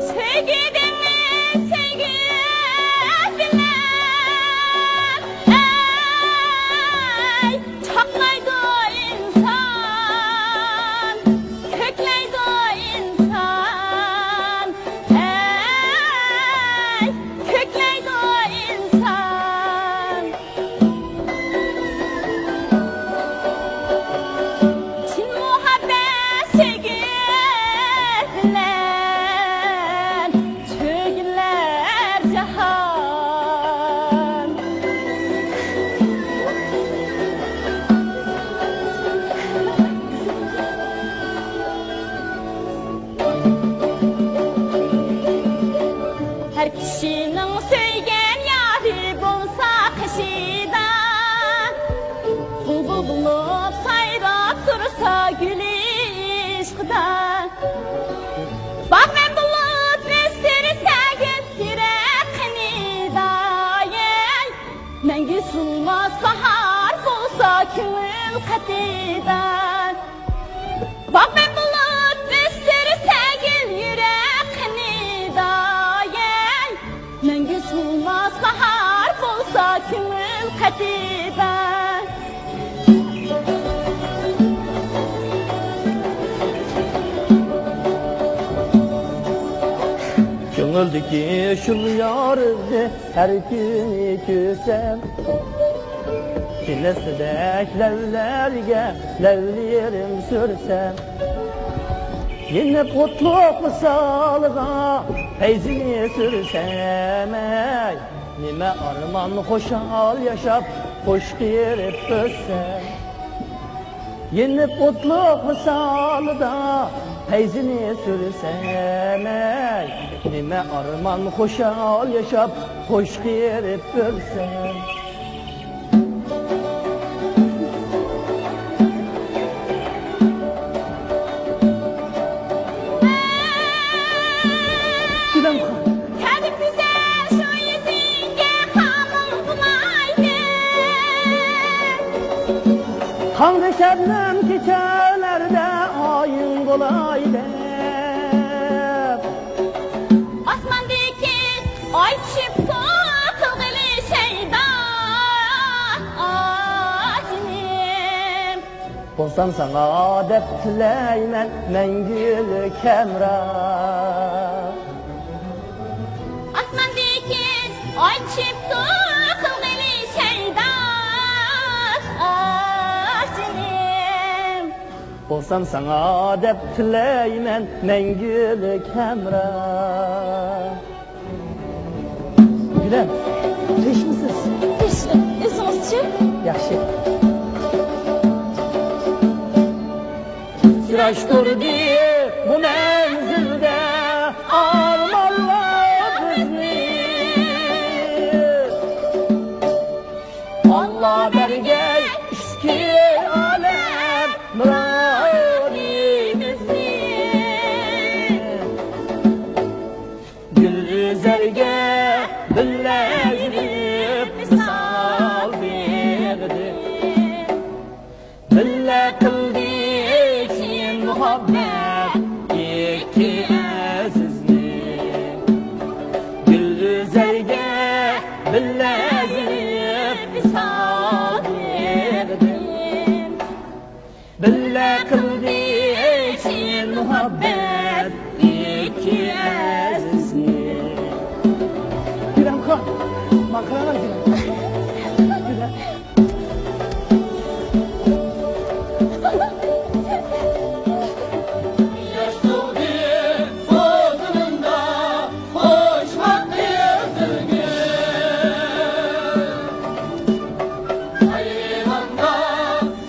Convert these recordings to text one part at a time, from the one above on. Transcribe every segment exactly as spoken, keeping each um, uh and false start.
سۆيگۈ دېڭىز، سۆيگۈ بىلەن، ئەي، چاقنايدۇ ئىنسان، كۆكلەيدۇ ئىنسان، ئەي، كۆكلەيدۇ ئىنسان. چىن مۇھەببەت سۆيگۈ بىلەن سۆيگۈلەر جاھان. ھەر كىشىنىڭ سۆيگەن يارى بولسا قېشىدا، بۇلبۇل بولۇپ سايراپ تۇرسا گۈل ئىشقىدا، باغۋەن بولۇپ ئۆستۈرسە گۈل يۈرەك قېنىدا، يەي، مەڭگۈ سولماس باھار بولسا كۆڭۈل قېتىدا. باغۋەن بولۇپ ئۆستۈرسە گۈل يۈرەك قېنىدا، يەي، مەڭگۈ سولماس باھار بولسا كۆڭۈل قېتىدا. كۆڭۈلدىكى شۇ يارنى ھەر كۈنى كۈسەم، چىللىسىدەك لەۋلەرگە لەۋلىرىم سۈرسەم، يېنىپ ئوتلۇق ۋىسالىغا پەيزىنى سۈرسەم، ئەي، نېمە ئارمان خۇشال ياشاپ، خۇش قېرىپ ئۆتسەم. يېنىپ ئوتلۇق ۋىسالىدا پەيزىنى سۈرسەم، ئەي، نېمە ئارمان خۇشال ياشاپ، خۇش قېرىپ ئۆلسەم. گۈلەمخان. كەبى گۈزەل شۇ يۈزۈڭگە خامىڭ بولاي دەپ. خاڭدى شەبنەم كېچەلەردە ئايىڭ بولاي دەپ. ئاسماندىكى ئاي چۈشۈپ توقۇلغىلى شەيدا، ئاجىنىم. بولسام ساڭا دەپ تىلەيمەن مەڭگۈلۈك ھەمراھ. ئاسماندىكى ئاي چۈشۈپ توقۇلغىلى شەيدا، ئاجىنىم. بولسام ساڭا دەپ تىلەيمەن مەڭگۈلۈك ھەمراھ. گۈلەم، تىنچمۇسىز؟ تىنچ، ئۆزىڭىزچۇ؟ ياخشى. ئۇچراشتۇردى بۇ مەنزىلدە ئارمانلار بىزنى. ئاللا بەرگەي ئىككى ئالەم مۇرادىمىزنى. گۈلزارغا بىللە يۈرۈپ ۋىسال بېغىدىن، بىللە قىلدى چىن مۇھەببەت ئىككى ئەزىزنى. گۈلزارغا بىللە يۈرۈپ ۋىسال بېغىدىن، بىللە قىلدى چىن مۇھەببەت ئىككى ئەزىزنى. گۈلەمخان، ماڭا قاراڭلار، گۈلەم. گۈلەم. ياش تۇغدى بوزۇنۇمدا، قوشماق قىزىل گۈل. ئايرىلغاندا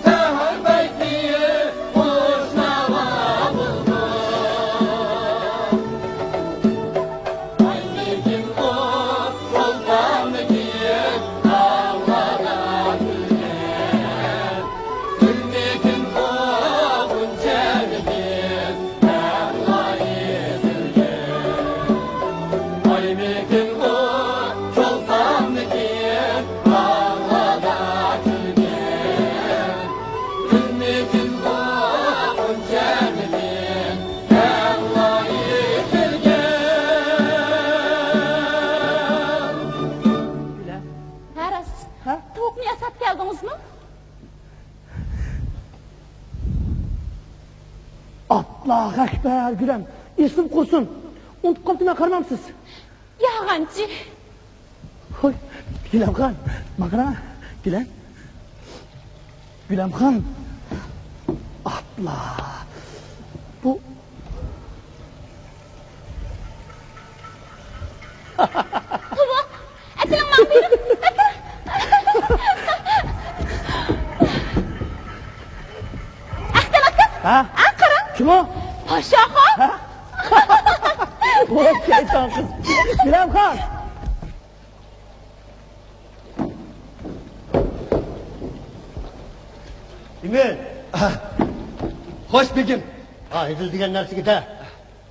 سەھەر پەيتى، خۇش ھە، راست. ھە؟ تاۋۇقنى ياساپ كەلدىڭىزمۇ؟ ئاللاھۇ ئەكبەر، گۈلەم. ئېسىم قۇرسۇن. ئۇنتۇپ قاپتىمەن، قارىمامسىز؟ يالغانچى. ھوي، گۈلەمخان، ماڭا قارا، گۈلەم. گۈلەمخان. ئاپلا. بۇ. توۋا، ئەكېلىڭ ماڭا بېرىپ، ئەكېلىڭ. ئەختەم ئاكا. ھە؟ ئە، قاراڭ. كىم ئۇ؟ پاشاخان. ھە؟ ۋاي شەيتان قىز. گۈلەمخان. ئىمىن. خوش، بېگىم. ھا، ھېدىل دېگەن نەرسىگە دە.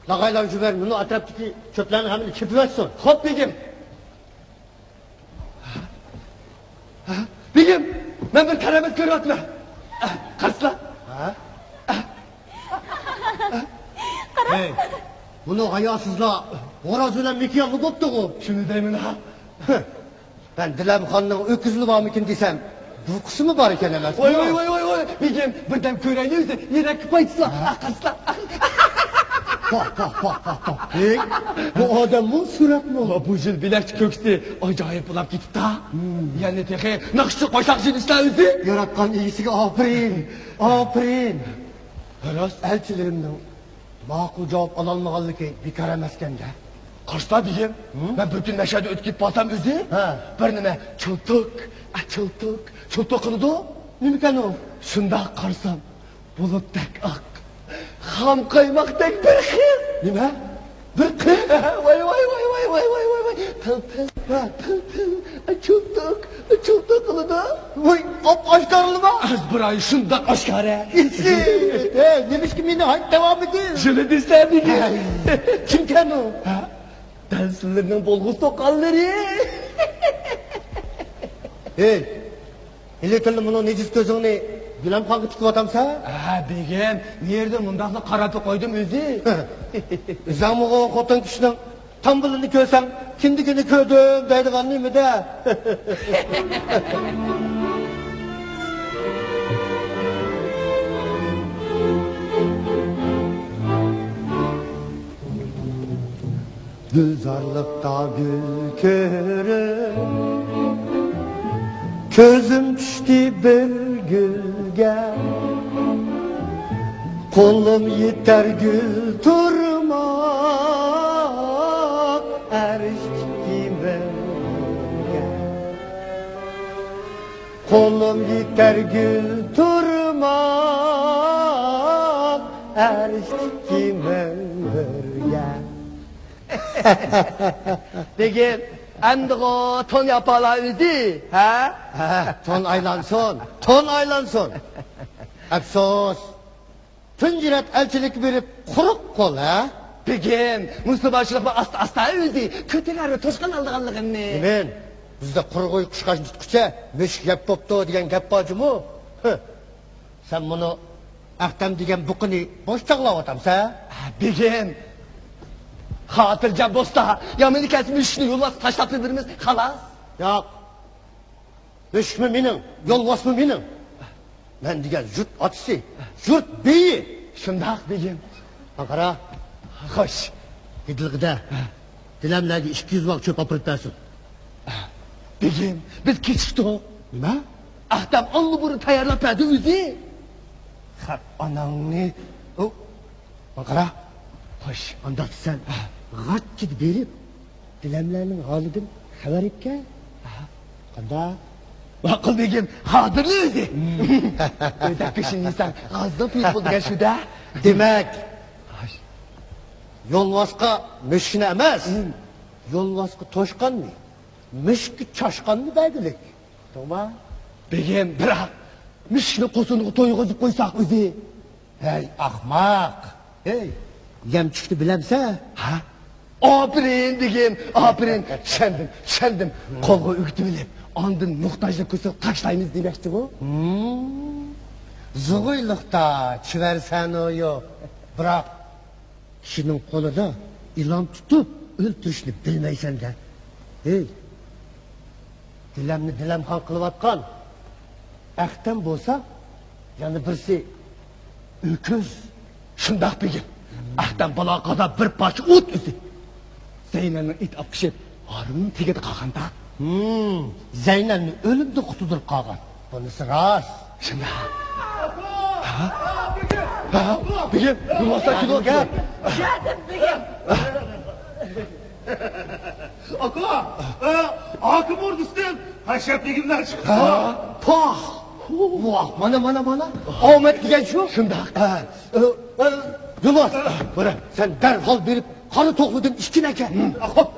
لاغايلار جۈبەر، مۇنۇ ئەتراپتىكى چۆپلەرنىڭ ھەممىنى چېپىۋەتسۇن. خوپ، بېگىم. ھە؟ بېگىم، مەن بىر كارامەت كۆرۈۋاتىمەن. قارىسىلا. ھە؟ ھەي، بۇنى ھاياسىزلار غورازى بىلەن مىكىيانلا بوپتىغۇ. شۇنى دەيمەن ھا. مەن دىلەمخاننىڭ ئۆكۈزلا بارمىكىن دېسەم، بۇقىسىمۇ بار ئىكەن ئەمەسمۇ؟ ۋاي، ۋاي، ۋاي، ۋاي، ۋاي، بېگىم، بىردەم كۆرەيلى ئۆزى، يۈرەككە پايدىسى بار. ھە؟ قارىسىلا. پاھ، پاھ، پاھ، پاھ، پاھ. ھېي، بۇ ئادەممۇ سۈرەتمۇ؟ ۋا، بۇ يىل بىلەكچە كۆكسى ئاجايىپ بولاپ كېتىپتا. ھىم. يەنە تېخى ناخشا قويساق جىنسلار ئۆزى. ياراتقان ئىگىسىگە ئاپىرىن، ئاپىرىن. راست. ئەلچىلىرىمنىڭ ماقۇل جاۋاب ئالالمىغانلىقى بىكار ئەمەسكەن-دە. قارىسا دېگىن، ھىم؟ مەن بىر كۈن مەشەدە ئۆتۈپ كېتىپ بارسام ئۆزى، ھە، بىر نېمە چىلتىك، ئە، چىلتىك، چىلتىك قىلىدۇ. نېمىكەن ئۇ؟ شۇنداق قارىسام، بۇلۇتتەك ئاق، خام قايماقتەك بىر قىز. نېمە؟ بىر قىز؟ ۋاي، ۋاي، ۋاي. پىل، پىل، ھە، پىل، پىل، ئە، چىلتىك، ئە، چىلتىك قىلىدۇ. ۋاي، ئاپئاشكارىلىما؟ ئەزبىراي شۇنداق ئاشكارا. ئىسىت. ھەي، نېمىشقا مېنى ھايت داۋامىدى؟ جىلى دېسە دېگىن. ھەي، كىمكەن ئۇ؟ ھە؟ دەل سىلىرنىڭ بولغۇسى توققانلىرى. ھېي، ھېلىقىلا مۇنۇ نىجىس كۆزۈڭنى گۈلەمخانغا تىكىۋاتامسەن؟ ھە، بېگىم، نېرىدا مۇنداقلا قاراپ قويدۇم ئۆزى. ئۆزۈڭمۇ خوتۇن كىشىنىڭ تامبىلىنى كۆرسەڭ، كىندىكىنى كۆردۈم دەيدىغان نېمىدە؟ گۈلزارلىقتا گۈل كۆرۈپ، كۆزۈم چۈشتى بىر گۈلگە. قولۇم يېتەر گۈل تۇرماق ئەرشتىكى مۈڭگۈرگە. قولۇم يېتەر گۈل تۇرماق ئەرشتىكى مۈڭگۈرگە. دېگىن، ئەمدىغۇ تون ياپالا ئۆزى، ھە؟ ھە، تون ئايلانسۇن، تون ئايلانسۇن. ئەپسۇس، تۇنجى رەت ئەلچىلىككە بېرىپ قۇرۇق قول، ھە؟ بېگىم، مۇسۇ باشلىقمۇ ئاستا-ئاستا ئۆزى كۆتۈرەر توشقان ئالىدىغانلىقىنى. ئىمىن، بىزدە قۇرغۇي قۇشقاچنى تۇتقۇچە مۈشۈك يەپ بوپتۇ دېگەن گەپ بار جۇمۇ. ھە. سەن مۇنۇ ئەختەم دېگەن بۇقىنى بوش چاغلاۋاتامسەن؟ ھە، بېگىم. خاتىرجەم بولسا، يامىنى كەلسە مۈشۈكنى يولۋاسقا تاشلاپ بېرىمىز، خالاس. ياق. مۈشۈكمۇ مېنىڭ، يولۋاسمۇ مېنىڭ. مەن دېگەن يۇرت ئاتىسى، يۇرت بېيى. شۇنداق، بېگىم. ماڭا قارا. خوش. ھېدىلغىدە. ھە. دىلەملەرگە ئىككى يۈز ۋاگ چۆپ ئاپىرىپ بەرسۇن. بېگىم، بىز كېچىكتۇق. نېمە؟ ئەختەم ئاللىبۇرۇن تەييارلاپ بەردى ئۆزى. خەپ ئاناڭنى. ئۇ، ماڭا قارا. خوش. ئانداق دېسەم، غاچچىدا بېرىپ، دىلەملەرنىڭ ھالىدىن خەۋەر ئېلىپ كەل. قانداق؟ ماقۇل بېگىم، ھازىرلا ئۆزى. ئۆزەك گۆشىنى يېسەڭ، غازىڭ پۈتۈپ بولىدىكەن شۇ-دە. دېمەك، يولۋاسقا مۈشۈكنى ئەمەس، يولۋاسقا توشقاننى، مۈشۈككە چاشقاننى بەرگۈلۈك. توغرا؟ بېگىم، بىراق، مۈشۈكنى قوسۇنغا تويغۇزۇپ قويساق ئۆزى. ھەي، ئاخماق! ھەي، يەمچۈكنى بىلەمسەن؟ ھە؟ ئاپىرىن، بېگىم، ئاپىرىن! چۈشەندىم، چۈشەندىم. قولغا ئۆگىتىۋېلىپ، ئاندىن موھتاجلىق كۆرسە تاشلايمىز دېمەكچىغۇ؟ ھىم. زۇغۇيلۇقتا چىۋەرسەنۇ يوق. بىراق، كىشىنىڭ قولىدا ئىلان تۇتۇپ ئۆلتۈرۈشنى بىلمەيسەن-دە. ھېي، دىلەمنى دىلەمخان قىلىۋاتقان ئەختەم بولسا، يەنە بىرسى ئۆكۈز. شۇنداق بېگىم. ئەختەم بالا قادا بىر پارچە ئوت ئۆزى. زەينەلنىڭ ئېتى ئاپقىشىپ، ھارۋىنىڭ تېگىدە قالغاندا. ھىم، زەينەلنى ئۆلۈمدىن قۇتۇلدۇرۇپ قالغان. بۇنىسى راست. شۇنداق. ھە؟ ھە؟ بېگىم، بولماسا كېلىۋاتىدۇ. ئاكا، ئاكىم ئوردىسىدىن ھەشەپ بېگىملەر چىقىپتۇ. ھە؟ پاھ! ۋاھ، مانا، مانا، مانا. ئامەت دېگەن شۇ. شۇنداق. ھە. ئە، ئە، يولۋاس، بىرەر، سەن دەرھال بېرىپ، قارا توخۇدىن ئىككىنى ئەكەل. خوپ.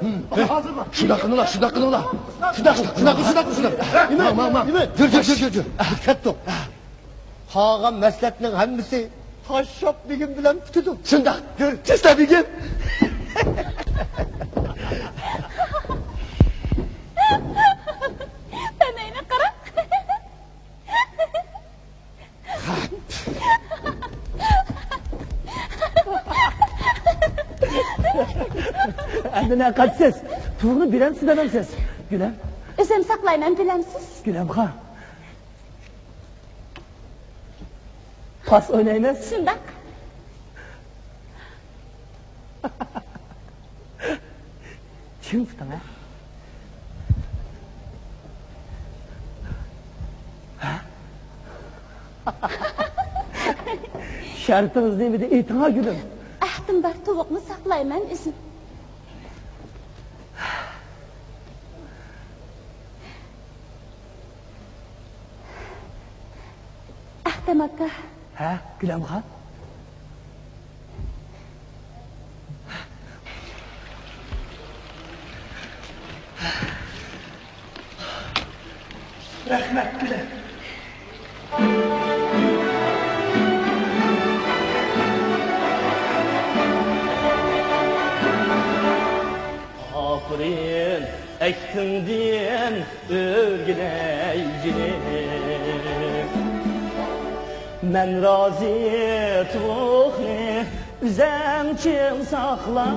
ھازىرلا. شۇنداق قىلىڭلار، شۇنداق قىلىڭلار. شۇنداق، شۇنداق، شۇنداق، شۇنداق. ماڭ، ماڭ، ماڭ. يۈر، يۈر، يۈر، يۈر. كەتتۇق. قالغان مەسلىھەتنىڭ ھەممىسى ھەشەپ بېگىم بىلەن پۈتىدۇ. شۇنداق. يۈر. چىستا بېگىم. تەنەينى قارا. ئەمدى نە قاچىسىز؟ پۇلنى بېرەمسىز دېمەمسىز؟ گۈلەم. ئۆزۈم ساقلايمەن، بىلەمسىز؟ گۈلەمخان. پاس ئوينايمىز؟ شۇنداق. چىڭ تۇتۇڭ، ھە؟ ھە؟ شەرتىڭىز نېمىدى؟ ئېيتىڭا، گۈلۈم. ئەھدىم بار، تۇۋۇقنى ساقلايمەن ئۆزۈم. ئەختەم ئاكا. ھە، گۈلەمخان؟ رەھمەت، گۈلەم. ئاپىرىن، ئەكتىڭدىن ئۆرگىلەيلى. مەن رازى، تۇغنى ئۆزۈڭ چىڭ ساقلا.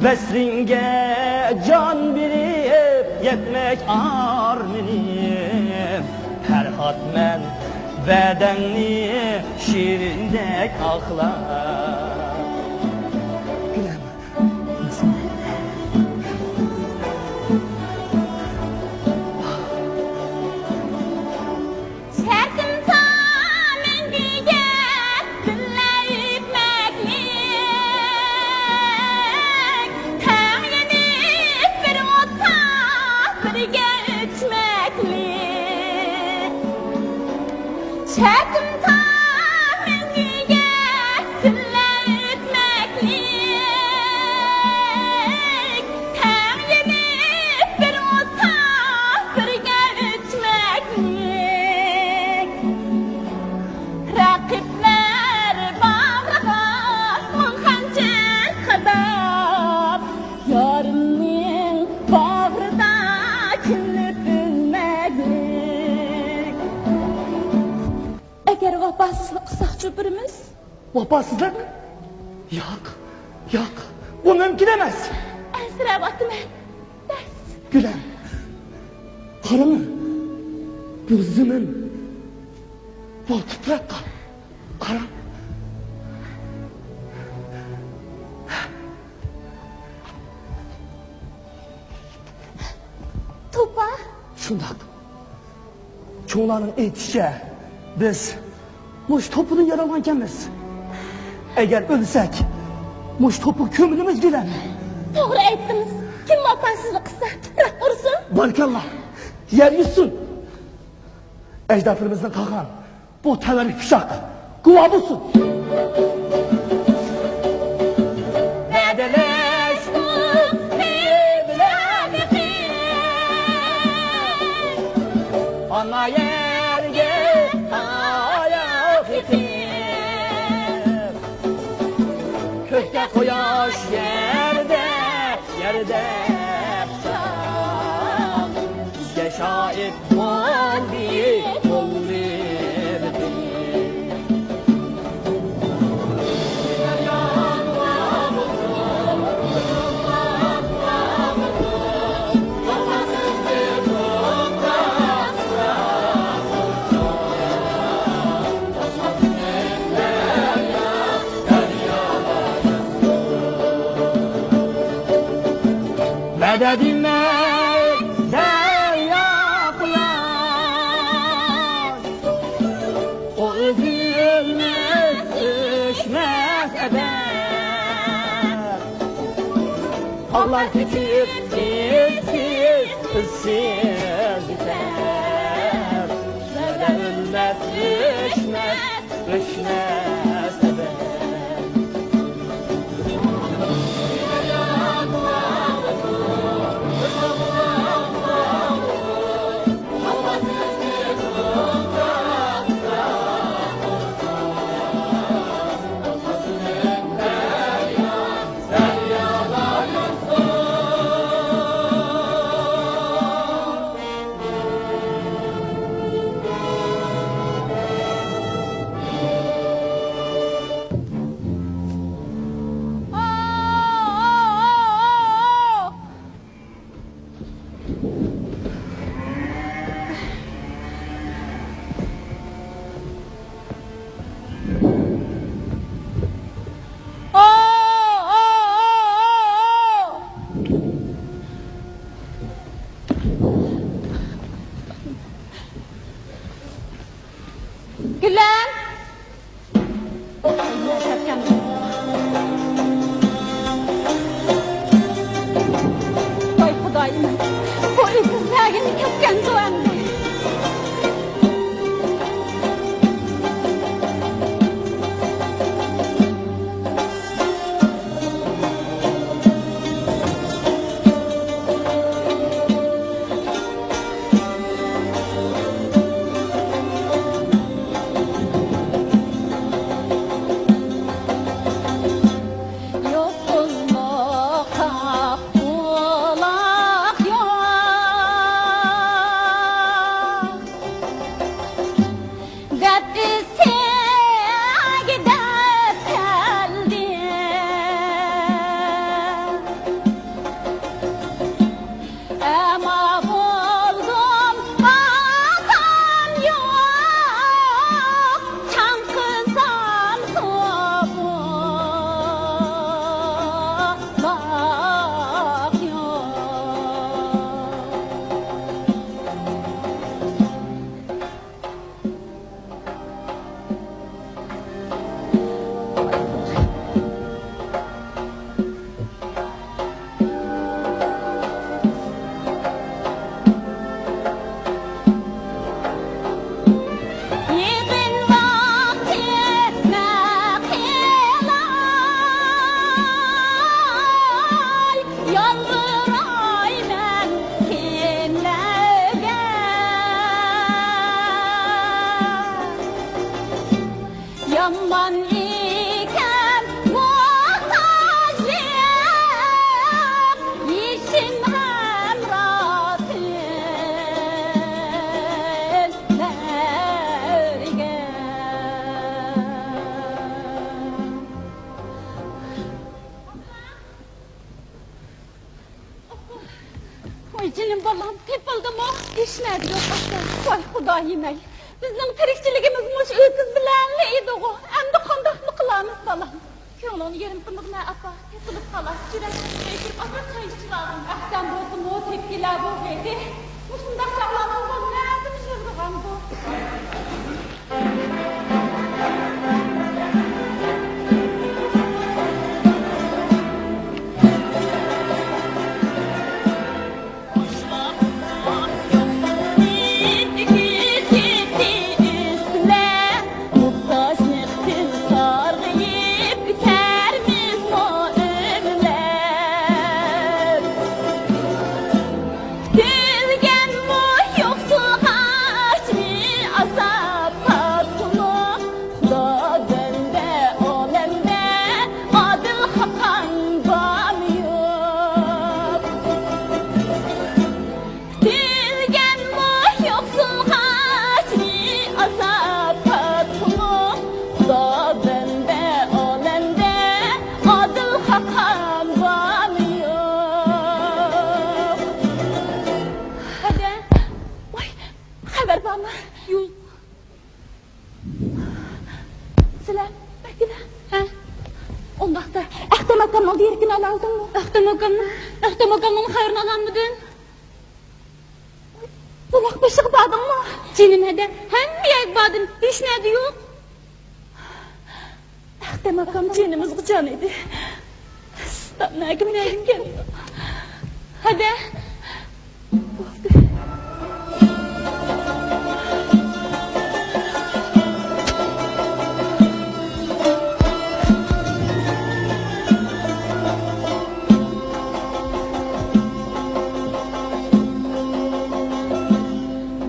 ۋەسلىڭگە جان بېرىپ يەتمەك ئارمىنىم. پەرھات، مەن ۋەدەڭنى شېرىندەك ئاقلا. شەرتىمسە مەڭگۈگە بىللە ئۆتمەكلىك، تەڭ يېنىپ بىر ئوتتا بىرگە ئۆچمەكلىك. شەرتىمسە مەڭگۈگە بىللە ئۆتمەكلىك، تەڭ يېنىپ بىر ئوتتا بىرگە ئۆچمەكلىك. رەقىبلەر باغرىغا مىڭ خەنجەر قاداپ، يارىمنىڭ باغرىدا كۆمۈلۈپ ئۆلمەكلىك. ئەگەر ۋاپاسىزلىق قىلساقچۇ بىرىمىز؟ ۋاپاسىزلىق؟ ياق، ياق، ئۇ مۇمكىن ئەمەس. ئەنسىرەۋاتىمەن. بەس. گۈلەم، قاراڭ، بۇ زېمىن، بۇ تۇپراققا قاراڭ. توپا. شۇنداق. چوڭلارنىڭ ئېيتىشىچە، بىز مۇشۇ توپىدىن يارالغانكەنمىز. ئەگەر ئۆلسەك، مۇشۇ توپىغا كۆمۈلىمىز، گۈلەم. توغرا ئېيتتىڭىز. كىم ۋاپاسىزلىق قىلسا، تۇپراق قۇرۇسۇن. بارىكاللا. يەر يۇتسۇن. ئەجدادلىرىمىزدىن قالغان بۇ تەۋەررۈك پىچاق گۇۋاھ بولسۇن. ۋەدىلەشتۇق بىلەن ئانا يەرگە ئاياغ تىقىپ، كۆكتە قۇياش، يەردە، يەردە پىچاق. بىزگە شاھىت بولدى بۇ ئەبەدىي دەريا قۇياش، ئۇ ئۈزۈلمەس، ئۆچمەس ئەبەد. تاغلار كېچىپ ئىزسىز، ئىزسىز يېتەر. ئەبەد ئۆچمەس، ئۆچمەس ئەبەد. گۈلەم! ۋاي خۇدايىم، بۇ ئىزسىز نەگە كەتكەندۇ ئەمدى؟ دەپ ئىزدەپ كەلدىم. ئەما بولدۇم ئاسان يوق، چاڭقىسام سۇ بۇلاق يوق. يېقىن ۋاقتى مەقىلاي، يالۋۇرايمەن كىملەرگە؟ يامان ئىكەن موھتاجلىق، يېشىم ھەمراھ كۈنلەرگە. ۋاي جېنىم بالام، تېپىلدىمۇ؟ ھېچنەدە يوق ئاكا. ۋاي خۇدايىم ئەي، بىزنىڭ تىرىكچىلىكىمىز مۇشۇ ئۆكۈز بىلەنلا ئىدىغۇ. ئەمدى قانداقمۇ قىلارمىز بالام؟ كۆڭلۈڭنى يېرىم قىلمىغىن ئاپا، تېپىلىپ قالار. جۈرەتكە كىرىپ ئاكا چاي ئىچىۋالغىن. ئەھسەن بولسىمۇ تېپكىلە بولغىيدى. مۇشۇنداق چاغلاردا ئۇ نەدىن يىغلىغاندۇ؟ كۈتۈلگەنمۇ يوقسۇل قاچمى ئاسان؟ ئاكامنىڭ دېرىكىنى ئالالىدىڭمۇ؟ ئەختەم ئاكامنىڭ، ئەختەم ئاكامنىڭ خەۋىرىنى ئالالمىدىم. بۇلاق بېشىغا باردىڭمۇ؟ جېنىم ھەدە، ھەممە يەرگە باردىم، ھېچ نەدە يوق. ئەختەم ئاكام جېنىمىزغا جان ئىدى. سىتاپ نەگىم نەگىم كەلدى. ھەدە. بولدى.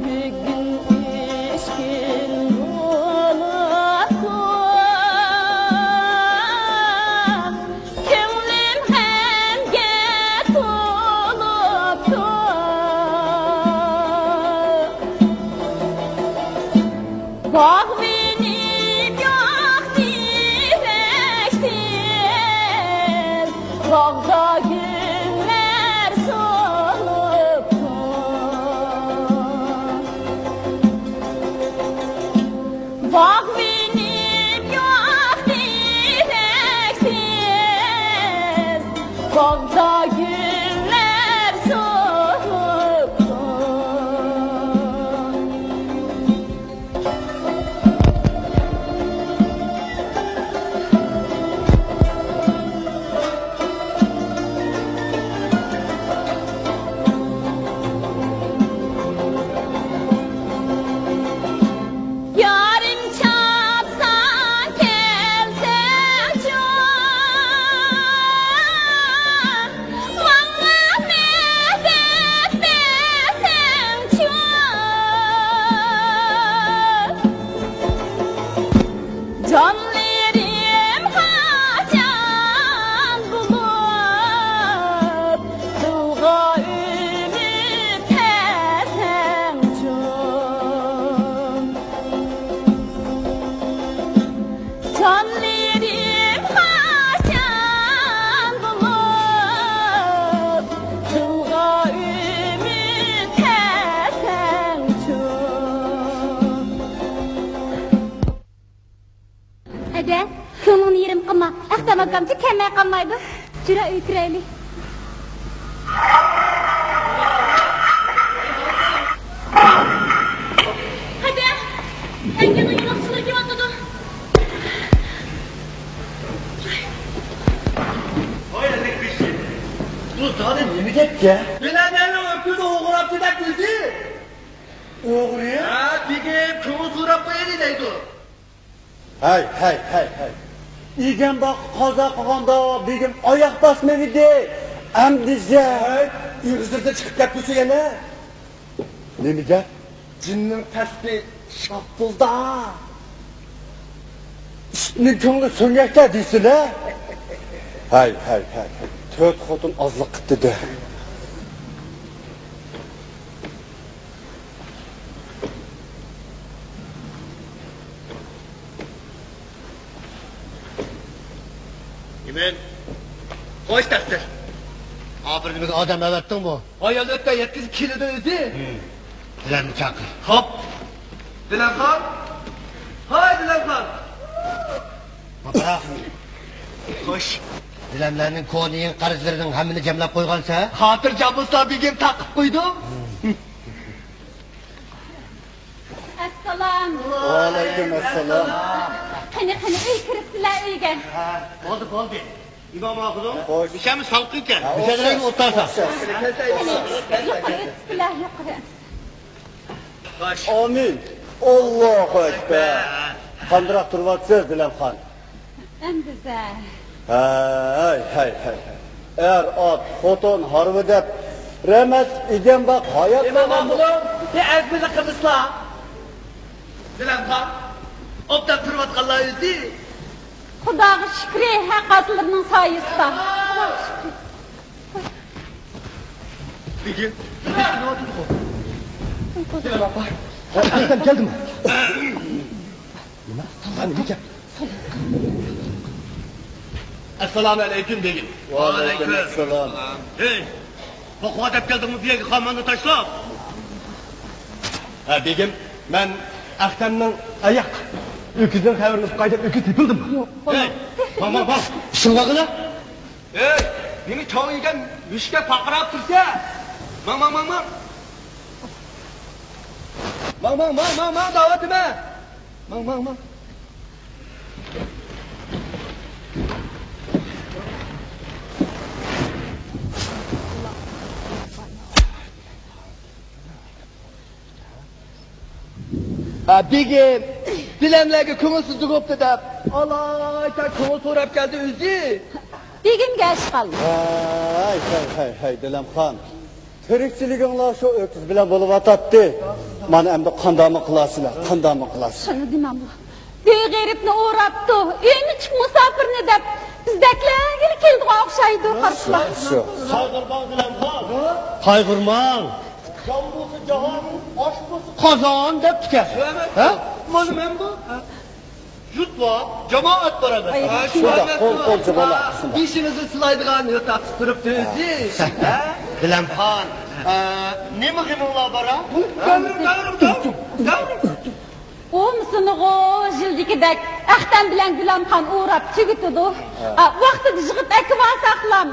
بۈگۈن ئۈچ كۈن بولۇپتۇ، كۆڭلۈم غەمگە تولۇپتۇ. باغۋىنىم يوق دېمەكسىز، باغدا گۈللەر سولۇپتۇ. باغۋىنىم يوق دېمەكسىز، باغدا گۈللەر سولۇپتۇ. يارىم چاپسان كەلسەڭچۇ، ماڭا مەدەت بەرسەڭچۇ. جانلىرىم قاچان بولۇپ، دىلغا ئۈمىد بەرسەڭچۇ. جانلىرىم قاچان بولۇپ، دىلغا ئۈمىد بەرسەڭچۇ. ھەدە، كۆڭلۈڭنى يېرىم قىلما. ئەختەم ئاكامچۇ كەلمەي قالمايدۇ. جۈرە، ئۆيگە كىرەيلى. ھەدە، ئەنگەنىڭ يالاقچىلىرى كېلىۋاتىدۇ. ۋاي ئەللىك بېشى، بۇ زادى نېمە گەپكەن؟ بىلەنلەرنىڭ ئۆپكىسى ئوغرىلاپتۇ دەپ بىلدى. ئوغرى؟ ھە، بېگىم، كۆڭۈل سوراپ قويايلى دەيدۇ. ھەي، ھەي، ھەي، ھەي. ئىگەم باغقا قازا قىلغاندا بېگىم ئاياق باسمىغىدى. ئەمدىسە. ھەي، ئېغىزلىرىدىن چىقىپ كەتمىسە يەنە. نېمە گەپ؟ جىننىڭ تەسبىھى شاپپۇلدا. ئىتنىڭ كۆڭلى سۆڭەكتە دېسىلە. ھەي، ھەي، ھەي، ھەي. تۆت خوتۇن ئازلىق قىپتىدە. ئىمىن، خوش تەقسىر. ئاپىرىنىمىز ئادەم ئەۋەتتىڭمۇ؟ ھاي، ئەلۋەتتە، يەتكۈزۈپ كېلىدۇ ئۆزى. ھىم. بىلەمنى چاقىر. خوپ. بىلەمخان. ھاي، بىلەمخان. ئاپا. خوش. بىلەملەرنىڭ كونا يېڭى قەرزلىرىنىڭ ھەممىنى جەملەپ قويغانسەن؟ خاتىرجەم بولسا، بېگىم تاقىپ قويدۇم. ھىم. ئەسسالام. ۋەئەلەيكۇم ئەسسالام. قېنى، قېنى، ئۆيگە كىرىسىلەر، ئۆيگە. ھە، بولدى، بولدى. ئىمام ئاخۇنۇم، خوش. بىشەمنى سالقىنكەن. ھە، بىشەمنى ئوتتۇرىسا. قېنى، يۇقىرى ئۆتسىلەر، يۇقىرى. خوش. ئامىن. ئاللاھۇ ئەكبەر. قانداق تۇرۇۋاتىسىز، دىلەمخان؟ ئەمدىزە. ھەي، ھەي، ھەي، ھەي. ئەر، ئات، خوتۇن، ھارۋا دەپ، رەھمەت ئىگەم باق ھايات ئىمام بولغان. ئاخۇنۇم، بىر ئەزمىلىك قىلمىسىلا. دىلەمخان، ئوبدان تۇرۇۋاتقانلار ئۆزى. خۇداغا شۈكرى، ھەق ئاتىلىرىنىڭ سايىسىدا. بېگىم، بېگىم. دىلەم ئاپا. ئەختەم كەلدىمۇ؟ نېمە؟ سالام. نېمە گەپ؟ ئەسسالامۇ ئەلەيكۇم، بېگىم. ۋەئەلەيكۇم ئەسسالام. ھەي، بۇ قۇۋا دەپ كەلدىڭمۇ بۇ يەرگە خاماننى تاشلاپ؟ ھە، بېگىم، مەن ئەختەمنىڭ ئاياق ئۆكۈزىنىڭ خەۋىرىنى ئۇقاي دەپ ئۆكۈز تېپىلدىم. ھەي، ماڭ، ماڭ، ماڭ. ئىشىڭ بارغىنا؟ ئەي، نېمە چاۋ يېگەن مۈشۈككە پارقىراپ تۇرسە؟ ماڭ، ماڭ، ماڭ، ماڭ. ماڭ، ماڭ، ماڭ، ماڭ، ماڭ دەۋاتىمەن. ماڭ، ماڭ، ماڭ. ھە، بېگىم، دىلەملەرگە كۆڭۈلسىزلىك بوپتۇ دەپ، ئالايىتەن كۆڭۈل سوراپ كەلدى ئۆزى. بېگىمگە ئىشقال. ھەي، ھەي، ھەي، ھەي، دىلەمخان. تىرىكچىلىكىڭلار شۇ ئۆكۈز بىلەن بولۇۋاتاتتى. مانا ئەمدى قانداقمۇ قىلارسىلەر، قانداقمۇ قىلارسىلەر؟ شۇنى دېمەڭلار. بۈگۈن غېرىبنى ئوراپتۇ، ئۆينى ئىچىپ مۇساپىرنى دەپ، بىزدەكلەرگىلا كېلىدىغان ئوخشايدۇ، قارىسىلا. شۇ. قايغۇرماڭ، دىلەمخان. قايغۇرماڭ. جان بولسا جاھان، ئاش بولسا قازان دەپتىكەن. ھە؟ مانا مەن بۇ. جۇت بار، جامائەت بار ئەمەس. ئاي، ھە، شۇنداق، قول، قول جۇمالا، شۇنداق. بېشىڭىزنى سىلايدىغان ياتاقتا تۇرۇپتۇ ئۆزى. ھە؟ دىلەمخان، ئە، نېمە غېمىڭلار بار، ھە؟ دەۋرىم، دەۋرىم، دەۋرىم، دەۋرىم. ئۇ مۇسۇنىغۇ يىلدىكىدەك ئەختەم بىلەن گۈلەمخان ئوراپ تۈگىتىدۇ. ھە. ئا، ۋاقتىدا يىغىپ ئەكىۋالساقلام،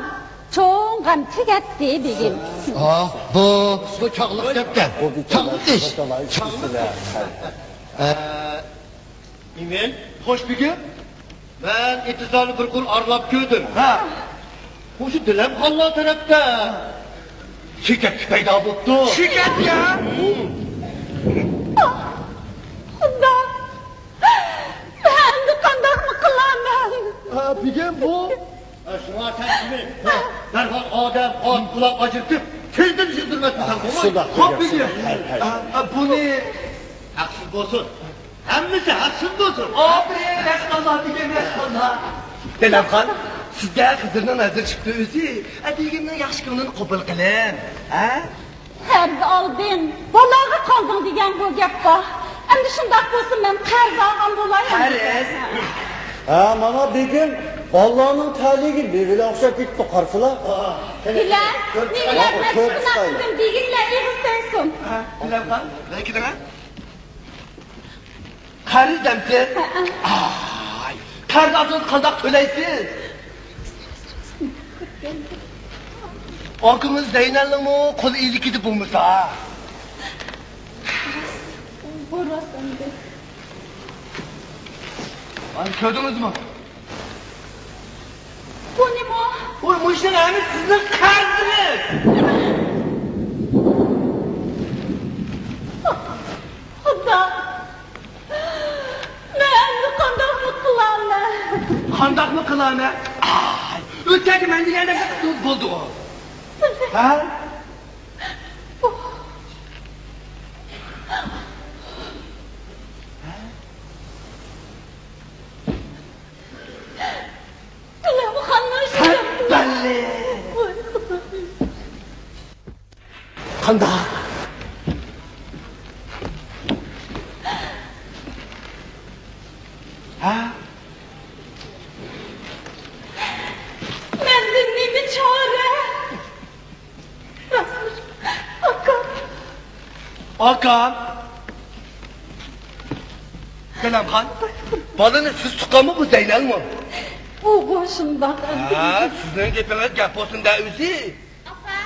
چوڭ غەم تۈگەتتى، بېگىم. ھا، بۇ، بۇ چاغلىق گەپكەن. چاغلىق ئىش. چاغلىق ئىش. ئە، ئىمىن، خوش بېگىم. مەن ئېتىزلارنى بىر قۇر ئارىلاپ كۆردۈم. ھە. مۇشۇ دىلەمخانلار تەرەپتە چېكەتكە پەيدا بوپتۇ. چېكەتكە؟ خۇدا! مەن ئەمدى قانداقمۇ قىلارمەن؟ ھە، بۈگۈن بۇ. ھە، شۇڭا سەن شۇنى دەرھال ئادەم، ئات، قۇلاق ئاجرىتىپ، تېزدىن يۈزدۈرمەسمىسەڭ بولمايدۇ. شۇنداق، خوپ، بۈگۈن. ھە، ھە، بۇنى ھەقسىز بولسۇن. ھەممىسى ھەقسىز بولسۇن. ئاپىرىن، مەشئاللا دېگەن مەشئاللا. دىلەمخان، سىزگە خىزىرنىڭ نەزىرى چىقتى ئۆزى. ئەتىگىنىڭ ياخشى كۆڭلىنى قوبۇل قىلىڭ. ھە؟ قەرز ئالدىڭ، بالاغا قالدىڭ دېگەن بۇ گەپ بار. ئەمدى شۇنداق بولسا مەن قەرز ئالغان بولاي ئەمدى. قەرز؟ ھە، مانا بېگىم، بالىلارنىڭ تەلىيىگە مېۋىلەر ئوخشاپ كېتىپتۇ، قارىسىلا. بىلەن، مېۋىلەر بىلەن چىقىناق قىزىم، بېگىملەر ئېغىز تەگسۇن. ھە، دىلەمخان، بەلكى دەڭە. قەرز دەمسىز؟ ھەئە. ئاي، قەرز ئالسىڭىز قانداق تۆلەيسىز؟ ئاكىڭىز زەينەلنىڭمۇ قول ئىگىلىكىدە بولمىسا. بۇ راست ئەمدى. مانا كۆردىڭىزمۇ؟ بۇ نېمە؟ بۇ، مۇشۇنىڭ ھەممىسى سىزنىڭ قەرزىڭىز. خۇدا! مەن ئەمدى قانداقمۇ قىلارمەن؟ قانداقمۇ قىلارمەن؟ ئاي، ئۆتەرگە مەن دېگەندەك بولدىغۇ. ھە؟ دىلەمخاننىڭ شۇ. بەللى. قانداق؟ ھە؟ مەندىن نېمە چارە؟ ئاكام. ئاكام. دىلەمخان، بالىنى سىز تۇغقانمۇ بۇ زەينەلمۇ؟ ئۇغۇ شۇنداق. ھە، سىزنىڭ گېپىڭىز گەپ بولسۇن دە ئۆزى. ئاپا.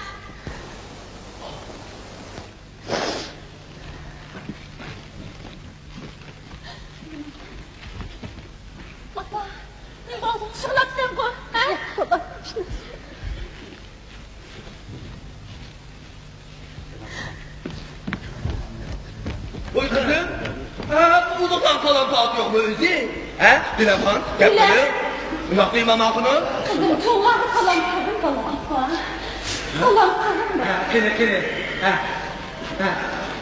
ئاپا، نېمە بولدۇڭ؟ يىغلاپسەنغۇ؟ ھە؟ ۋاي قىزىم، ھە، بۇ ئۇلۇغ تاڭ پالان-پالان يوقمۇ ئۆزى؟ ھە، دىلەمخان، گەپ قىلىڭ. ئۇنداق دېمە ماقۇلمۇ؟ قىزىم، چوڭلارغا سالام قىلغىن، بالام، ئاپا. سالام قىلغىن. ھە، قېنى، قېنى. ھە، ھە،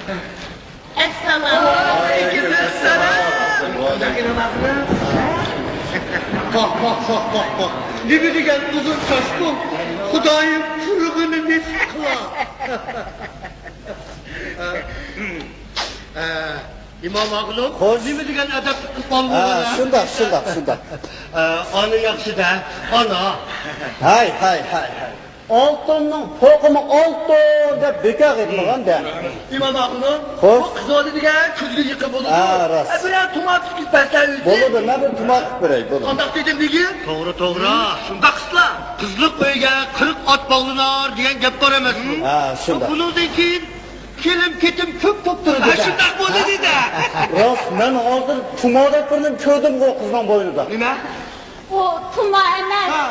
ھە. ئەسسالامۇ ئەلەيكۇم. ۋەئەلەيكۇمئەسسالام. قانداق ئىنىڭلار؟ ۋاھ، ۋاھ، ۋاھ، ۋاھ، ۋاھ. نېمە دېگەن ئۇزۇن چاچ بۇ. خۇدايىم، تۇرغىنى نېسىپ قىلا. ئە، ئىمام ئاغىنىم، خوش. نېمە دېگەن ئەدەپلىك قىلىپ قالدىڭىز؟ ھە، شۇنداق، شۇنداق، شۇنداق. ئە، ئانا ياخشى-دە، ئانا. ھاي، ھاي، ھاي، ھاي. ئالتۇننىڭ پوقىمۇ ئالتۇن دەپ بىكار ئېيتمىغان-دە. ئىمام ئاخۇنۇم، خوش. بۇ قىزىۋالدى دېگەن كۆزگە يېقىن بولىدۇ. ھە، راست. ئە، بىرەر تۇمار تۇتۇپ بەرسە ئۆزى. بولىدۇ، مەن بىر تۇمار قىلىپ بېرەي، بولىدۇ. قانداق دېدىم دېگىن؟ توغرا، توغرا. شۇنداق قىزلار. قىزلىق ئۆيگە قىرىق ئات باغلىنار دېگەن گەپ بار ئەمەسمۇ؟ ھە، شۇنداق. بۇنىڭدىن كېيىن كېلىم-كېتىم كۆپ بولۇپ تۇرىدۇ. ھە، شۇنداق بولىدۇ-دە. راست، مەن ھازىر تۇماردەك بىرنى كۆردۈمغۇ قىزنىڭ بوينىدا. نېمە؟ ئۇ تۇما ئەمەس، ھە.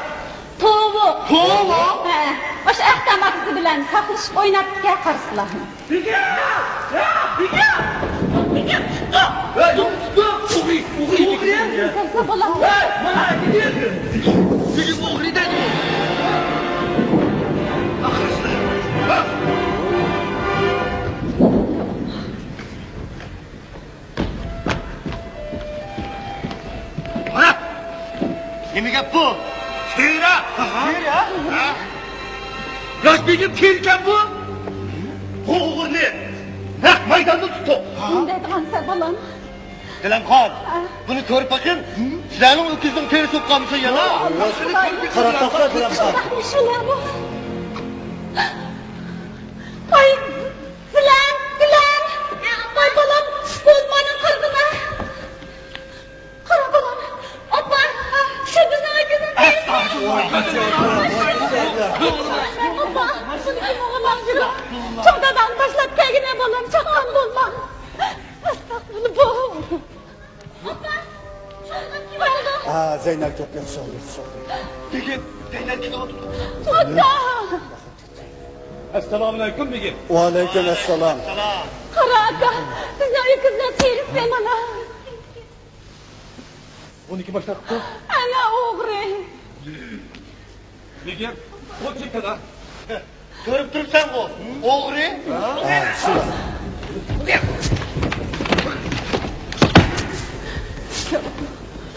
توۋۇق. توۋۇق؟ ھە. ئاشۇ ئەختەم ئاكىسى بىلەن ساقلىشىپ ئويناپتىكەن قارىسىلا. بېگىم! يا، بېگىم! بېگىم! ھە، يوق، يوق، ئوغرى، ئوغرى! ئوغرى! كەلسە بولامدۇ؟ ھە، مانا، بېگىم! بېگىم ئوغرى دەيدۇ! ئاخىرسىدا. ھە! قارا! نېمە گەپ بۇ؟ تېرە! تېرە؟ ھە؟ راست دېگەن تېرىكەن بۇ! بۇ ئوغرىنى نەق مەيداندا تۇتتۇق! ئۇندايدىغانسەن، بالام. دىلەمخان، ھە؟ بۇنى كۆرۈپ بېقىڭ، سىلەرنىڭ ئۆكۈزنىڭ تېرىسى بولۇپ قالمىسۇن يەنە! قاراپ باقسا، دىلەمخان. ۋاي، سىلەر، سىلەر! ۋاي، بالام، بولمايدۇ، قارىغىنا! قارا، بالام! ئاپا! شۇ بىزنىڭ ئۆكۈزنىڭ تېرىسى! ئاپا! بۇنى كىم ئوغرىلاپتۇ؟ چوڭ داداڭنى باشلاپ كەلگىنە، بالام، چاققان بولما! ئەستەغپۇرۇللا، بۇ! ئاپا! ھە، زەينەپ كەپتۇ، ياخشى بولدى، ياخشى بولدى. بېگىم، زەينەپ كېلىۋاتىدۇ. ئاكا! ئەسسالامۇئەلەيكۇم، بېگىم. ۋەئەلەيكۇم ئەسسالام. قارا ئاكا، بىزنىڭ ئۆكۈزنىڭ تېرىسى مانا. بۇنى كىم باشلاپ قىپتۇ؟ ئەنە ئوغرى. بېگىم، ئوت چېكىڭ ھە. كۆرۈپ تۇرۇپسەنغۇ، ئوغرى. ھە، شۇ.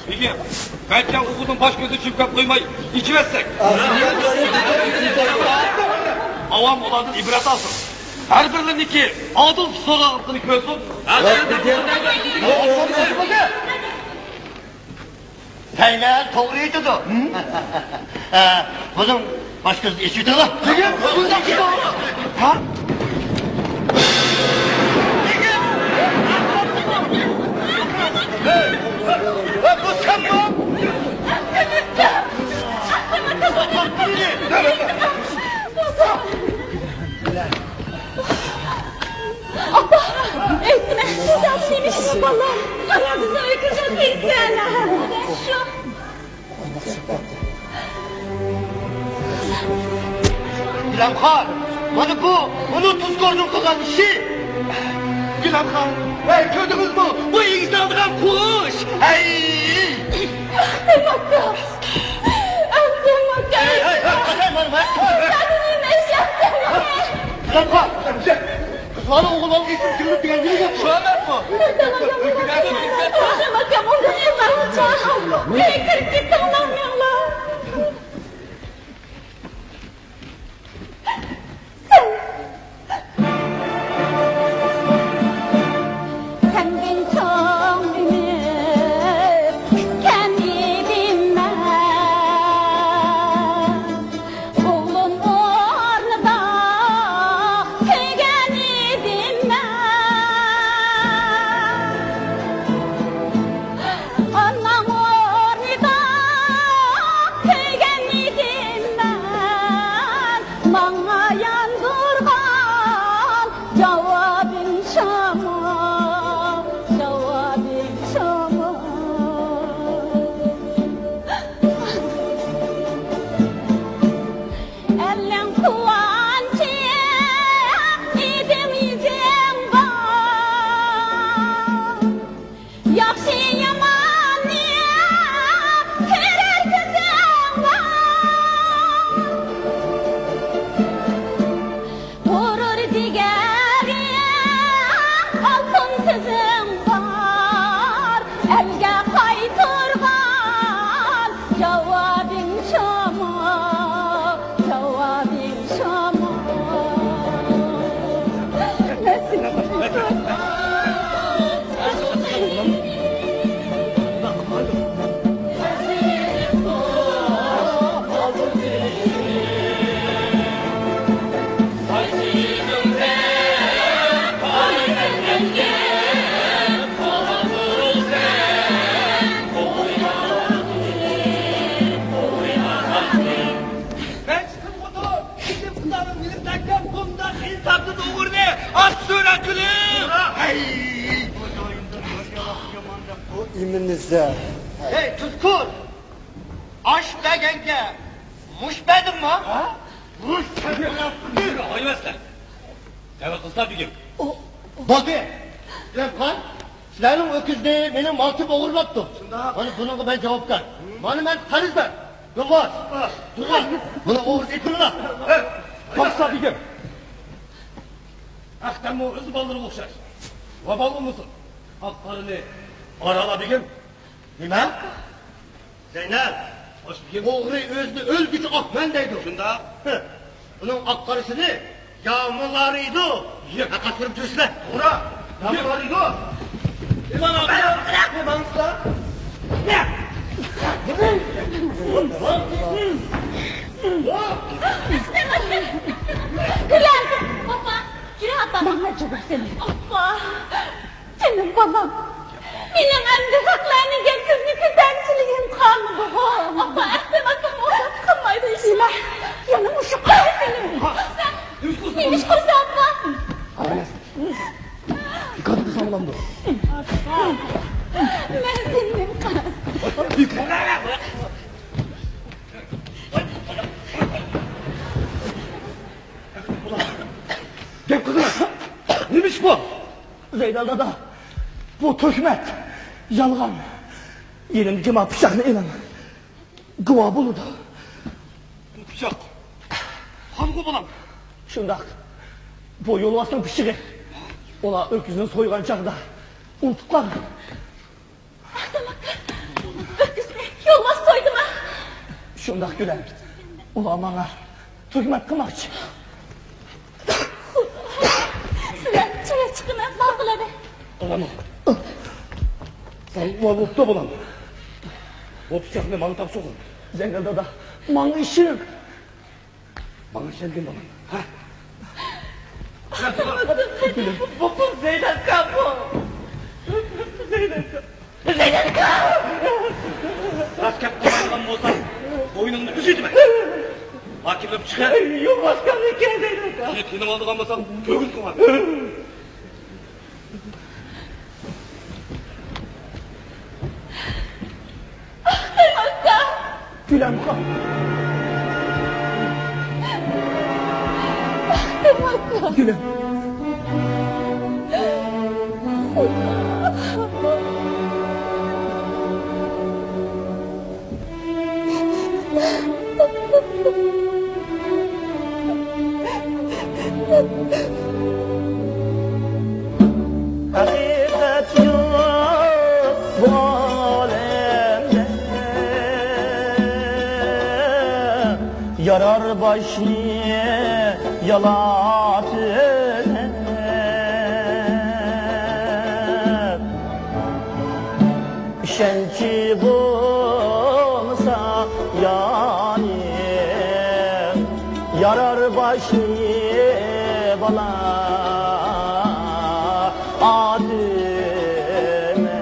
بېگىم، بەلكى ئوغرىنىڭ باش كۆزىنى چۈمكەپ قويماي ئېچىۋەتسەك. ئاۋام ئۇلاردىن ئىبرەت ئالسۇن. ھەر بىرلىرىنىڭكى ئادىل سوراقلىرىنى كۆرسۇن. زەينەپ توغرا ئېيتىدۇ. ھە، بۇنىڭ باش كۆزىنى ئېچىۋېتىڭلار. ھە؟ ھە، بۇ سەنمۇ؟ ئاپا، ئېيتمە، سىز ئاشۇ نېمە ئىشنى بالام؟ قارا، بىزنىڭ ئۆكۈزنىڭ تېرىسى ئەنە. شۇ. گۈلەمخان، مانا بۇ، ئۇنىڭ تۇزكورنىڭ قىلغان ئىشى. گۈلەمخان، ھەي، كۆردىڭىزمۇ؟ بۇ ئېگىز ئالىدىغان قۇش. ھەي! ئەختەم ئاكا! ئەختەم ئاكا! ھەي، ھەي، ھەي، قاچاي، مانا، مانا. سەن نېمە ئىش ئەختەم ئاكا؟ گۈلەمخان! قىزلارنى ئوغۇل ئالغىسىز گۈللۈك دېگەن نېمە گەپ شۇ ئەمەسمۇ؟ سەندىن چوڭ ئۈمىد كۈتكەن ئىدىم مەن. ئوغلۇم ئورنىدا كۆيگەن ئىدىم مەن. ئاناڭ ئورنىدا ئىمىنىزدە. ھەي، تۇزكور! ئاش بەرگەنگە مۇش بەردىڭمۇ؟ ھە؟ مۇش بەردىم. ھايۋەسلەر! دەۋە قىلسا بېگىم. بولدى! سىلەرنىڭ ئۆكۈزنى مېنىڭ مالتىم ئوغرىلاپتۇ. شۇنداق. مانا بۇنىڭغا مەن جاۋابكار. مانا مەن قەرزدار. يولۋاس! بۇنى ئوغرىسى ئېتىڭلار! باقسا بېگىم! ئەختەممۇ ئۆز بالىلىرىغا ئوخشاش. ۋابا بولمىسۇن. ئاق قارىنى ئارالا بېگىم. نېمە؟ زەينەپ! خوش بېگىم. ئوغرى ئۆزىنى ئۆلگۈچە ئاقمەن دەيدۇ. شۇنداق. ئۇنىڭ ئاق قارىسىنى يامىلارىدۇ. ياق. ھەققە سۈرۈپ تۈرسىلە. توغرا. يامىلارىدۇ. ئىمان ئابلا. نېماڭسىلەر؟ گۈلەم! ئاپا! يۈرە، ئاپا! ماڭا جۇ بەرسەن. ئاپا! جېنىم بالام! مېنىڭ ئەمدى ساقلارنى گەپ سۆزنى كۆتەرمىسىلا يېنىم قالمىدىغۇ. ئاپا، ئەختەم ئاكام ئوخشاپ قالمايدۇ ئىشلار. يەنە مۇشۇ قارا سېنىڭ. نېمە ئىش قىلسا ئاپا؟ قارىسا. بىكار دېسەڭ بولامدۇ؟ ئاپا. مەن سېنى نېمە قىلىمەن؟ گەپ قىلدىڭ. نېمە ئىش بۇ؟ زەينەل دادا، بۇ تۆھمەت، يالغان. يېنىمدىكى ما پىچاقنى ئېلىڭ. گۇۋاھ بولىدۇ. بۇ پىچاق قانغۇ بالام. شۇنداق. بۇ يولۋاسنىڭ پىچىقى. ئۇلار ئۆكۈزنى سويغان چاغدا ئۇنتۇپ قالغان. ئەختەم ئاكا، ئۆكۈزنى يولۋاس سويدىما؟ شۇنداق، گۈلەم. ئۇلار ماڭا تۆھمەت قىلماقچى. سىلەر چىقىپ چىقىڭ، ماقۇل ئەمەس. ئاۋۇ، ساڭا بوپتۇ، بالام. بۇ پىچاقنى ماڭا تاپشۇرغىن. زەينەل دادا، ماڭا ئىشىنىڭ. ماڭا ئىشەنگىن، بالام. ھە؟ بۇ، بۇ زەينەپكە بۇ. زەينەپكە. زەينەپكە. راست گەپ قىلمايدىغان بولساڭ، بوينۇڭنى ئۈزۈۋېتىمەن. ھاكىم بولۇپ چىقە. يولۋاسكەنمىكىن، زەينەپكە. سېنى تېنىپ ئالىدىغان بولسام، كۆڭۈل قويمايمەن. ئاختىماكا! گۈلەم خان! ئاختىماكا! گۈلەم! ھەقىقەت يوق بۇ ئالەمدە، يارار باشنى يالاتىمەن. ئىشەنچى بولسا يانى، يارار باشنى بالا ئادىمە.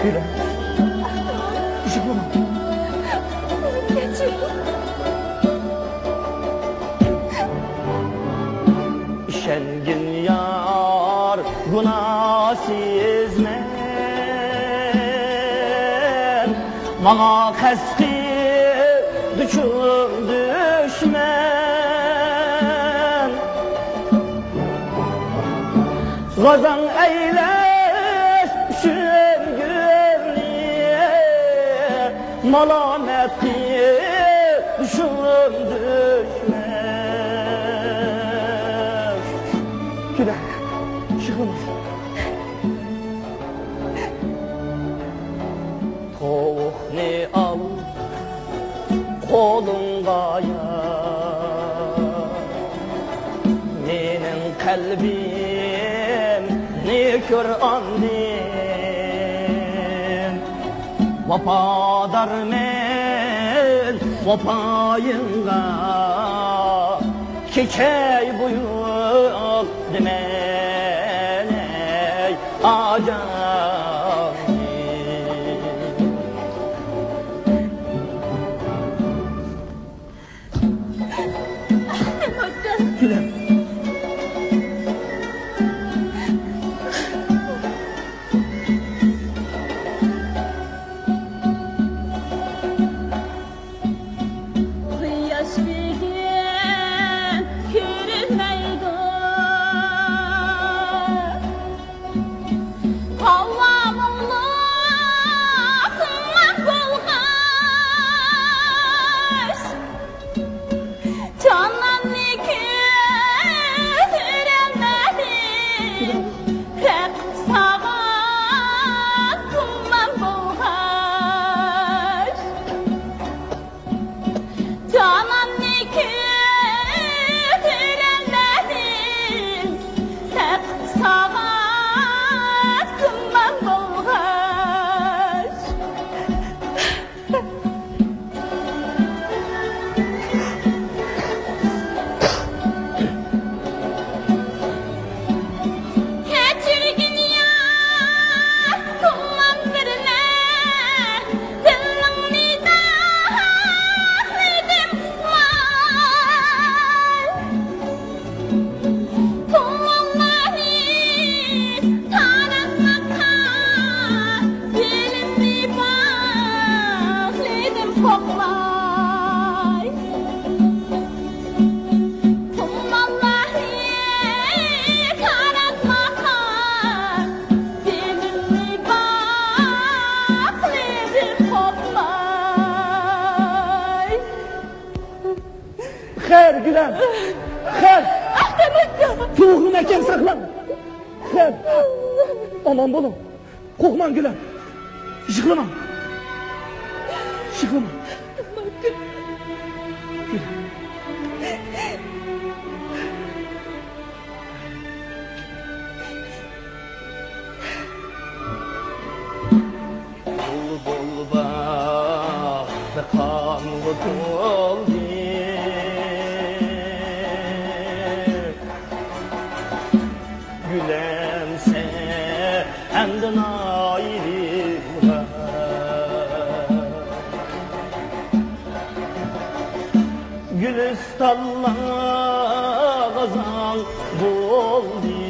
يۈرە. ئىشىك بولما. ئىشەنگىن يار، گۇناھسىزمەن، ماڭا قەست قىلدى چوڭ دۈشمەن. غازاڭ ئەيلەش سۆڭگۈمنى، مالامەت قىل شۇڭدۇشمەن. كۈلە، يىغلىما. توۋۇقنى ئال قولۇڭغا يار، مېنىڭ قەلبىمنى كۆر ئاندىن. ۋاپادارمەن ۋاپايىڭغا، كېچەي بۇيرۇق دېمەن ئەي ئاجاڭ. كۈلەم. خەپ! تۇغرۇم ئەكەم ساقلاڭ! خەپ! ئامان بولۇڭ! قورقماڭ، گۈلەم! يىغلىماڭ! يىغلىماڭ! گۈلەم! بۇلبۇل باغدا قانغا تولدى، گۈلەم سەندىن ئايرىلغان. گۈلىستانلار غازاڭ بولدى،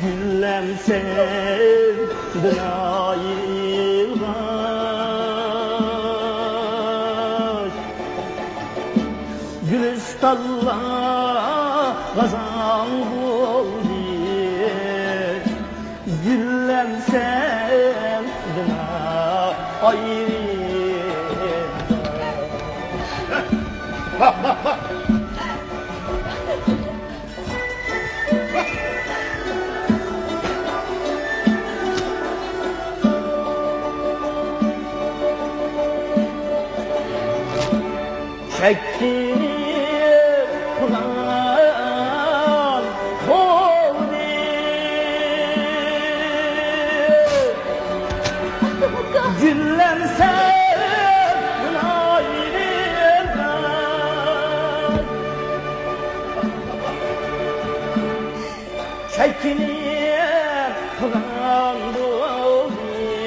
گۈللەم سەندىن ئايرىلغاچ. گۈلىستانلار غازاڭ بولدى، گۈللەم سەندىن ئايرىلدى. چەككىنىپ قالغان بولدى. گۈللەم سەندىن ئايرىلغان. چەككىنىپ قالغان بولدى،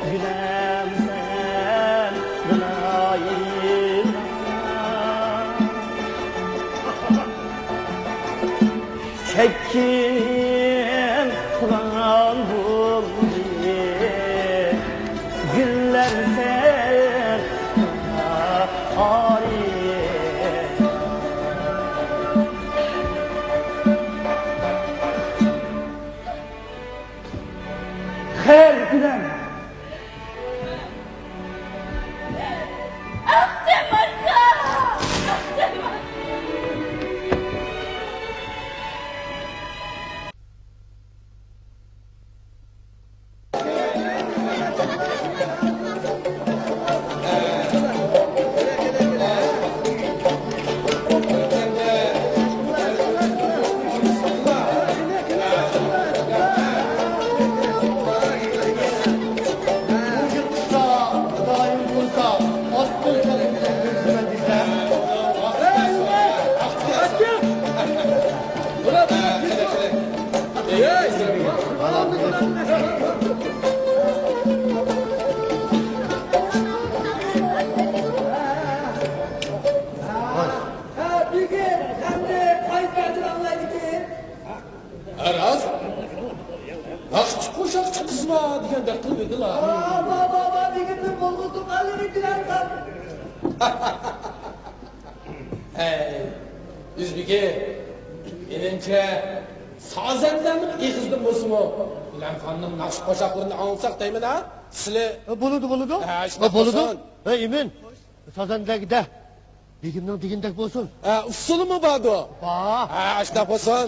گۈلەم سەندىن ئايرىلغان. چەككىنىپ قالغان بولدى، گۈللەم سەندىن ئايرىلغان. خەير، گۈلەم. ھە، بۈگۈن ئەمدى قايسى بەتنى ئاڭلايدىكىن؟ ھە، راست. ناخشىچى قوشاقچى قىزما دېگەندەك قىلىۋىدىلا. ۋا، ۋا، ۋا، ۋا، بۈگۈن بىر بولغۇزدۇق ئاللىنى بىلەركەن. ھەي، ئۆزبېكى، مېنىڭچە، سازەندىلەرنىڭ ئېغىزىدىن بولسىمۇ، گۈلەمخاننىڭ ناخشا قوشاقلىرىنى ئاڭلىساق دەيمەن، ھە؟ سىلى. ھە، بولىدۇ، بولىدۇ. ھە، ھە، شۇنداق بولىدۇ. بولسۇن. ھەي، ئىمىن، سازەندىلەرگە دە، بېگىمنىڭ دېگىنىدەك بولسۇن. ھە، ئۇسسۇلىمۇ باردۇ. بار. ھە، شۇنداق بولسۇن.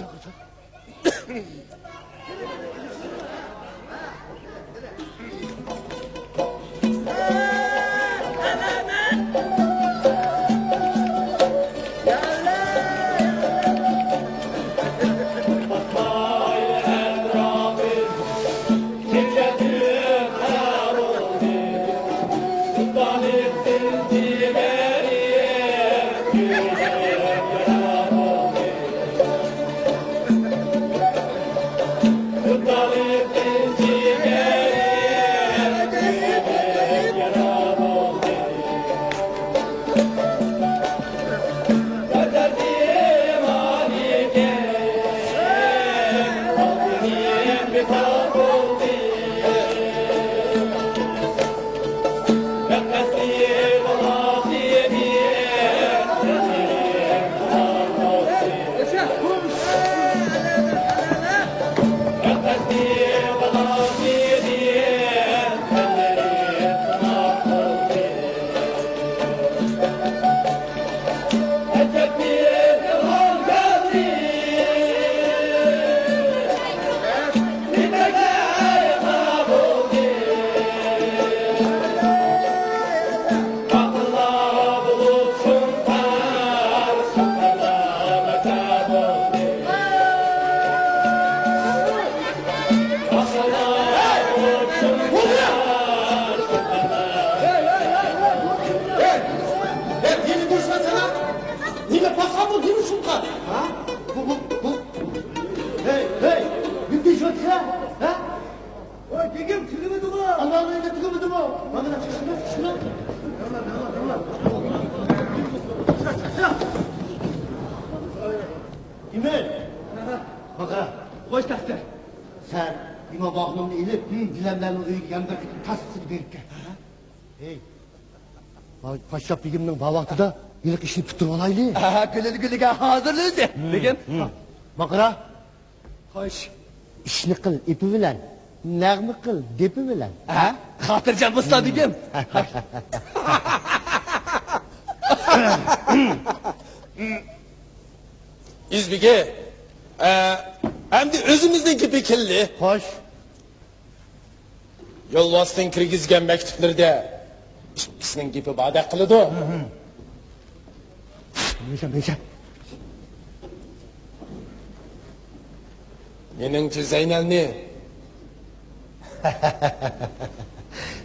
ئىمىن! ماقرا! خوش تەقسىر! سەن ئىمام ئاخۇنۇمنى ئېلىپ، گىلەملەرنىڭ ئۆيىگە يەنە بىر قېتىم تاس سېلىپ بېرىپ كەل. ھەي! پاششاپ بېگىمنىڭ بار ۋاقتىدا ھېلىقى ئىشنى پۈتتۈرۈۋالايلى. ھە، گۈلىدە گۈلىگە ھازىرلىدى، بېگىم. ماقرا! خوش. ئىشنى قىل ئېپى بىلەن، نەغمە قىل دېپى بىلەن. ھە؟ خاتىرجەم بولسا، بېگىم. يۈز بېگى، ئە، ئەمدى ئۆزىمىزنىڭ گېپى كەلدى. خوش. يولۋاستىن كىرگۈزگەن مەكتۇپلىرىدە ئىككىسىنىڭ گېپى باردەك قىلىدۇ. مېشە، مېشە. مېنىڭچە زەينەلنى.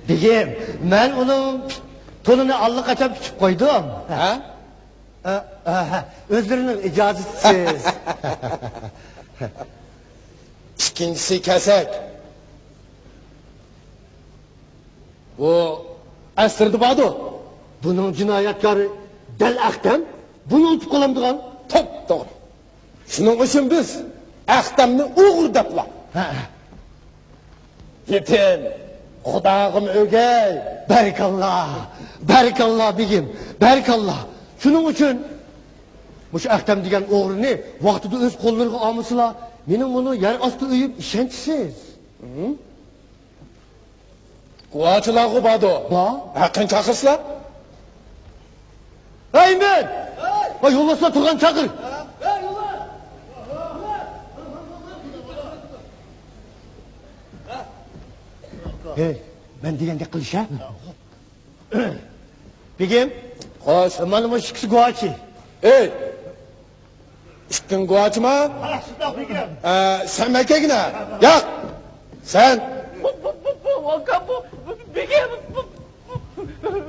بېگىم، مەن ئۇنىڭ تونىنى ئاللىقاچان پۈتۈپ قويدۇم. ھە؟ ئە، ئە، ئۆزلىرىنىڭ ئىجازىتىسىز. ئىككىنچىسى كەسەك. بۇ ئەسىردە باردۇ. بۇنىڭ جىنايەتكارى دەل ئەختەم. بۇنى ئۇنتۇپ قالامدىغان. توپتوغرا. شۇنىڭ ئۈچۈن بىز ئەختەمنى ئوغرى دەپلا. ھە. يېتىم، خۇداغىمۇ ئۆگەي. بەرىكاللا، بەرىكاللا بېگىم، بەرىكاللا. شۇنىڭ ئۈچۈن مۇشۇ ئەختەم دېگەن ئوغرىنى ۋاقتىدا ئۆز قوللىرىغا ئالمىسىلا، مېنىڭ مۇنۇ يەر ئاستى ئۆيۈم ئىشەنچسىز. گۇۋاچىلارغۇ باردۇ. بار. ھەققىنى چاقىرسىلا. ھەي، مەن! ۋاي، يولۋاسلار تۇرغان چاقىر. ھەي، مەن دېگەندەك قىلىش، ھە؟ بېگىم. خوش. مانا مۇشۇ ئىككىسى گۇۋاچى. ئەي! ئىككىڭ گۇۋاچىما؟ ھە، شۇنداق بېگىم. ئە، سەن مەككەگىنە. ياق. سەن. بۇ، بۇ، بۇ، بۇ، ئاكا، بۇ، بۇ، بېگىم، بۇ، بۇ، بېگىم.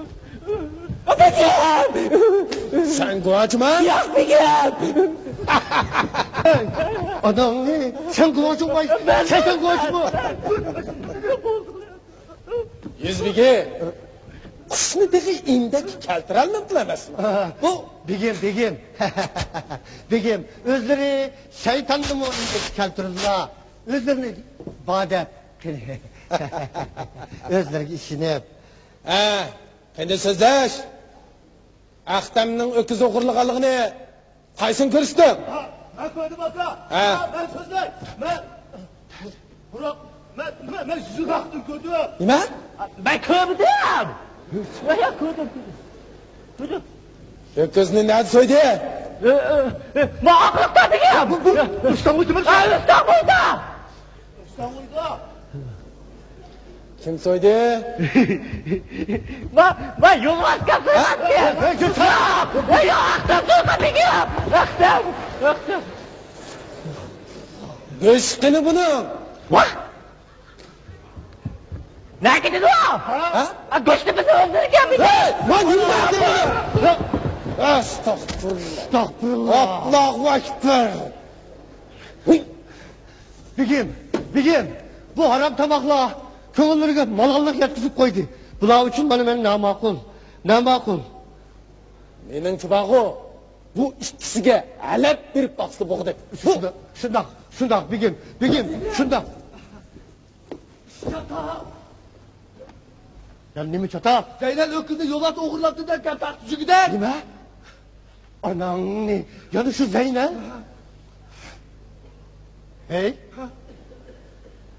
سەن گۇۋاچىما؟ ياق، بېگىم. ئاناڭنى، سەن گۇۋاچىڭ باي. مەن، سەن، سەن گۇۋاچىما؟ يۈز بېگى، قۇشنى تېخى ئىندەككە كەلتۈرەلمەپتىلا ئەمەسمۇ؟ بۇ بېگىم، بېگىم. بېگىم، ئۆزلىرى شەيتاننىمۇ ئىندەككە كەلتۈرىدىلا. ئۆزلىرىنى بار دەپ، قېنى. ئۆزلىرىگە ئىشىنىپ. ھە، قېنى سۆزلەش. ئەختەمنىڭ ئۆكۈز ئوغرىلىغانلىقىنى قايسىڭ كۆرسىتىڭ؟ ھە، مەن كۆردۈم، ئاكا. ھە. ھە، مەن سۆزلەي. مەن، بۇراق، مەن، مەن، مەن يىراقتىن كۆردۈم. نېمە؟ مەن كۆرمىدىم. ياق، ياق، كۆردۈم، كۆردۈم. كۆردۈم. ئۆكۈزنى نەدە سويدى؟ ئە، ئە، ئە، ما ئاقلىقتا دېگەن. بۇ، بۇ، ئىستانبۇلدا. ھە، ئىستانبۇلدا. ئىستانبۇلدا. كىم سويدى؟ ما، ما، يولۋاسكا سويغانكى. ھە، ھە، ھە، ھە. ياق، ئەختەم سويغان دېگەن. ئەختەم، ئەختەم. گۆشى قېنى بۇنىڭ؟ ۋاھ! نەگە كېتىدۇ؟ ھە؟ ئا، گۆشنى بىز ئۆلتۈرگەن بىز. ھەي، ما نېمە دەيدۇ؟ ئەستەغپۇرۇللا. ئەستەغپۇرۇللا. ئاللاھۇ ئەكبەر. بېگىم، بېگىم، بۇ ھارام تاماقلار كۆڭۈللىرىگە مالاللىق يەتكۈزۈپ قويدى. بۇلار ئۈچۈن مانا مەن ناماقۇل، ناماقۇل. مېنىڭچە بارغۇ، بۇ ئىككىسىگە ھەلەپ بېرىپ باقسا بولغۇدەك. شۇنداق، شۇنداق، شۇنداق، بېگىم، بېگىم، شۇنداق. چاتاق! يا نېمە چاتاق؟ زەينەل ئۆكۈزنى يولۋاس ئوغرىلاپتۇ دەپ گەپ تارتىپ يۈرگۈدەك. نېمە؟ ئاناڭنى، يەنە شۇ زەينەل؟ ھەي!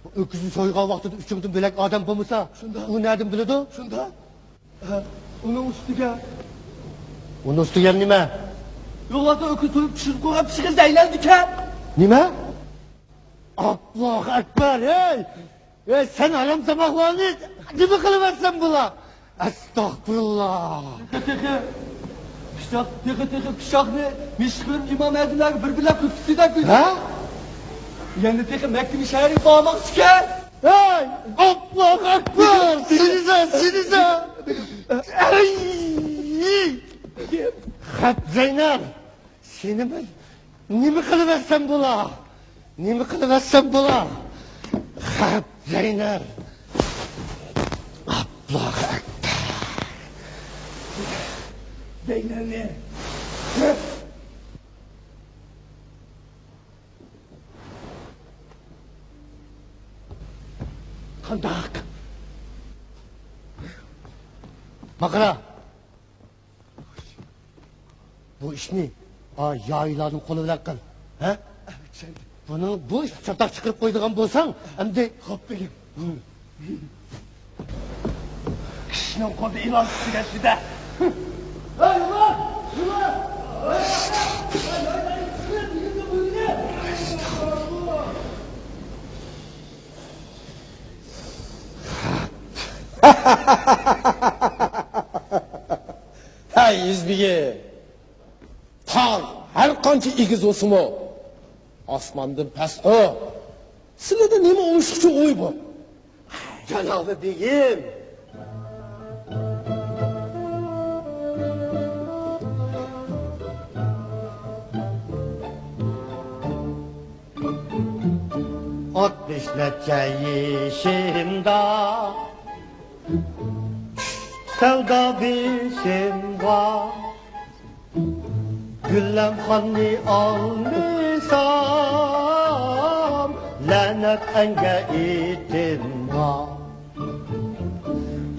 بۇ ئۆكۈزنى سويغان ۋاقتىدا ئۈچىمىزدىن بۆلەك ئادەم بولمىسا، شۇنداق. ئۇ نەدىن بىلىدۇ؟ شۇنداق. ھە، ئۇنىڭ ئۈستىگە. ئۇنىڭ ئۈستىگە نېمە؟ يولۋاسنى ئۆكۈز سويۇپ پىشۇرۇپ قويغان پىشىقى زەينەلدىكەن. نېمە؟ ئاللاھۇ ئەكبەر، ھەي! ھەي، سەن ھارام تاماقلارنى نېمە قىلىۋەتسەڭ بۇلار؟ ئەستەغپۇرۇللا! تېخى، تېخى پىشاق، تېخى، تېخى پىشاقنى مىشىق بېرىپ ئىمام ئەزىملەرگە بىر بىرلەپ كۆتۈرسىدەك. ھە؟ يەنە تېخى مەككىنى شەھەرگە بارماقچىكەن. ھەي، ئاللاھۇ ئەكبەر! سېنىزە، سېنىزە! ئەي! خەپ زەينەل! سېنى مەن نېمە قىلىۋەتسەم بولا؟ نېمە قىلىۋەتسەم بولا؟ خەپ زەينەل! ئاللاھۇ ئەكبەر! زەينەلنى! قانداق؟ ماقرا، بۇ ئىشنى، ئا، يايلارنىڭ قولى بىلەن قىل. ھە؟ بۇنىڭ، بۇ ئىشتا چاتاق چىقىرىپ قويىدىغان بولساڭ، ئەمدى. خوپ، بېگىم. كىشىنىڭ قولىدا ئىلان تۇتىدىكەنسىز-دە. ھەي، ئۇلار! ئۇلار! ھەي، يۈز بېگى! تاغ ھەر قانچە ئېگىز بولسىمۇ، ئاسماندىن پەسقۇ. سىلىدە نېمە ئوشۇقچە ئوي بۇ؟ جانابى بېگىم! ئاتمىش نەچچە يېشىمدا سەۋدا بېشىمغا، گۈلەمخاننى ئالمىسام، لەنەت ئەڭگە ئېتىمغا.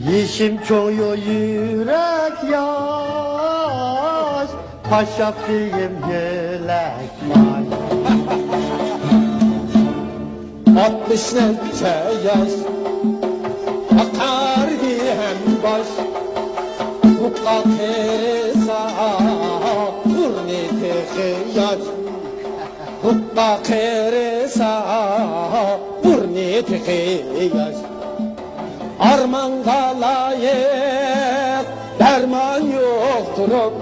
يېشىم چوڭ-يۇ، يۈرەك ياش، پاششاپ دېگىم يۆلەك باش. ئاتمىش نەچچە ياش، ئاقاردى ھەم باش. بۇققا قېرىسا، بۇرنى تېخى ياش. بۇققا قېرىسا، بۇرنى تېخى ياش. ئارمانغا لايىق دەرمان يوق تۇرۇپ،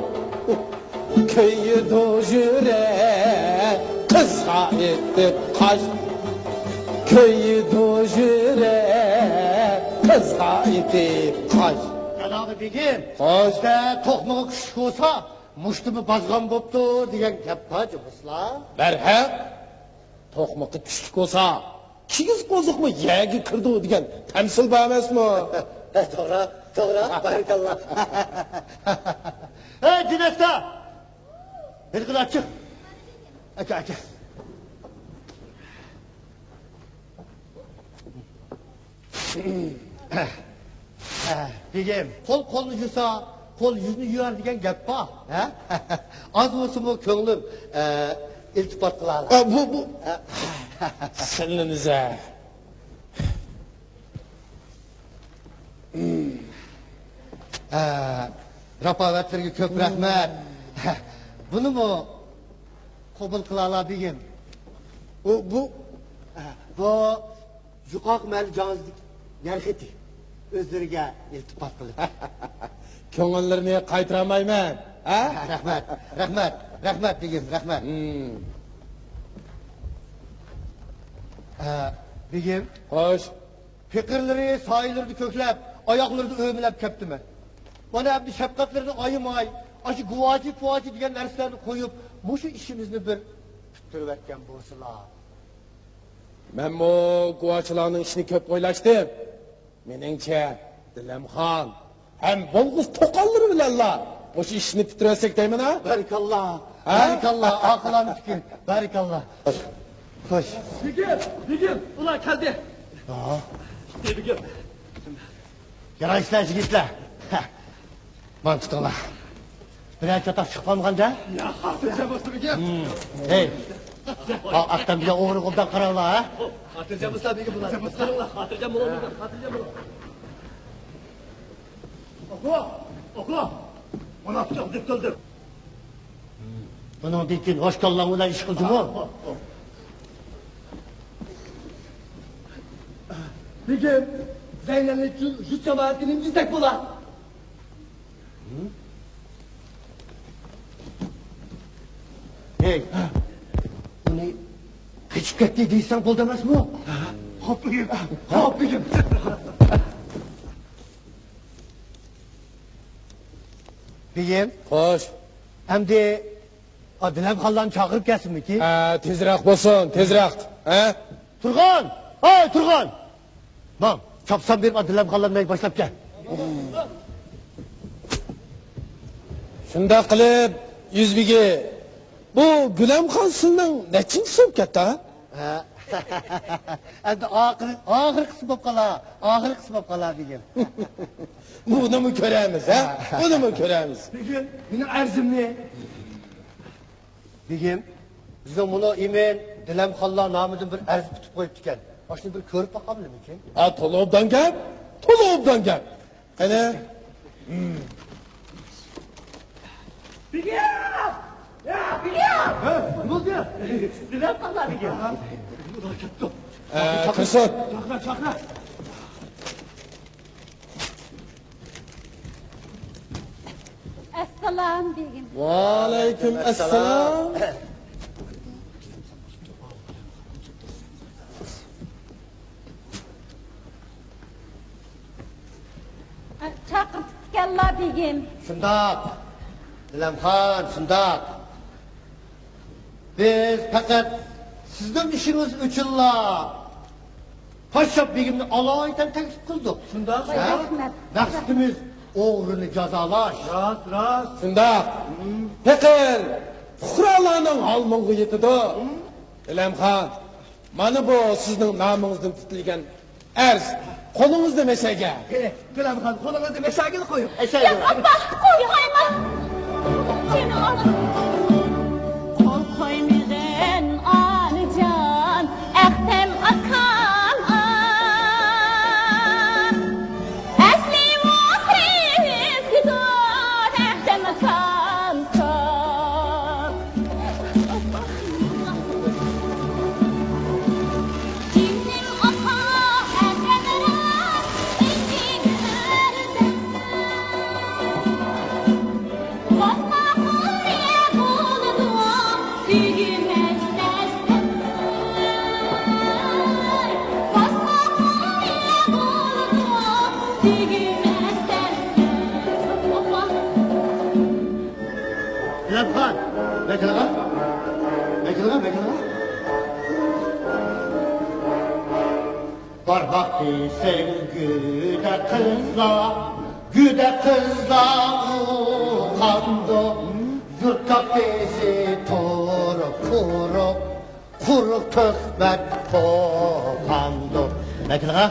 كۆيىدۇ يۈرەك قىزغا ئېتىپ قاش. كۆيىدۇ يۈرەك قىزغا ئېتىپ قاش. جانابى بېگىم، خوش. بىزدە توقمىقى كۈچلۈك بولسا، مۇشتىمۇ بازغان بوپتۇ دېگەن گەپ بار جۇمۇسىلا. بەرھەق، توقمىقى كۈچلۈك بولسا، كىگىز قوزۇقمۇ يەرگە كىرىدۇ دېگەن تەمسىل بار ئەمەسمۇ؟ توغرا، توغرا، بارىكاللا. ھەي، دىنەستا! ھېلىقىنى ئاچچىق. ئاكا، ئاكا. بېگىم، قول قولنى يۇسا، قول يۈزنى يۇيار دېگەن گەپ بار، ھە؟ ئاز بولسىمۇ كۆڭلۈم، ئە، ئىلتىپات قىلالا. ئا، بۇ، بۇ. ھە. سىلىمىزە. ئە، راپاۋەتلىرىگە كۆپ رەھمەت. بۇنىمۇ قوبۇل قىلالا، بېگىم. بۇ، بۇ. ئە، بۇ. يۇقىرىقى مەھەللە جاڭزىدىكى يەر خېتى. ئۆزلىرىگە ئىلتىپات قىلىپ. كۆڭۈللىرىنى قايتۇرالمايمەن، ھە؟ رەھمەت، رەھمەت، رەھمەت بېگىم، رەھمەت. ھىم. ھە، بېگىم. خوش. پېقىرلىرى سايىلىرىدا كۆكلەپ، ئاياغلىرىدا ئۆمىلەپ كەپتىمەن. مانا ئەمدى شەپقەتلىرىنى ئايىماي، ئاشۇ گۇۋاچى-پۇۋاچى دېگەن نەرسىلەرنى قويۇپ، مۇشۇ ئىشىمىزنى بىر پۈتتۈرۈۋەتكەن بولسىلا. مەنمۇ گۇۋاچىلارنىڭ ئىشىنى كۆپ ئويلاشتىم. مېنىڭچە، دىلەمخان ھەم بولغۇس توقاللىرى بىلەنلا مۇشۇ ئىشنى پۈتتۈرۈۋەتسەك دەيمەن، ھە؟ بارىكاللا، ھە؟ بارىكاللا، ئاقىلانە پىكىر، بارىكاللا. خوش. بېگىم، بېگىم، ئۇلار كەلدى. ھا؟ بېگىم. يارايسىلەر، يىگىتلەر. مانا تۇتۇڭلار. بىرەر چاتاق چىقىپ قالمىغان-دە؟ يا، خاتىرجەم بولسا بېگىم. ھىم. ھەي. ھا، ئاتتان بىلەن ئوغرى قوبدان قاراڭلار، ھە؟ خاتىرجەم بولسا بېگىم، بۇلار. قاراڭلار، خاتىرجەم بولۇڭ بېگىم، خاتىرجەم بولۇڭ. ئوقۇ، ئوقۇ. مۇناپىق دەپ كەلدىم. بۇنىڭدىن كېيىن ھوش كاللاڭ بىلەن ئىش قىل جۇمۇ. بېگىم، زەينەلنى جۇ-، جۇت جامائەتكە نېمە دېسەك بولا؟ ھەي، ئۇنى قېچىپ كەتتى دېسەڭ بولدى ئەمەسمۇ؟ خوپ، بېگىم. خوپ، بېگىم. بېگىم. خوش. ئەمدى ئا، دىلەمخانلارنى چاقىرىپ كەلسۇنمىكىن؟ ھە، تېزرەك بولسۇن، تېزرەك. ھە؟ تۇرغان! ھەي، تۇرغان! ماڭ، چاپسان بېرىپ، ئا، دىلەمخانلارنى مەيگە باشلاپ كەل. شۇنداق قىلىپ، يۈز بېگى، بۇ گۈلەمخان سىلىنىڭ نەچچىنچىسى بولۇپ كەتتى، ھە؟ ھە. ئەمدى ئاخىر، ئاخىرقىسى بولۇپ قالا، ئاخىرقىسى بولۇپ قالا بېگىم. بۇنىمۇ كۆرەمىز، ھە؟ بۇنىمۇ كۆرەمىز. بېگىم، مېنىڭ ئەرزىمنى. بېگىم، بىزنىڭ مۇنۇ ئىمىن دىلەمخانلار نامىدىن بىر ئەرز پۈتۈپ قويۇپتىكەن. ئاشۇنى بىر كۆرۈپ باقاملىمىكىن؟ ھە، تولا ئوبدان گەپ، تولا ئوبدان گەپ. قېنى؟ بېگىم! يا، بېگىم! ھە، نېمە بولدى؟ دىلەمخانلار بېگىم. ئە، كىرسۇن. چاقىرە، چاقىرە. ئەسسالام بېگىم. ۋەئەلەيكۇم ئەسسالام. چاقىرتىپتىكەنلا بېگىم. شۇنداق، دىلەمخان، شۇنداق. بىز پەقەت سىزنىڭ ئىشىڭىز ئۈچۈنلا پاششاپ بېگىمنى ئالايىتەن تەكلىپ قىلدۇق. شۇنداق. ھە؟ رەھمەت. مەقسىتىمىز ئوغرىنى جازالاش. راست، راست. شۇنداق. پېقىر پۇقرالارنىڭ ھال-مۇڭىغا يېتىدۇ. دىلەمخان، مانا بۇ سىزنىڭ نامىڭىزدىن پۈتۈلگەن ئەرز، قولىڭىزدا مەشەگە. قېنى، دىلەمخان، قولىڭىزدا مەشەگىنى قويۇڭ. ئەشەگە. ياق، ئاپا، قول قويما. قول قويمىغىن، ئانىجان، ئەختەم ئاكام، ئا. ئەسلى ئوغرى ئۆزگىدۇر، ئەختەم ئاكام. دىلەمخان، مەكىلغا، مەكىلغا، مەكىلغا. بارماق دېسەڭ گۈدە قىزلار، گۈدە قىزلار ئۇقامدۇ. يۇرتاق دېسە تۇرۇپ قۇرۇق، قۇرۇق تۆھمەت قوقامدۇ. مەكىلغا.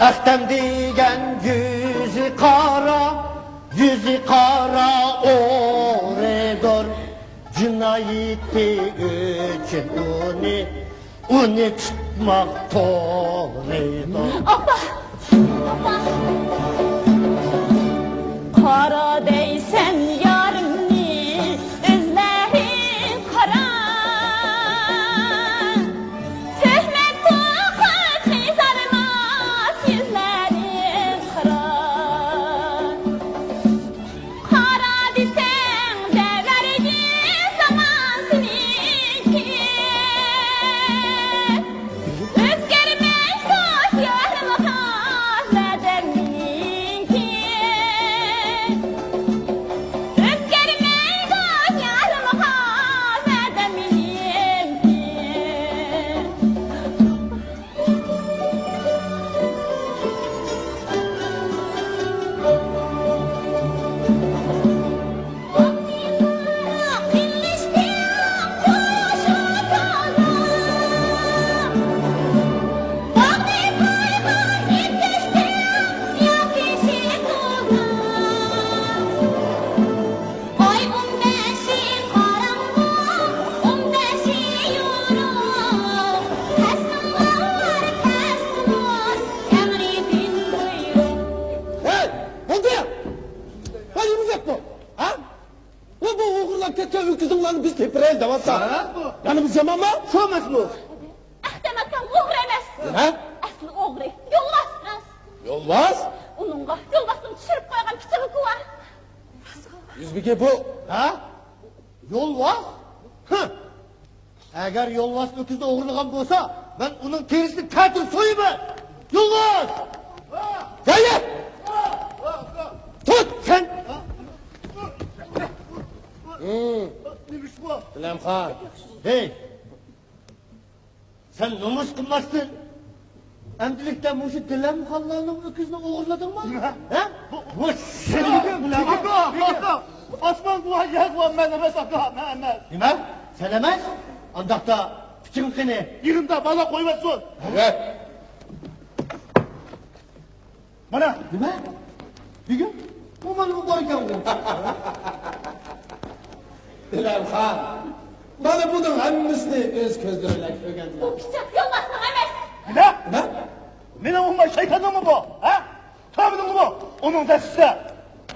ئەختەم دېگەن يۈزى قارا، يۈزى قارا ئوغرىدۇر. جىنايىتى ئۈچۈن ئۇنى، ئۇنى تۇتماق توغرىدۇر. ئاپا! ئاپا! قارا دەيسەن يارىمنى، ئىزلىرى قارا. تۆھمەت توقۇپ مىزارماس يۈزلىرى قارا. قارا دېسەڭ دەۋرگە زامان سېنىڭكى. ئۆزگەرمەيدۇ يارىمغا ۋەدەمنىڭكى. ئۆزگەرمەيدۇ يارىمغا ۋەدەمنىڭكى. ئاي ئون بەشى قاراڭغۇ، ئون بەشى يورۇق، پەسلىڭلار پەسلىمۇ، تەڭرىدىن بۇيرۇق. ھەي، بولدى! ۋاي، نېمە گەپ بۇ؟ ھە؟ ۋاي، بۇ ئوغرىلاپ كەتكەن ئۆكۈزۈڭلارنى بىز تېپىرەيلى دەۋاتساق. ھە، بۇ. يەنە بۇ يامانمۇ؟ شۇ ئەمەسمۇ؟ ئەختەم ئاكام ئوغرى ئەمەس. نېمە؟ ئەسلى ئوغرى، يولۋاس. يولۋاس؟ ئۇنىڭغا يولۋاسنىڭ چۈشۈرۈپ قويغان پىچىقى بار. يۈز بېگى بۇ. ھە؟ يولۋاس؟ ھە! ئەگەر يولۋاس ئۆكۈزنى ئوغرىلىغان بولسا، مەن ئۇنىڭ تېرىسىنى كەتۈر سويىمەن! يولۋاس! يايا! تۇت! سەن! نېمە ئىش بۇ؟ دىلەمخان. ھەي! سەن نومۇس قىلماستىن، ئەمدىلىكتە مۇشۇ دىلەمخانلارنىڭ ئۆكۈزىنى ئوغرىلىدىڭمۇ؟ ھە؟ بۇ، بۇ سېنىڭ بىلەن. ئاسمان گۇۋاھ، يەر گۇۋاھ، مەن ئەمەس، ئاكا، مەن ئەمەس. نېمە؟ سەن ئەمەس؟ ئانداقتا پىچىڭ قېنى؟ يېنىمدا بالا قويۇۋەتسۇن. ھە. مانا. نېمە؟ بۈگۈن بۇ مانا بۇ بار ئىكەنغۇ. دىلەمخان، مانا بۇنىڭ ھەممىسىنى ئۆز كۆزلىرى بىلەن كۆرگەن. بۇ پىچاق يولۋاسنىڭ ئەمەس. نېمە؟ نېمە؟ مېنىڭ ئۇماي شەيتاننىڭمۇ بۇ؟ ھە؟ تۆۋىنىڭمۇ بۇ؟ ئۇنىڭ دەستىدە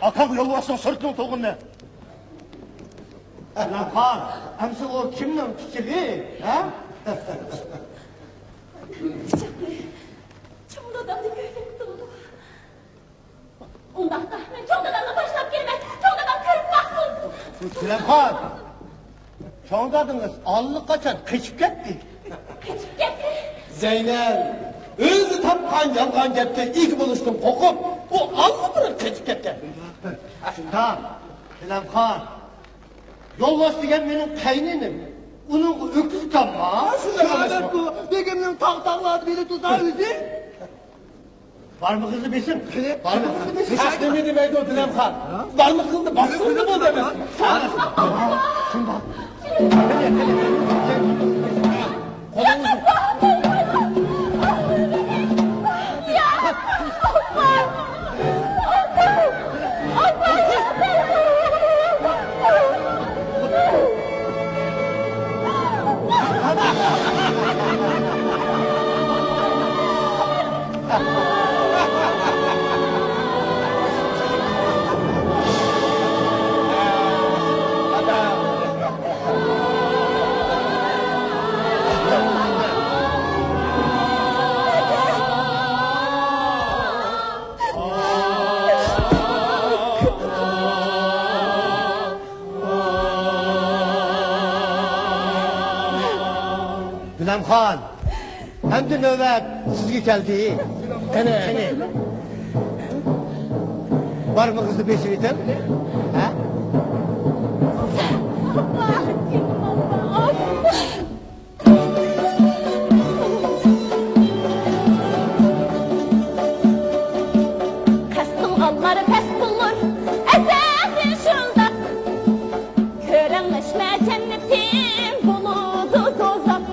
ئاكاڭ يولۋاسنىڭ سۈرىتىنىڭ تۇغىنى. دىلەمخان، ئەمسە ئۇ كىمنىڭ پىچىقى؟ ھە؟ پىچاقنى چوڭ دادامدا كۆرگەنتىمغۇ. ئۇنداقتا مەن چوڭ دادامغا باشلاپ كېلىمەن. چوڭ دادام كۆرۈپ باقسۇن. دىلەمخان، چوڭ دادىڭىز ئاللىقاچان قېچىپ كەتتى. قېچىپ كەتتى. زەينەل ئۆزى تاپقان يالغان گەپكە ئىگە بولۇشتىن قورقۇپ، ئۇ ئاللىبۇرۇن قېچىپ كەتكەن. شۇنداق، دىلەمخان. يولۋاس دېگەن مېنىڭ قەينىنىم. ئۇنىڭغا ئۆكۈز ئۇكامما؟ شۇنداق ئەمەسمۇ؟ بېگىمنىڭ تاغ-تاغلاردا بېلى تۇرسا ئۆزى. بارمىقىڭىزنى بېسىڭ. قېنى؟ بارمىقىڭىزنى بېسىڭ. ھېچ نېمە دېمەيدۇ، دىلەمخان. بارمىقىڭنى باسسىڭىز بولدى ئەمەسمۇ؟ شۇنداق. قولىڭىزنى. گۈلەمخان، ئەمدى نۆۋەت سىزگە كەلدى. قېنى؟ قېنى؟ بارمىقىڭىزنى بېسىۋېتىڭ. ھە؟ قەستىڭ ئالمار پەس بولۇر، ئەسەسى شۇنداق. كۆرەڭلەشمە جەننىتىم، بولىدۇ دوزاخ.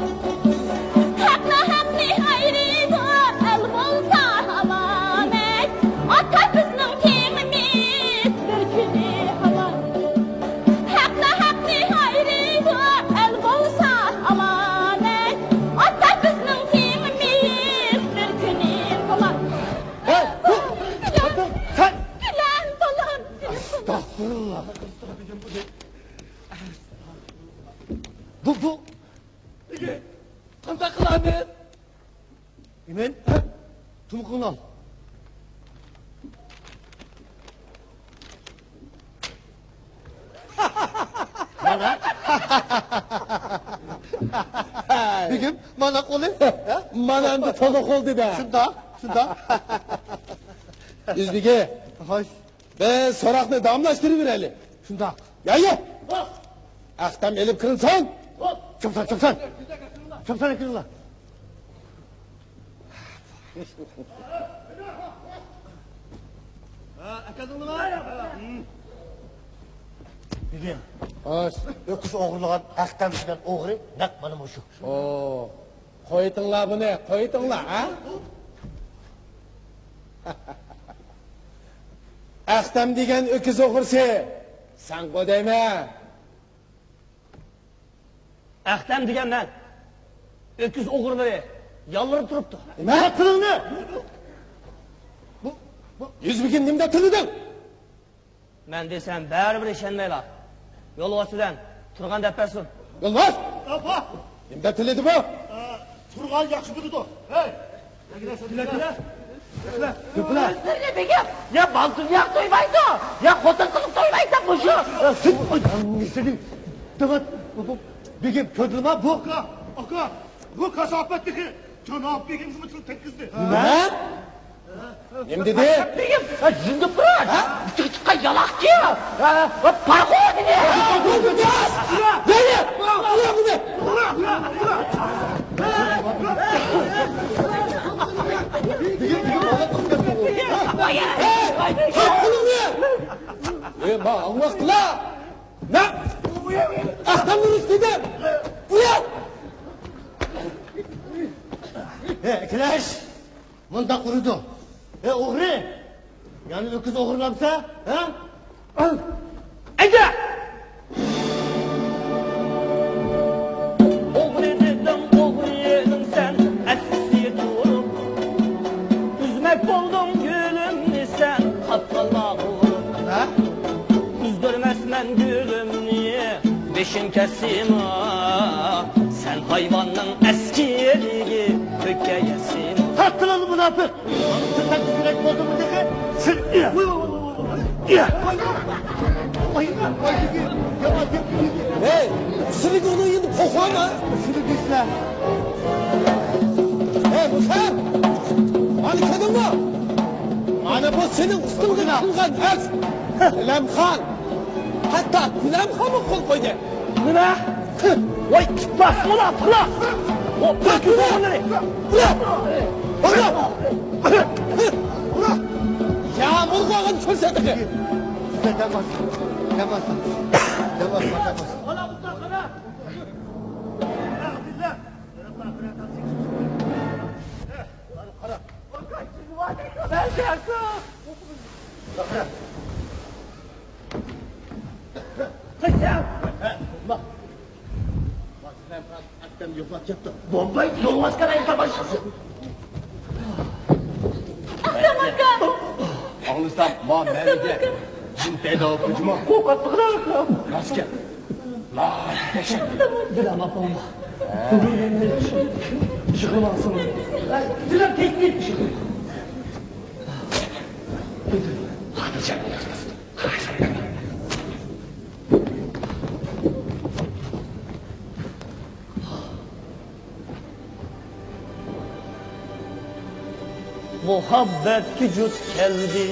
ھەق ناھەقنى ئايرىيدۇ، ئەل بولسا ئالامەت. ئاتا بىزنىڭ تېڭىمىز، بىر كۈنى ھالاك. ھەق ناھەقنى ئايرىيدۇ، ئەل بولسا ئالامەت. ئاتا بىزنىڭ تېڭىمىز، بىر كۈنى ھالاك. ھەي، بۇ، سەن! گۈلەم بالام. ئەستەغپۇرۇللا. بۇ، بۇ. قانداق قىلامىز؟ ئىمىن، تۇمىقىڭنى ئال. مانا. بېگىم، مانا قولى. مانا ئەمدى تولا قول دېدى. شۇنداق، شۇنداق. يۈزبېگى. خوش. بىز سوراقنى داۋاملاشتۇرۇۋېرەيلى. شۇنداق. يايى! ئەختەم ئېلىپ كىرىلسۇن! چومسان، چومسان! چومسان كىرىڭلار. ھە، ئەكەلدىڭلارمۇ؟ بېگىم. خوش. ئۆكۈز ئوغرىلىغان ئەختەم دېگەن ئوغرى نەق مانا مۇشۇ. ئو. قويۇتۇڭلار بۇنى، قويۇتۇڭلار، ھە؟ ئەختەم دېگەن ئۆكۈز ئوغرىسى سەنغۇ دەيمەن. ئەختەم دېگەن مەن. ئۆكۈز ئوغرىلىرى يالۋۇرۇپ تۇرۇپتۇ. نېمە؟ تىلىڭنى! بۇ، بۇ يۈزبېگىم نېمىدەپ تىللىدىڭ؟ مەن دېسەم بەرىبىر ئىشەنمەيلا. يولۋاس بىلەن تۇرغان دەپ بەرسۇن. يولۋاس! ئاپا! نېمە دەپ تىللىدى بۇ؟ ئا، تۇرغان ياخشى بىلىدۇ. ھەي! كېلە، كېلە. كېلە. كېلە. يا بالدۇرياق تويمايدۇ. يا خوتۇن قىلىپ تويمايسەن مۇشۇ. سىز، ئاي، سېنىڭ دىڭىت، بېگىم كۆردۈڭما بۇ؟ ئاكا، ئاكا، بۇ كاساپەتتىكى جاناب بېگىمگىمۇ تىل تەگكۈزدى. نېمە؟ نېمە دېدى؟ بېگىم، ھە، زىندىپۇراش! ھە؟ ئىچىگە چىققان يالاقچى! ھە، ھە، پارىخور دېدى! ۋاي، ۋاي، ۋاي. ئەي، ما، ئاڭلاقلا! ئاقتان ئۇرۇش دېدىم. ئۇيان! ھە، ئەكىلەش! مۇنداق ئۇرىدۇ. ھە، ئوغرى! يەنە ئۆكۈز ئوغرىلامسەن، ھە؟ ئەيدە! ئوغرى دېدىڭ، ئوغرى يېدىڭ سەن ئەسلى تۇرۇپ. ئۈزمەك بولدۇڭ گۈلۈمنى سەن قاتقانلا بولۇپ. ھە؟ ئۈزدۈرمەسمەن گۈلۈمنى، بېشىڭ كەسسىمۇ. سەن ھايۋاننىڭ ئەسكىلىگى، كۆككە يەسسىمۇ. تارتقىلى مۇناپىق! سەن يۈرەك بولدۇڭمۇ تېخى؟ سېنى ئىيە! ۋاي، ۋاي، ۋاي، ۋاي، ۋاي. ئىيە! ۋاي، ۋاي، ۋاي، ۋاي. يامان گەپ. ھەي، سېنىڭ ئۇنىڭ يېنىدا قوقۇڭما؟ شۇنى دېسىلە. ھەي، مۇسەر! مانا كۆردۈڭمۇ؟ مانا بۇ سېنىڭ ئۈستۈڭگە قىلغان ئەرز. گۈلەمخان! ھەتتا گۈلەمخانمۇ قول قويدى. نېمە؟ ۋاي، ئىپلاس مۇناپىقلار! ئوتتۇرا كۆتۈرۈڭلارنى! يامۇرغا ئالغان كۆرسەتكى! دەم ئالسا، دەم ئالسا، دەم ئالسا، دەم ئالسا. بومباي يولۋاس قارايدۇ تاماشىسى. ئاكام، ئاكام! ئاڭلىسام، ما مەلىگە جىن پەيدا بوپتۇ جۇما. قورقاتتىغىنا ئاكام. راست گەپ. لا، دەھشەت. بىلەم ئاپام. بۈگۈن مەن يىغلىماسىمۇ. بىلەم تەكلىپ. خاتىرجەم. مۇھەببەتكە جۇت كەلدى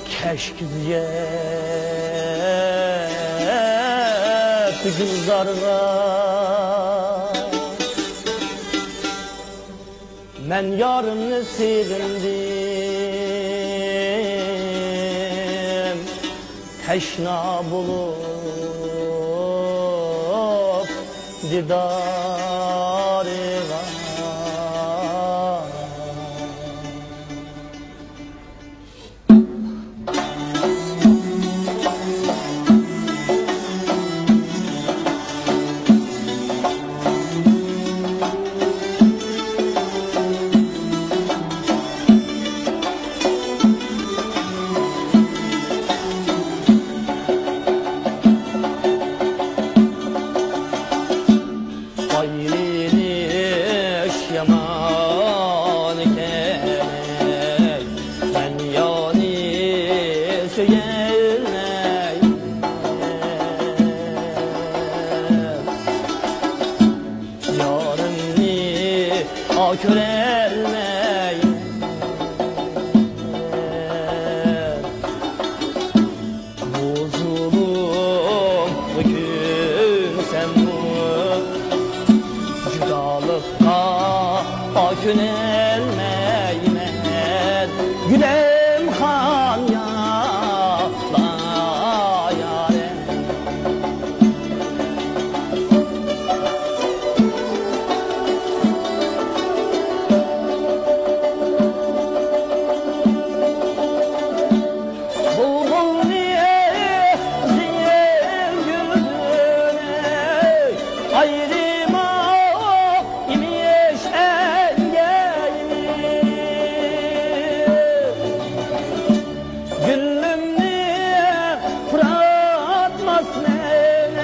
كەچ كۈزگە گۈلزارغا. مەن يارىمنى سېغىندىم، تەشنا بولۇپ دىدارىغا. ئايرىلىش يامان ئىكەن، مەن يانى سۆيەلمەيمەن. يارىمنى كۆرەلمەيمەن. بۇ زۇلۇمغا كۆنسەممۇ، جۇدالىققا كۆنەلمەيمەن. گۈلەمخان يالا يارەم. بۇلبۇلنى ئېزىپ گۈلدىن ئايرىما ئىمىش ئەنگەينى. گۈلۈمنى پۇراتماسمەن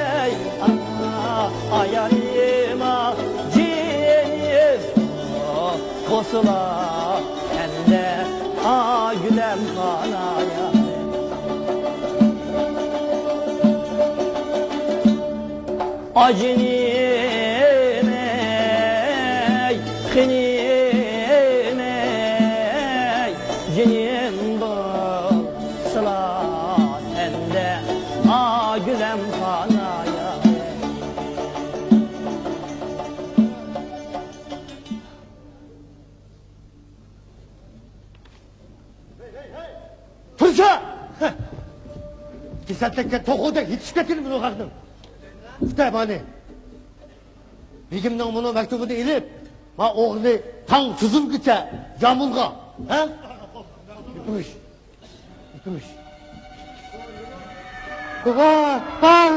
ئەي، ئايالىما جىيىم. قوسۇلا ئەندە ئا گۈلەمخان ئايا. ئاجىنىم ئەي، خېنىم ئەي، جېنىم بولسىلا ئەندە ئا گۈلەمخان ئايا. تۇرسا! كېسەل تەگكەن توخۇدەك يېتىشىپ كەتكىنى بۇنىڭ خەقنىڭ. ئۇستا مانى. بېگىمنىڭ مۇنۇ مەكتۇبىنى ئېلىپ، ما ئوغلى تاڭ سۈزۈلگۈچە يامۇلغا. ھە؟ يېپىش. يېپىش. ۋاي، ۋاي،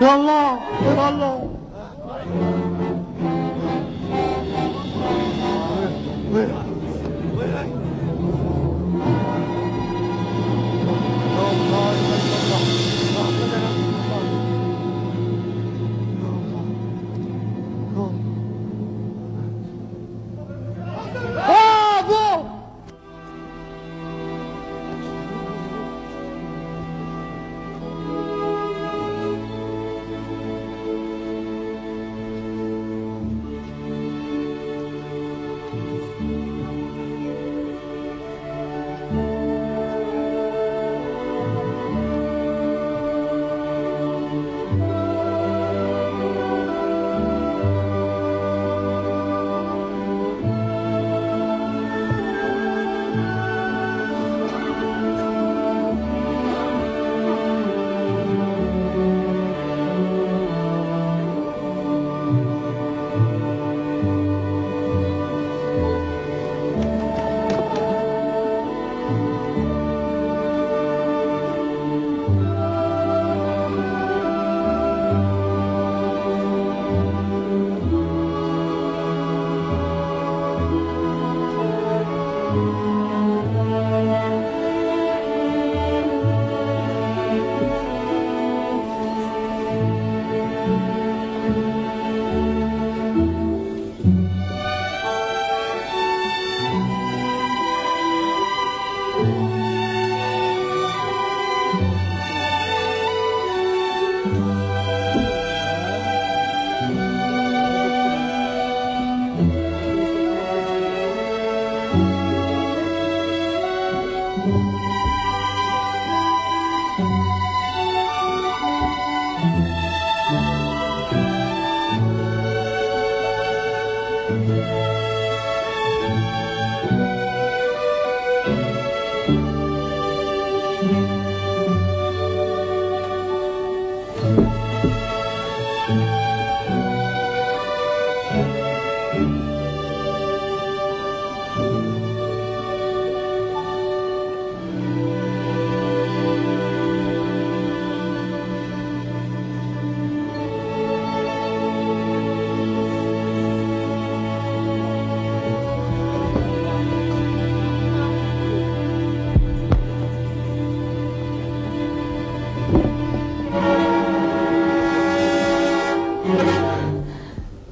ياللا، ياللا.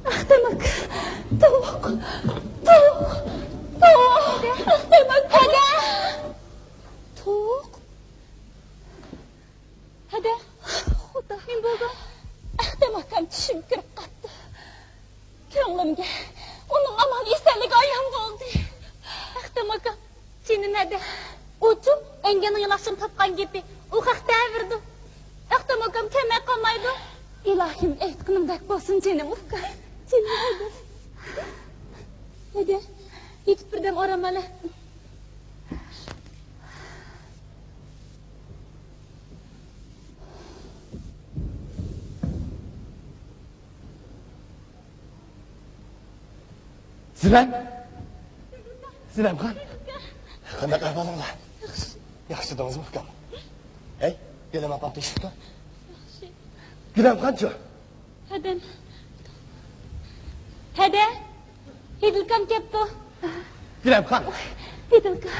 ئەختەم ئاكا، توۋۇق، توۋۇق، توۋۇق. ئەختەم ئاكا. توۋۇق. ھەدە. خۇدا. نېمە بولدى؟ ئەختەم ئاكام چۈشۈمگە كىرىپ قاپتۇ. كۆڭلۈمگە ئۇنىڭ ئامان ئېسەنلىكى ئايان بولدى. ئەختەم ئاكام جېنى نەدە؟ ئۇچۇ ئەنگەنىڭ يالاقچىنى تاپقان گېپى. ئۇ خەق دەۋېرىدۇ. ئەختەم ئاكام كەلمەي قالمايدۇ. ئىلاھىم، ئېيتقىنىڭدەك بولسۇن جېنىم ئۇكا. جېنىم ھەدە. ھەدە. يېتىپ بىردەم ئارام ئال. زىلەم! زىلەمخان! قانداق ئەھۋالىڭلار؟ ياخشى. ياخشى تۇردىڭىزمۇ، ئۇكام؟ ھەي، گۈلەم ئاپام تېشىپتۇ. ياخشى. گۈلەمخانچۇ؟ ھەدەم. ھەدە. ھېدىلكام كەپتۇ. گۈلەمخان. ھېدىلكا،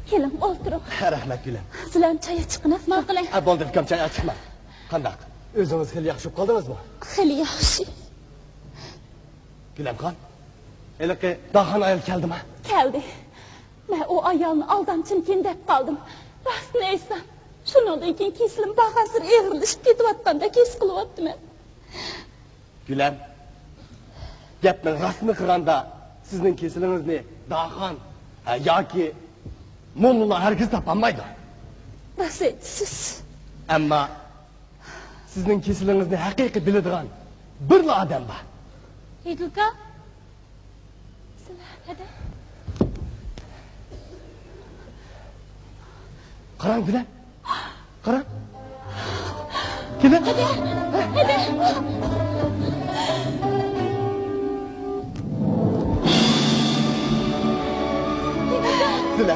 كېلىڭ، ئولتۇرۇڭ. رەھمەت، گۈلەم. سىلەرنى چاي ئاچىقىن. ماقۇل. ھە، بولدى، ئۇكام، چاي ئاچىقمەن. قانداق؟ ئۆزىڭىز خېلى ياخشى بولۇپ قالدىڭىزمۇ؟ خېلى ياخشى. گۈلەمخان، ھېلىقى داخان ئايال كەلدىما؟ كەلدى. مەن ئۇ ئايالنى ئالدامچىمىكىن دەپ قالدىم. راستىنى ئېيتسام، شۇنىڭدىن كېيىن كېسىلىم بارغانسېرى ئېغىرلىشىپ كېتىۋاتقاندەك ھېس قىلىۋاتىمەن. گۈلەم، گەپنىڭ راستىنى قىلغاندا، سىزنىڭ كېسىلىڭىزنى داخان، ھە، ياكى موللىلار ھەرگىز تاپالمايدۇ. راست ئېيتىسىز. ئەمما سىزنىڭ كېسىلىڭىزنى ھەقىقىي بىلىدىغان بىرلا ئادەم بار. ھېدىلكا؟ سىلەر ھەدە؟ قاراڭ، گۈلەم. قاراڭ. كېلىڭ. ھەدە! ھەدە! زىلە.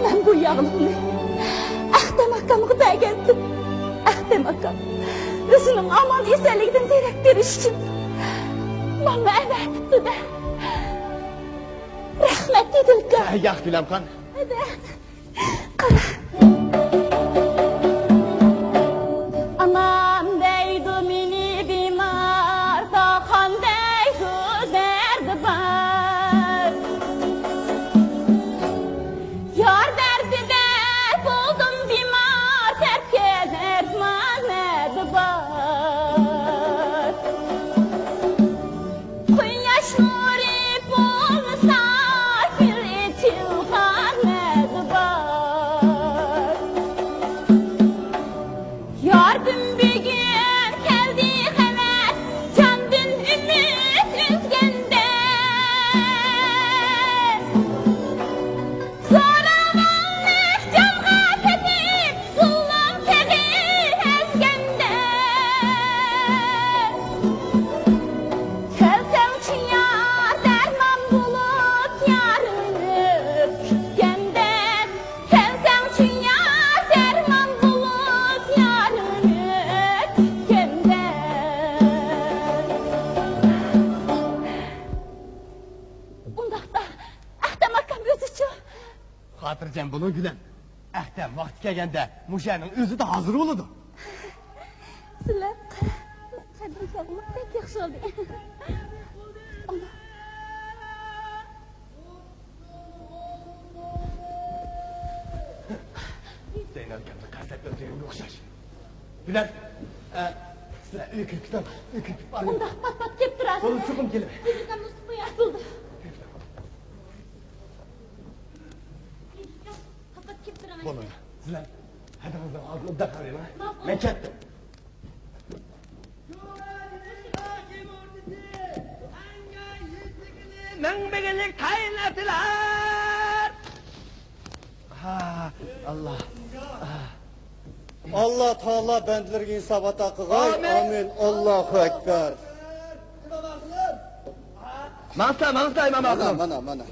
مەن بۇ ياغلىقنى ئەختەم ئاكامغا بەرگەنتىم. ئەختەم ئاكام ئۆزىنىڭ ئامان-ئېسەنلىكىدىن دېرەك بېرىش ئۈچۈن ماڭا ئەۋەتىپتۇ-دە. رەھمەت، ئىدىلكا. ياق، گۈلەمخان. ھەدە. ئانام دەيدۇ مېنى بىمار، داخان دەيدۇ دەردى بار. يار دەردىدە بولدۇم بىمار، دەردكە دەرمان نەدە بار؟ قۇياش نۇرى بولمىسا، گۈل ئېچىلغان نەدە بار؟ ياردىن بۈگۈن كەلدى خەۋەر، جاندىن ئۈمىد ئۈزگەندە. زوراۋانلىق جانغا پېتىپ، زۇلۇم تېغى ئەزگەندە. كەلسەڭچۇ يار دەرمان بولۇپ، يارىم ئۆلۈپ كۈتكەندە. كەلسەڭچۇ يار دەرمان بولۇپ، يارىم ئۆلۈپ كۈتكەندە. ئۇنداقتا ئەختەم ئاكام ئۆزىچۇ؟ خاتىرجەم بولۇڭ، گۈلەم. ئەختەم ۋاقتى كەلگەندە مۇشۇ يەرنىڭ ئۆزىدە ھازىر بولىدۇ. سىلەر قەدىر ساغلىق بەك ياخشى بولدى. ئانا. زەينەل كەمدە قەسەت ئۆلتۈرگەنگە ئوخشاش. گۈلەم، ئە، سىلەر ئۆيگە كىرىپ كېتىڭ. ئۆيگە كىرىپ كېتىپ بارىڭ. ئۇنداق پات-پات كېلىپ تۇراسىز. بولدى، چوقۇم كېلىمەن. بىزنى تۇتۇپ قوياسىز. بولدى. سىلەر ھەدىڭىزنىڭ ئالدىنى ئوبدان قىلىۋېلىڭ. ماقۇل. مەن كەتتىم. مەڭبىگىلىك تايىنلاتىلار. ھا، ئاللا. ئاللا تائالا بەندىلىرىگە ئىنساپ ئاتا قىلغاي. ئامىن. ئامىن. ئاللاھۇ ئەكبەر. ماڭسا، ماڭسا، ئىمام مانا، ئاخۇنۇم. مانا، مانا.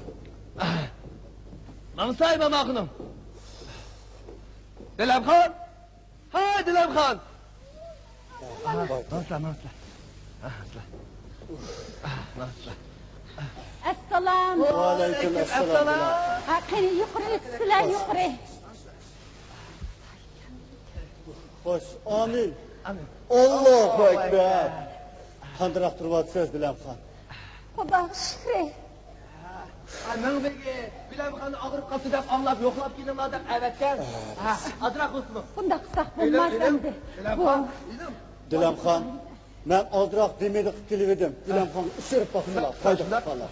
ماڭسا، ئىمام ئاخۇنۇم. دىلەمخان! ھاي، دىلەمخان! ۋاي، ۋاي. ماڭسىلا، ماڭسىلا. ھا، ماڭسىلا. ھا، ماڭسىلا. ئەسسالام. ۋەئەلەيكۇم ئەسسالام. ھا، قېنى، يۇقىرى ئۆتسىلە، يۇقىرى. خوش، ئامىن. ئامىن. ئاللاھۇ ئەكبەر. قانداقراق تۇرۇۋاتىسىز، دىلەمخان؟ خۇداغا شۈكرى. ئا، مىڭبېگى، گۈلەمخان ئاغرىپ قاپتۇ دەپ ئاڭلاپ، يوقلاپ كېلىڭلار دەپ ئەۋەتكەن. ھە، ئازراق بولسىمۇ. بۇنداق قىلساق بولماس ئەمدى. دىلەمخان، دىلەمخان، مەن ئازراق دېمىدىق قىلىۋىدىم. گۈلەمخانغا ئۇچرىشىپ باقسىلا، قايدا قالار.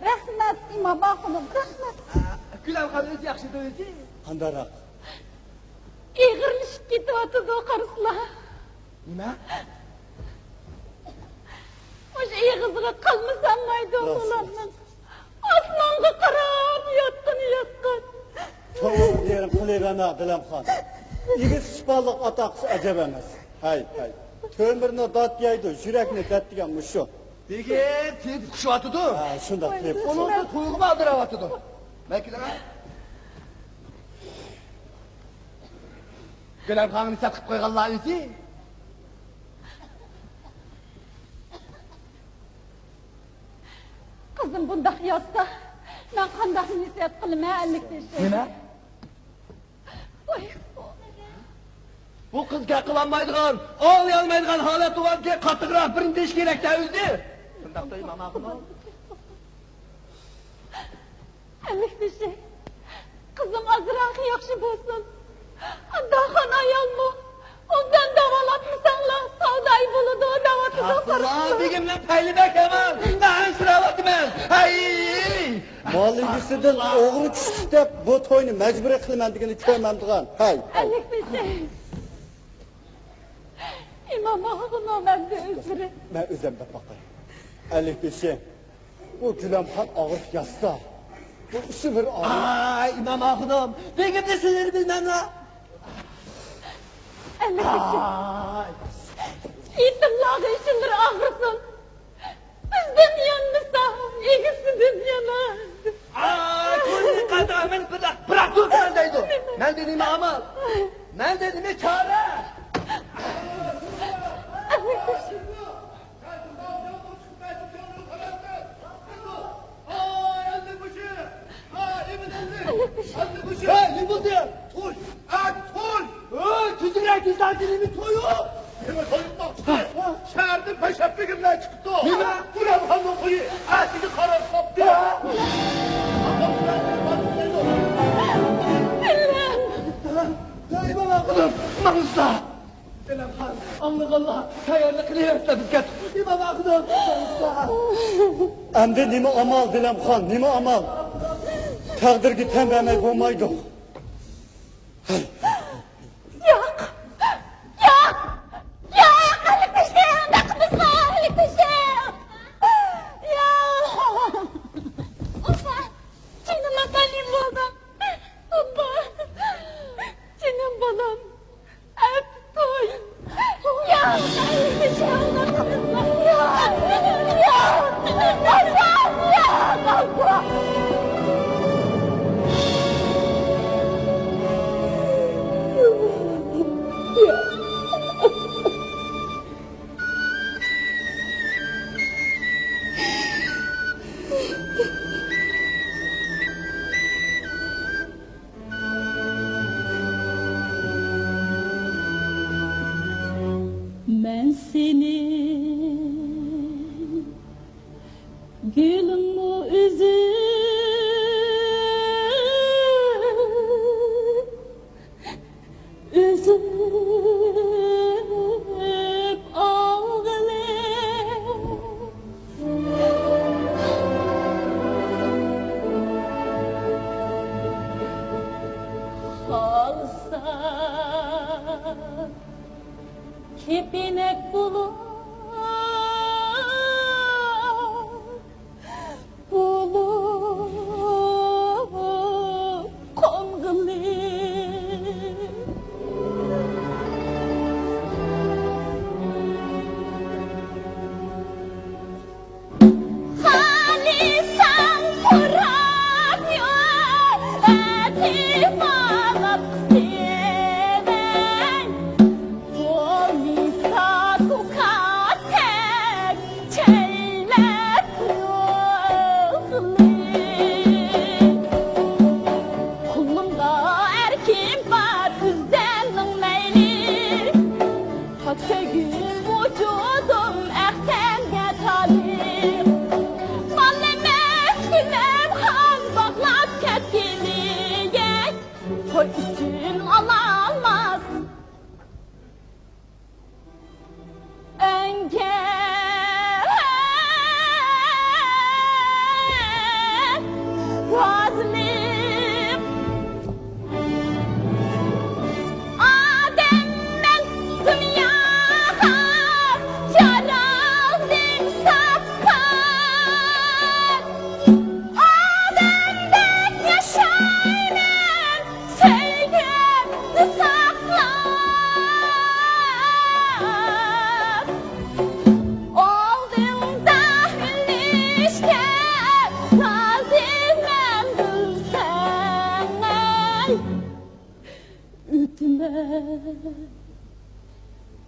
رەھمەت، ئىمام ئاخۇنۇم، رەھمەت. گۈلەمخان ئۆزى ياخشىدۇ ئۆزى. قانداقراق؟ ئېغىرلىشىپ كېتىۋاتىدۇ، قارىسىلا. نېمە؟ مۇشۇ ئېغىزىغا قالمىسا بولمايدۇ، راست. ئۇلارنىڭ ئاسمانغا قاراپ ياتقىنى ياتقان. كۆڭۈل يېرىم قىلىۋەرمە، دىلەمخان. ئېگىز شىپالىق ئاتا قىلسا ئەجەب ئەمەس. ھەي، ھەي. تۆمۈرنى دات يەيدۇ، يۈرەكنى دەت دېگەن مۇشۇ. بېگىم، تېلېفون قۇشۇۋاتىدۇ. ھە، شۇنداق، تېلېفون قۇشۇۋاتىدۇ. ئۇنىڭدا تۇيغۇمۇ ئالدىراۋاتىدۇ. مەن كېلىڭە. گۈلەمخانغا نەسىھەت قىلىپ قويغانلار ئۆزى. قىزىم بۇنداق يازسا، مەن قانداق نەسىھەت قىلىمەن، ئەللىك بېشى؟ نېمە؟ ۋاي. بۇ قىز گەپ قىلالمايدىغان، ئاڭلىيالمايدىغان ھالەتتە باركەن، قاتتىقراق بىرنى دېيىش كېرەك-دە ئۆزى. شۇنداق دەيمەن، ماقۇلمۇ؟ ئەللىك بېشى، قىزىم ئازراق ياخشى بولسۇن. داخان ئايالمۇ، ئوبدان داۋالاتمىساڭلار، ساۋدايى بولىدۇ، دەۋاتىدۇ. ئابدۇللا بېگىمنىڭ پەيلى بەك يامان. مەن ئەنسىرەۋاتىمەن. ھەي! مال ئىگىسىدىن ئوغرى چۈشتى دەپ، بۇ توينى مەجبۇرىي قىلىمەن دېگىنى كۆرمەمدىغان. ھەي! ئەللىك بېشى. ئىمام ئاخۇنۇم ئەمدى ئۆزلىرى. مەن ئۆزۈم دەپ باقاي. ئەللىك بېشى. بۇ گۈلەمخان ئاغرىپ ياتسا، بۇ ئىشى بىر ئاغرىپ. ئاي، ئىمام ئاخۇنۇم، بېگىمنى سىزنى بىلمەملا. ئەللىك ئۈچ. ئاي. يېتىملارغا ئىچىڭلار ئاغرىسۇن. بىزدىن يانمىسا، ئىگىسىدىن يانار. ئاي، كۆزىنى قاندىغان مېنى بىراق، بىراق تۇرسىلا دەيدۇ. مەندە نېمە ئامال؟ مەندە نېمە چارە؟ ھەي، نېمە بولدى؟ توي! ئە، توي! ھەي، كۆزۈڭلار كۆزلەردە نېمە تويۇ؟ نېمە تويۇقماق چىقتى؟ شەھەردىن بەش ھەپتىگە بىلەن چىقىپتۇ. نېمە؟ بۇرام خاننىڭ تويى ئەتىگە قارار تاپتى. ھە؟ ھەي، بابا، قۇلۇم، ماڭسا. بىلەمخان، ئاڭلىغانلار تەييارلىق قىلىۋەرسىلە، بىز كەتتۇق. بابا، قۇلۇم، ماڭسا. ئەمدى نېمە ئامال، بىلەمخان، نېمە ئامال؟ تەقدىرگە تەن بەرمەي بولمايدۇ. ياق! ياق! ياق! ئەلكىشىڭ! دەقمىسا ئەلكىشىڭ! ياق! ئاپا! جېنىم ئاپا نېمە بولدى؟ ئاپا! جېنىم بالام! ئەپ قوي! ياق! ئەلكىشىڭ! ياق! ياق! ئاپا! ياق! ئاپا! مەن سېنى گۈلۈڭمۇ ئۈزۈپ، ئۈزۈپ ئالغىلى. خالىسا كېپىنەك بولۇپ، بولۇپ قونغىلى. خالىساڭ پۇراپ يۈر، ئەتىپ ئالاپ سېنىڭ. بولمىسا كوكاتەك چەيلەپ يۈرسىلى. قولۇمدا ئەركىم بار، ئۆزۈڭنىڭ مەيلى. پاك سۆيگۈم، ۋۇجۇدۇم ئەختەمگە تالىپ. مال ئەمەس، بىلەمخان باغلاپ كەتكىلى. توي ئۈچۈن ئالالماس ئەنگە رازىلىق. ئادەممەن دۇنياغا يارالدىم ساپا. ئادەمدەك ياشايمەن سۆيگۈمنى ساقلاپ. ئالدىڭدا مىللىشكە رازىمەن بىلسەڭ. ئۆتىمەن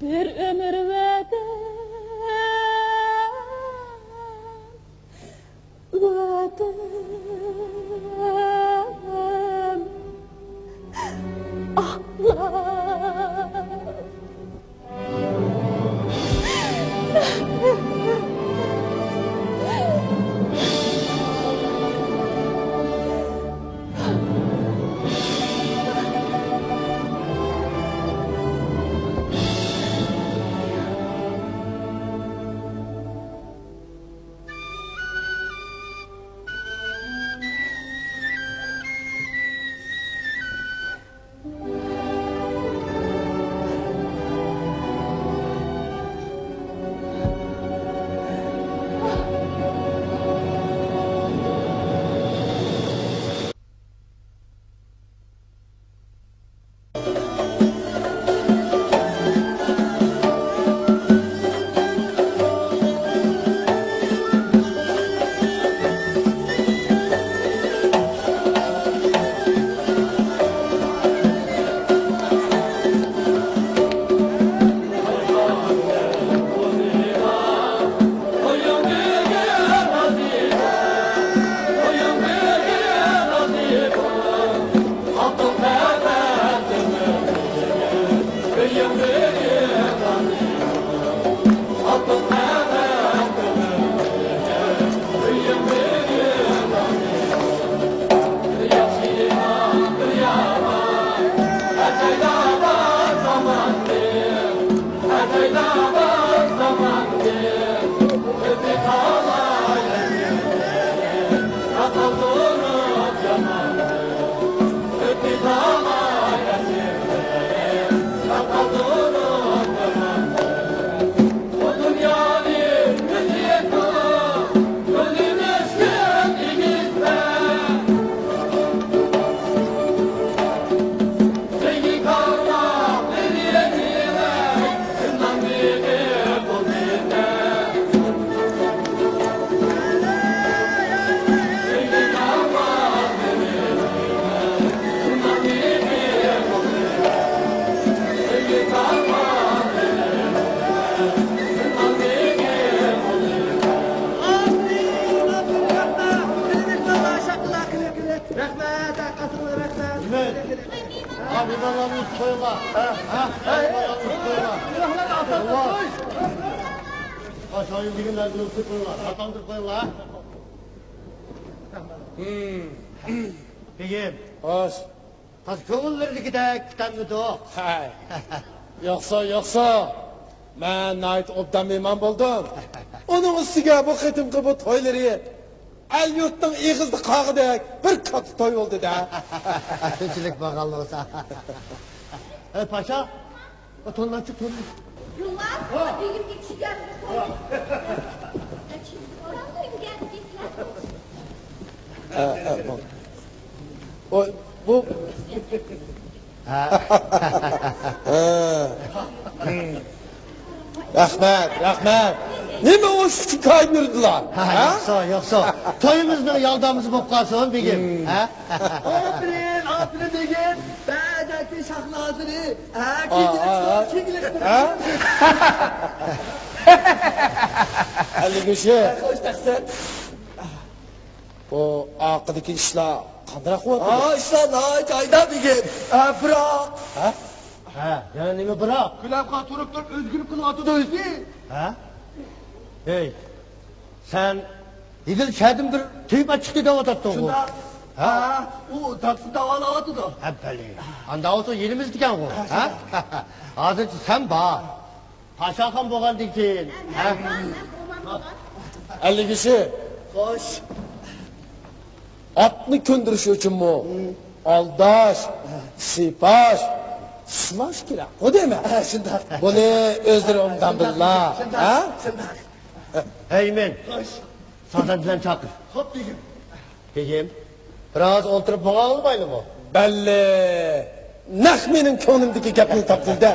بىر ئۆمۈر ۋەدەم، ۋەدەم، ئاھلار. رەھمەت، ھەققىڭىزغا رەھمەت. ھە، مېھمانلارنى يۈزۈپ قويۇڭلار. ھە؟ ھە؟ مېھمانلارنى يۈزۈپ قويۇڭلار. ھە، شاھىم دېگەنلەرنى يۈزۈپ قويۇڭلار. ئاتاڭدۇرۇپ قويۇڭلار. بېگىم. خوش. تازا كۆڭۈللىرىدىكىدەك كۈتەلمىدۇق. ھەي. ياقسا، ياقسا. مەن ناھايىتى ئوبدان مېھمان بولدۇم. ئۇنىڭ ئۈستىگە بۇ قېتىمقى بۇ تويلىرى ئەل-يۇرتنىڭ ئېغىزىدا قالغۇدەك بىر كاتتا توي بولدى-دە. شۇنچىلىك بولغان بولسا. ئەي، پاشا، ئۇ توننى ئاچچۇ، توننى. يوللار، ھا. بېگىمگە چۈشكەن بۇ تون. ھا. ئە، ئە، بۇ. ئۇ، بۇ. ھە. ھە. رەھمەت، رەھمەت. نېمە ئوشۇق كايىپ يۈردىلا؟ ھە، ھە؟ يوقسا، يوقسا. تويىمىزنىڭ يالدامىسى بولۇپ قالسۇن، بېگىم. ھە؟ ئاپىرىن، ئاپىرىن، بېگىم. بەدەكى شاھنازىنى. ھە، ئا، ئا، ئا. كېگىلىك، كېگىلىك. ھە؟ ئەللىك ئۈچ. خوش تەقسىر. بۇ ئارقىدىكى ئىشلار قانداق بولۇۋاتىدۇ؟ ھا، ئىشلار ناھايىتى جايىدا، بېگىم. ھە، بىراق. ھە؟ ھە، يەنە نېمە بىراق؟ گۈلەمخان تۇرۇپ تۇرۇپ ئۆزگىرىپ قېلىۋاتىدۇ ئۆزى. ھە؟ ھەي، سەن ھېلىلا شەھەردىن بىر تېۋىپ ئاچچىقى دەۋاتاتتىڭغۇ. شۇنداق. ھە؟ ھە، ئۇ دادىسىنى داۋالاۋاتىدۇ. ھە، بەلى. ئانداق بولسا يېنىمىزدىكەنغۇ. ھە، ھە؟ شۇنداق. ھازىرچە سەن بار. پاشاخان بولغاندىن كېيىن، ھە؟ ئەللىك ئۈچ. خوش. ئاتنى كۆندۈرۈش ئۈچۈنمۇ ئالداش، سىيپاش، سىلاش كېرەك. ئۇ دېمە. ھە، شۇنداق. بۇنى ئۆزلىرى ئوبدان بىلىلا. شۇنداق، ھە؟ شۇنداق. ھەي، مەن. خوش. سازەندىلەرنى چاقىر. خوپ، بېگىم. بېگىم، بىراز ئولتۇرۇپ ماڭاۋالمايلىمۇ؟ بەللى، نەق مېنىڭ كۆڭلۈمدىكى گەپنى تاپتىڭ-دە.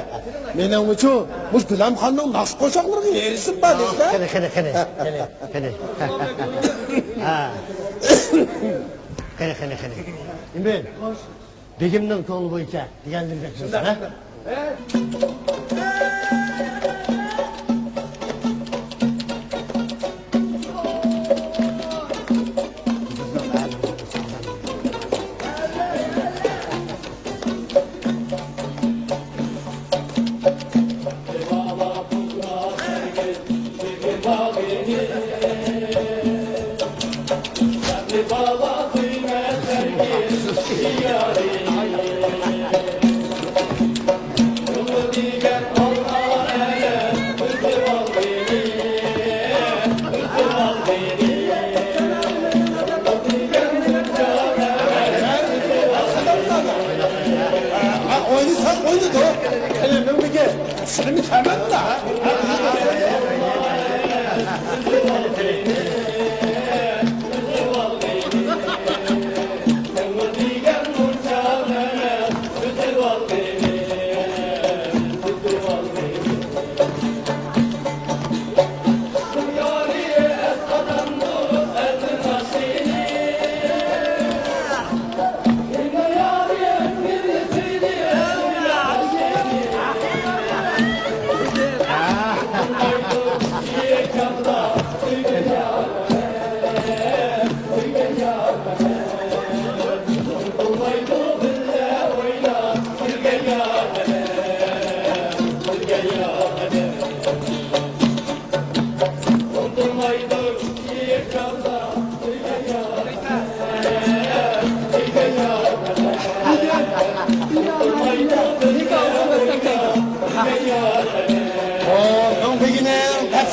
مېنىڭ ئۈچۈن مۇشۇ گۈلەمخاننىڭ ناخشا قوشاقلىرىغا ھېرىسىم بار دەيسىلەر. قېنى، قېنى، قېنى، قېنى، قېنى. ھە. قېنى، قېنى، قېنى. ئىمىن. بېگىمنىڭ كۆڭلى بويىچە دېگەنلىرىدەك بولسۇن، ھە؟ ئوينىساق ئوينىدۇق. ئەنە مەن بىگە سىرىمنى تەمەمدە.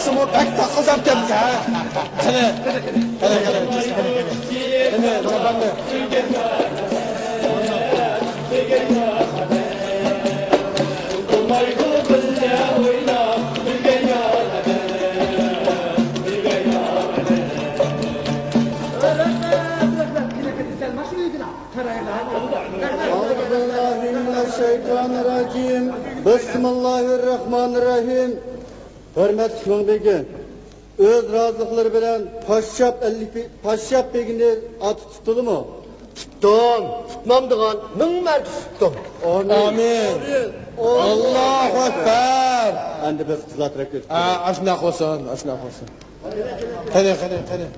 سىمۇ بەك تاقىلداپ كەتتى، ھە؟ قېنى، قېنى، قېنى، قېنى، قېنى، قېنى، قېنى. أعوذ بالله من الشيطان الرجيم. بسم الله الرحمن الرحيم. ھۆرمەتلىك مىڭ بېگى، ئۆز رازىلىقلىرى بىلەن پاششاپ ئەللىك بې-، پاششاپ بېگىنى ئاتا تۇتتىلىمۇ؟ تۇتتۇم، تۇتمامدىغان مىڭ مەرتە تۇتتۇم. ئامىن. ئامىن. ئاللاھۇ ئەكبەر. ئەمدى بىز قىزلار تەرەپكە ئۆتۈپ، ھە، كېتەيلى. ئاشۇنداق بولسۇن، ئاشۇنداق بولسۇن. قېنى، قېنى، قېنى.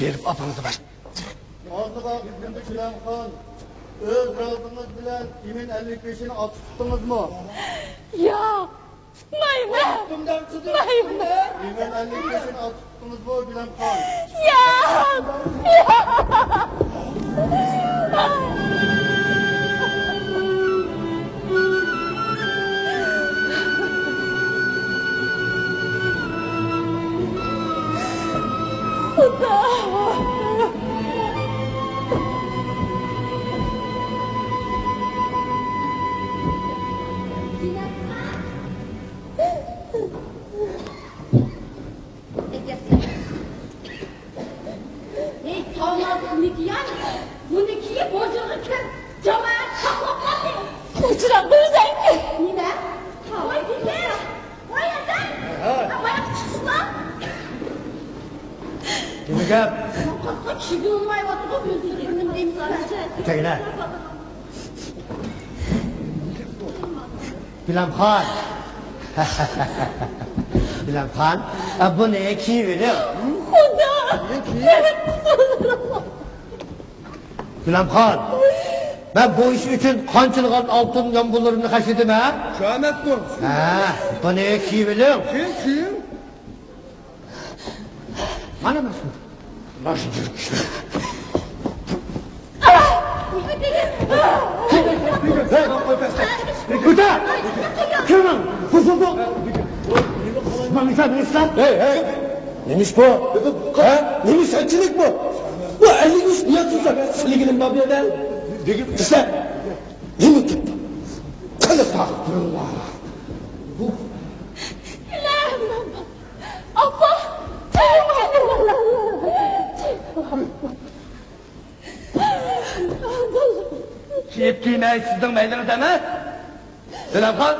بېرىپ ئاپىڭىزنى باش. ھازىرغا بىزنىڭ گۈلەمخان ئۆز رازىڭىز بىلەن ئىمىن ئەللىك بېشىنى ئاتۇپ تۇتتىڭىزمۇ؟ ياق، تۇتمايمەن. تۇتتۇم دەپ تۇتتۇم. تۇتمايمەن. ئىمىن ئەللىك بېشىنى ئاتۇپ تۇتتىڭىزمۇ، گۈلەمخان؟ ياق، ياق. ھەي، تاللاسىز نىكى يا؟ بۇنى كىيىپ ھۇجرىغا كىرىپ، جامائەت چاقلاپ قالدى. ئۇچراق بېرىسەن. نېمە؟ ۋاي، بىللە! ۋاي، ئەسەن! ھە. ھە، باياقى چىقىشلا. نېمە گەپ؟ قاپقا چىدىلمايۋاتىدۇ، ئۆزى دېگىنىم دەيمىز. تەگلە. گۈلەمخان. گۈلەمخان، ئە، بۇنى كىيىۋېلىڭ. خۇدا! گۈلەمخان، مەن بۇ ئىش ئۈچۈن قانچىلىغان ئالتۇن يامغۇرلىرىمنى خەجلىدىم، ھە؟ شۇ ئەمەسمۇ؟ ھە، بۇنى كىيىۋېلىڭ. كىيىڭ، كىيىڭ. مانا ماشىنا. ماشىنا يۈرۈپ كېتىدۇ. ئۆتە! كىمنىڭ؟ بۇ، بۇ، بۇ. ماڭا نېمە ئىش بۇ؟ ھەي، ھەي. نېمە ئىش بۇ؟ ھە؟ نېمە سەتچىلىك بۇ؟ بۇ ئەللىك ئۈچ نىيەت تۇتسا، سىلىگىنىم بار بۇ يەردە. دېگىن ئىشلە. نېمە كەپتۇ؟ قېنى تاغ. ئاپا! كىيىپ كىيمەي سىزنىڭ مەيلىڭىز ئەمەس. گۈلەمخان،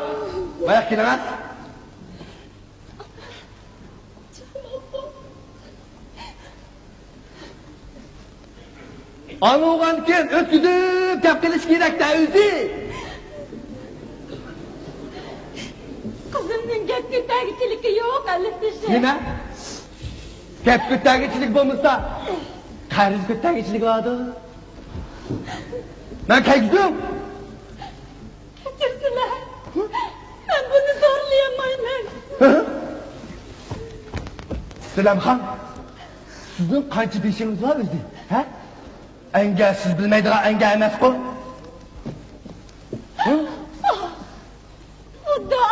باياق كېلىڭە. ئانا بولغاندىكىن ئۆتكۈزۈپ دەپ قېلىش كېرەك-دە ئۆزى. قىزىمنىڭ گەپ كۆتەرگۈچىلىكى يوق، ئەللىك بېشى. نېمە؟ گەپ كۆتەرگۈچىلىك بولمىسا، قەرز كۆتەرگۈچىلىك بارىدۇ. مەن كەلگۈزۈم. كەچۈرسىلەر. مەن بۇنى زورلىيالمايمەن. گۈلەمخان، سىزنىڭ قانچە بېشىڭىز بار ئۆزى؟ ھە؟ ئەڭگە سىز بىلمەيدىغان ئەڭگە ئەمەسقۇ؟ خۇدا!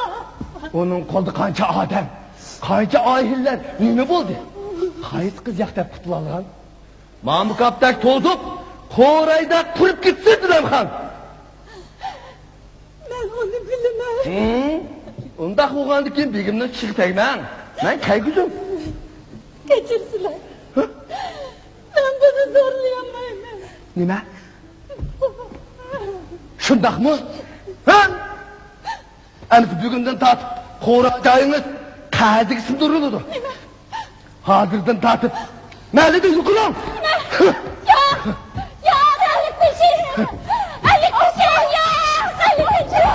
ئۇنىڭ قولىدا قانچە ئادەم، قانچە ئائىلىلەر نېمە بولدى؟ قايسى قىز ياق دەپ قۇتۇلالىغان؟ ماڭا مۇكاپتەك توزۇپ، قورايدا قۇرۇپ كېتىسىز، گۈلەمخان! مەن ئۇنى بىلىمەن. ھىم، ئۇنداق بولغاندىكىن بېگىمنىڭ چىشىغا تەگمەڭ. مەن كەلگۈزۈم. كەچۈرسىلەر. ھە؟ مەن بۇنى زورلىيالمايمەن. نېمە؟ شۇنداقمۇ؟ ھە؟ ئەمدى بۈگۈندىن تارتىپ قورا جايىڭىز قەدىگە سىڭدۈرۈلىدۇ. نېمە؟ ھازىردىن تارتىپ مەھەللىدىن يوقىلىڭ! ياق! ياق، ئەللىك بېشى! ئەللىك بېشى! ياق! ئەللىك بېشى!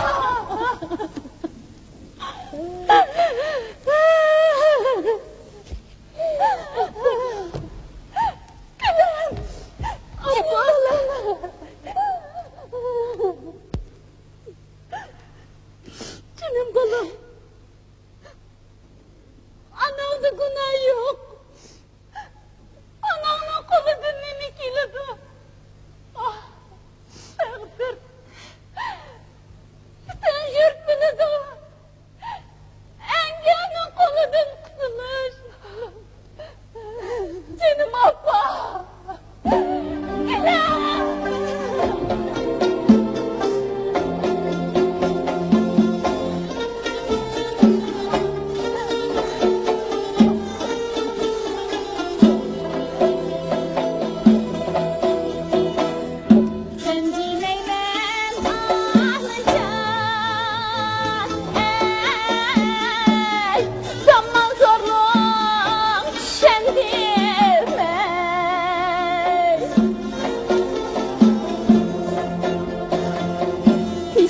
جېنىم بالام!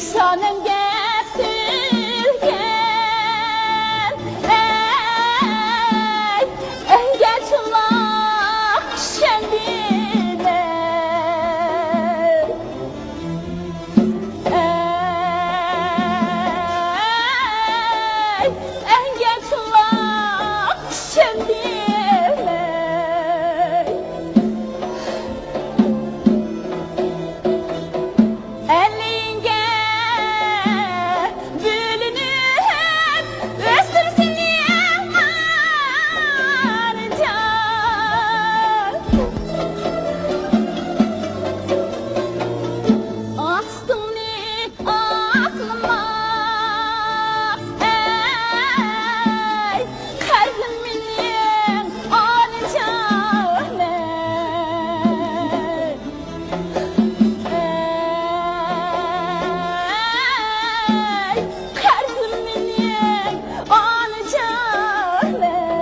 شانىڭ گەپ سۆزگەن، ئەي، ئەنگە چولاق چۈشەندىمەن. ئەي، ئەنگە چولاق چۈشەندىمەن. ئەلىڭگە بۆلۈنۈپ ئۆستۈم سېنى ئانىجان. ئاستىڭنى ئاقلىما، ئەي، قەلبىم مېنىڭ ئانىجان، ئەي. ئەي، قەلبىم مېنىڭ ئانىجان، ئەي.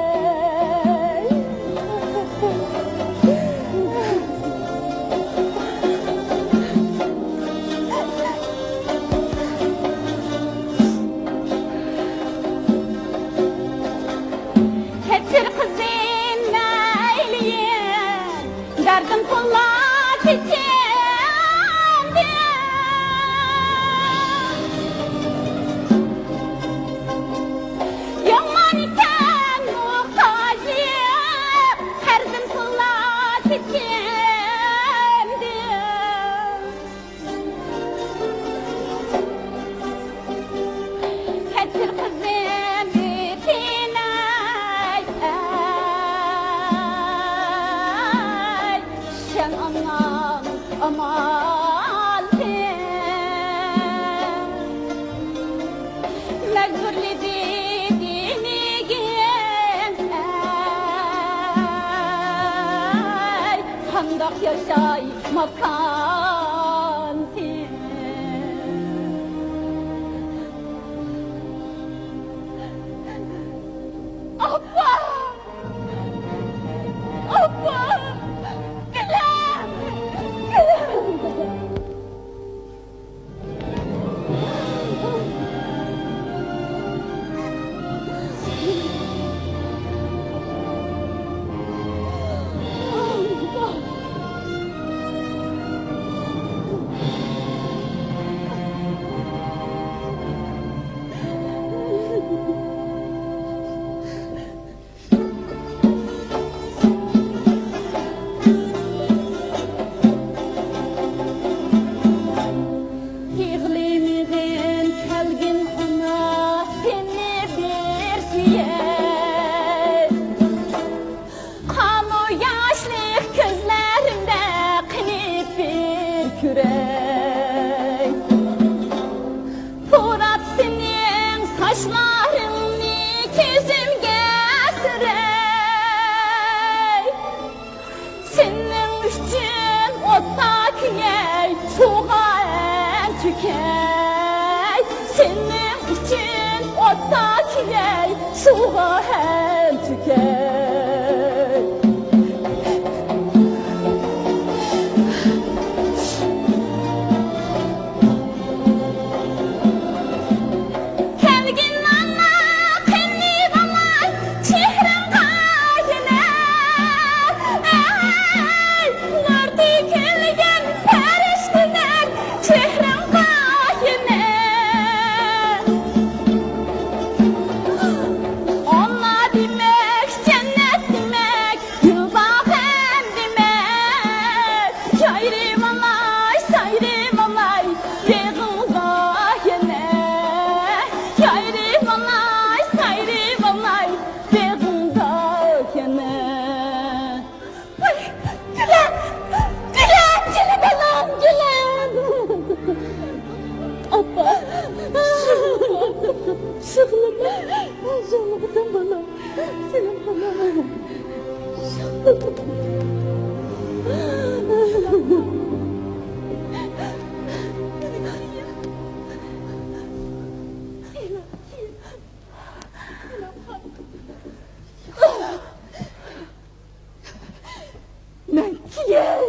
كەتسۇن قىزىم مەيلى، دەردىم قوللاپ كېتەمدىم. يامان ئىكەن موھتاجلىق، قەرزىم قوللاپ كېتەمدىم. كەتسۇن قىزىم ئېتىنەي، ئەي، سەن ئانام ئامالسىز. مەجبۇرلىدى دېمىگىن، ئەي، قانداق ياشاي ماكانسىز. ئاپا! ئاپا! گۈلەم! گۈلەم! يىغلىمىغىن كەلگىن ئانا، سېنى بىر سۆيەي. قانۇ ياشلىق كۆزلىرىمدە قېنىپ بىر كۆرەي. پۇراپ سېنىڭ ساچلىرىڭنى كۆزۈمگە سۈرەي. سېنىڭ ئۈچۈن ئوتتا كۆيەي، سۇغا ھەم چۆكەي. سېنىڭ ئۈچۈن ئوتتا كۆيەي، سۇغا ھەم چۆكەي. كەلگىن ئانا، قېنى بالاي، چېھرىڭغا يەنە، ئەي، نۇر تۆكۈلگەن پەرىشتىدەك چېھرىڭغا يەنە. ئانا دېمەك، جەننەت دېمەك، گۈلباغىم دېمەك، يايرىۋالاي، سايرىۋالاي بېغىڭدا يەنە. يايرىۋالاي، سايرىۋالاي بېغىڭدا يەنە. ۋاي، گۈلەم! گۈلەم! گۈلەم! گۈلەم! ئاپا! يىغلىما! يىغلىما، بالام! سېنىڭ بالام! مەن كېيىن.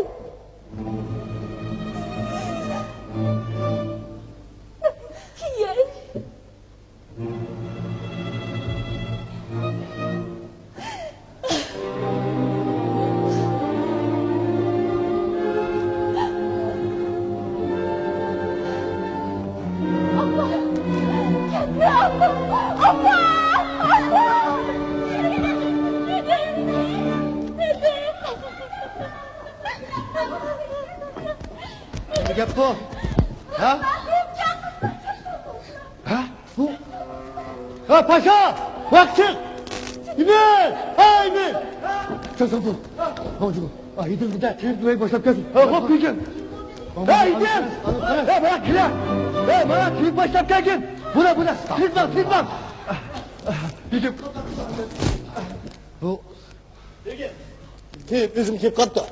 ئاپا! ئاپا! نېمە گەپ بۇ؟ ھە؟ ھە؟ بۇ؟ ھە، پاشا! ۋاقىت چىق! ئىمىن! ھە، ئىمىن! چوزۇڭ بۇ! ماڭجۇ! ئايدىڭ بىدە تېرىپ باشلاپ كەلسۇن. ھە، خوپ، بېگىم! ھە، ئىمىن! ھە، مانا كېلە! ھە، مانا تېرىپ باشلاپ كەلگىن! بۇلا، بۇلا! تېز ماڭ، تېز ماڭ! بېگىم! بۇ تېرىپ ئۆزۈم كېلىپ قاپتۇ.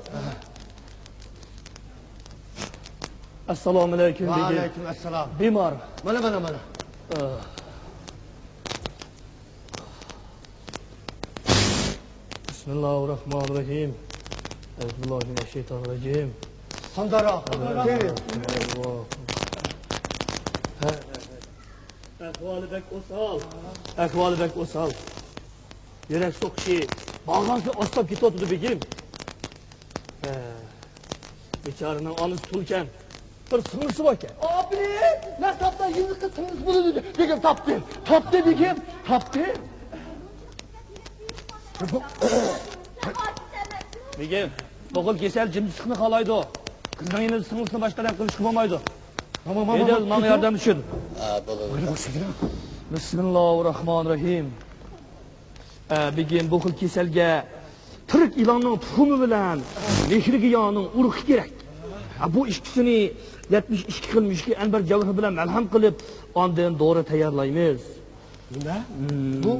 ئەسسالامۇئەلەيكۇم، بېگىم. ۋەئەلەيكۇم ئەسسالام. بىمار. مانا، مانا، مانا. ئاھ. بىسمىللاھىرراھمانىرراھىم. ئەئۇزۇبىللاھىمىنەششەيتانىرراجىم. قانداقراق؟ ھە. ئەھۋالى بەك ئوسال. ئەھۋالى بەك ئوسال. يۈرەك سوقۇشى بارغانسېرى ئاستاپ كېتىۋاتىدۇ، بېگىم. ھە. بىچارىنىڭ ئانىسى تۇلكەن. بىر سىڭلىسى باركەن. ئاپىرىن! نەق تاپتا يېزىققا سىڭلىسى بولىدۇ. بېگىم تاپتى. تاپتى، بېگىم. تاپتى. بېگىم، بۇ خىل كېسەل جىمجىتلىقنى خالايدۇ. قىزنىڭ يېنىدا سىڭلىسىنى باشقا ئادەم قىلىشقا بولمايدۇ. ماما، ماما، ھەيدەل، ماڭا ياردەم ئۈچۈن. ھە، بولىدۇ. بىسمىللاھىرراھمانىرراھىم. ئە، بېگىم، بۇ خىل كېسەلگە تىرىك ئىلاننىڭ تۇخۇمى بىلەن مېھرىگىياھنىڭ ئۇرۇقى كېرەك. ئە، بۇ ئىككىسىنى يەتمىش ئىككى خىل مۈشۈكى ئەنبەر جەۋھىرى بىلەن مەلھەم قىلىپ، ئاندىن دورا تەييارلايمىز. نېمە؟ بۇ،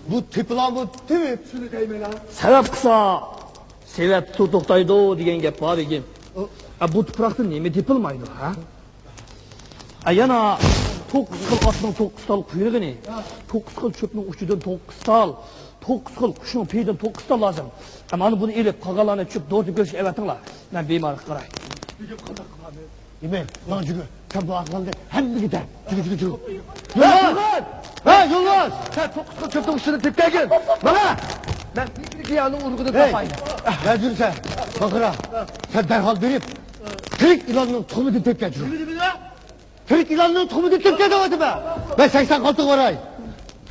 بۇ تېپىلامۇ تېۋىپ شۇنى دەيمەن ھە. سەۋەب قىلسا، سېۋەت سۇ توختايدۇ دېگەن گەپ بار، بېگىم. ئە، بۇ تۇپراقتا نېمە تېپىلمايدۇ، ھە؟ ئە، يەنە توققۇز خىل ئاتنىڭ توققۇز تال قۇيرۇقىنى، توققۇز خىل چۆپنىڭ ئۇچىدىن توققۇز تال، توققۇز خىل قۇشنىڭ پېيىدىن توققۇز تال لازىم. ئە، مانا بۇنى ئېلىپ، قالغانلارنى چۆپ دورا تېپىپ كېلىشكە ئەۋەتىڭلار. مەن بىمارغا قاراي. نېمە؟ ماڭ جۈگۈر. سەن بۇ ئاغزىڭنى ھەممىگە دە. جۈگۈر، جۈگۈر، جۈگۈر. ھە، يولۋاس! ھە، يولۋاس! سەن توققۇز خىل چۆپنىڭ ئۇچىدىن تېپىپ كەلگىن. مانا! مەن مېھرىگىياھنىڭ ئۇرۇقىدىن تاپاي. نەدە يۈرسەن؟ ماڭ قارا. سەن دەرھال بېرىپ، تىرىك ئىلاننىڭ تۇخۇمىدىن تېپىپ كەل، جۈگۈر. تىرىك ئىلاننىڭ تۇخۇمىدىن تېپىپ كەل دەۋاتىمەن. مەن سەكسەن قالتىغا باراي.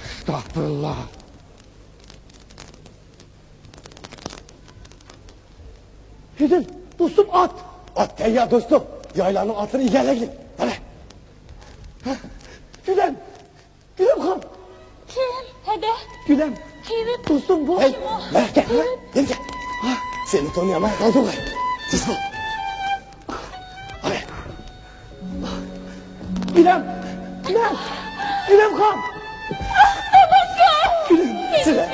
ئەستەغپۇرۇللا. ھېدىل، دوستۇم، ئات! ئات تەييار، دوستۇم. يايلانىڭ ئاتلىرىنى ئىگىلەيلى. قارا. گۈلەم! گۈلەم خان! كىم؟ ھەدە؟ گۈلەم! كىم؟ دوستۇم بۇ. ھەي، مەركە! كىم؟ يەرگە! سېنى تونۇيالماي قالدىم غاي. تېز بول. ئارا. گۈلەم! گۈلەم! گۈلەم خان! گۈلەم! سىلە!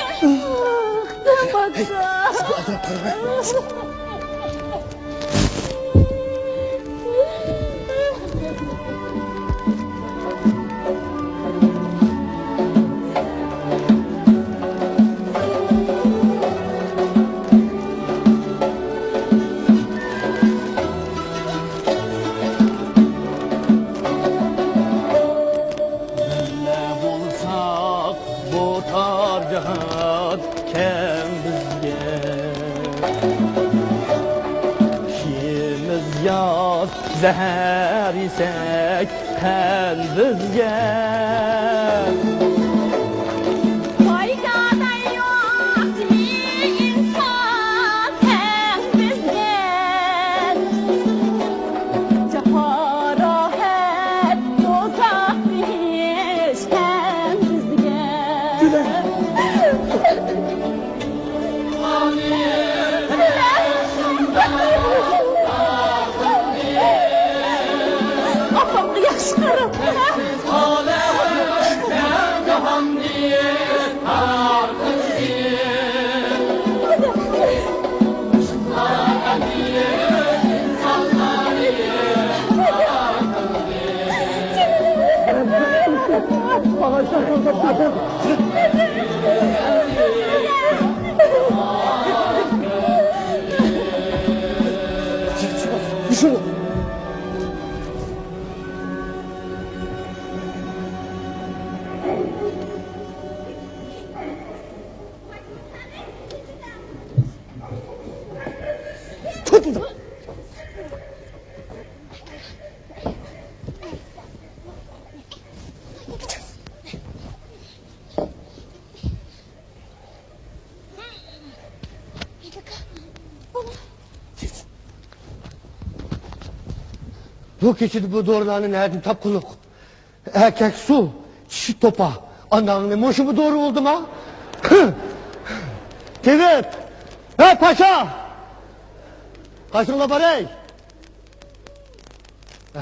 بىللە بولساق بۇ تار جاھان كەڭ بىزگە. ئىككىمىز ياز زەھەر يېسەك قەل بىزگە. پايدا بەر يوق ئىنسان تەن بىزگە. جاپا راھەت دوزاخ بېھىش تەن بىزگە. ئاپامغا ياخشى قارا. بۇ كېچىدە بۇ دورىلارنى نەدىن تاپقىلىق؟ ئەركەك سۇ، چىشى توپا. ئاناڭنى مۇشۇمۇ دورا بولدىما؟ تېۋىپ! ھە، پاشا! قايسىڭلار باراي؟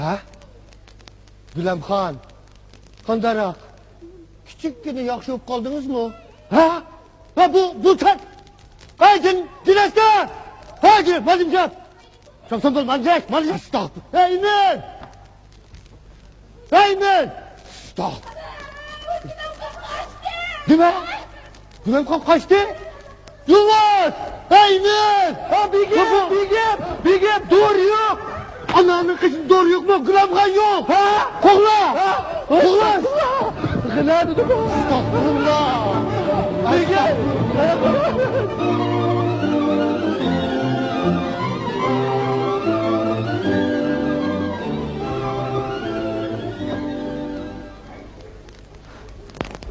ھە؟ گۈلەمخان، قانداقراق؟ كىچىككىنە ياخشى بولۇپ قالدىڭىزمۇ؟ ھە؟ ھە، بۇ، بۇ تەن. ھەي، جىن، جىن ئەسكەر! ھەي، جىن، مانا جىن! شاڭسان بول، مانا جىن، مانا جىن! ئەستاغپۇر. ھەي، ئىمىن! ھەي، ئىمىن! ئەستاغپۇر. نېمە؟ گۈلەمخان قاچتى؟ يولۋاس! ھەي، ئىمىن! ھە، بېگىم، بېگىم، بېگىم، دورا يوق! ئاناڭنىڭ قېشىدا دورا يوقمۇ؟ گۈلەمخان يوق! ھە؟ قوغلا! ھە؟ قوغلا! غىلە دېدىم! ئەستەغپۇرۇللا! بېگىم!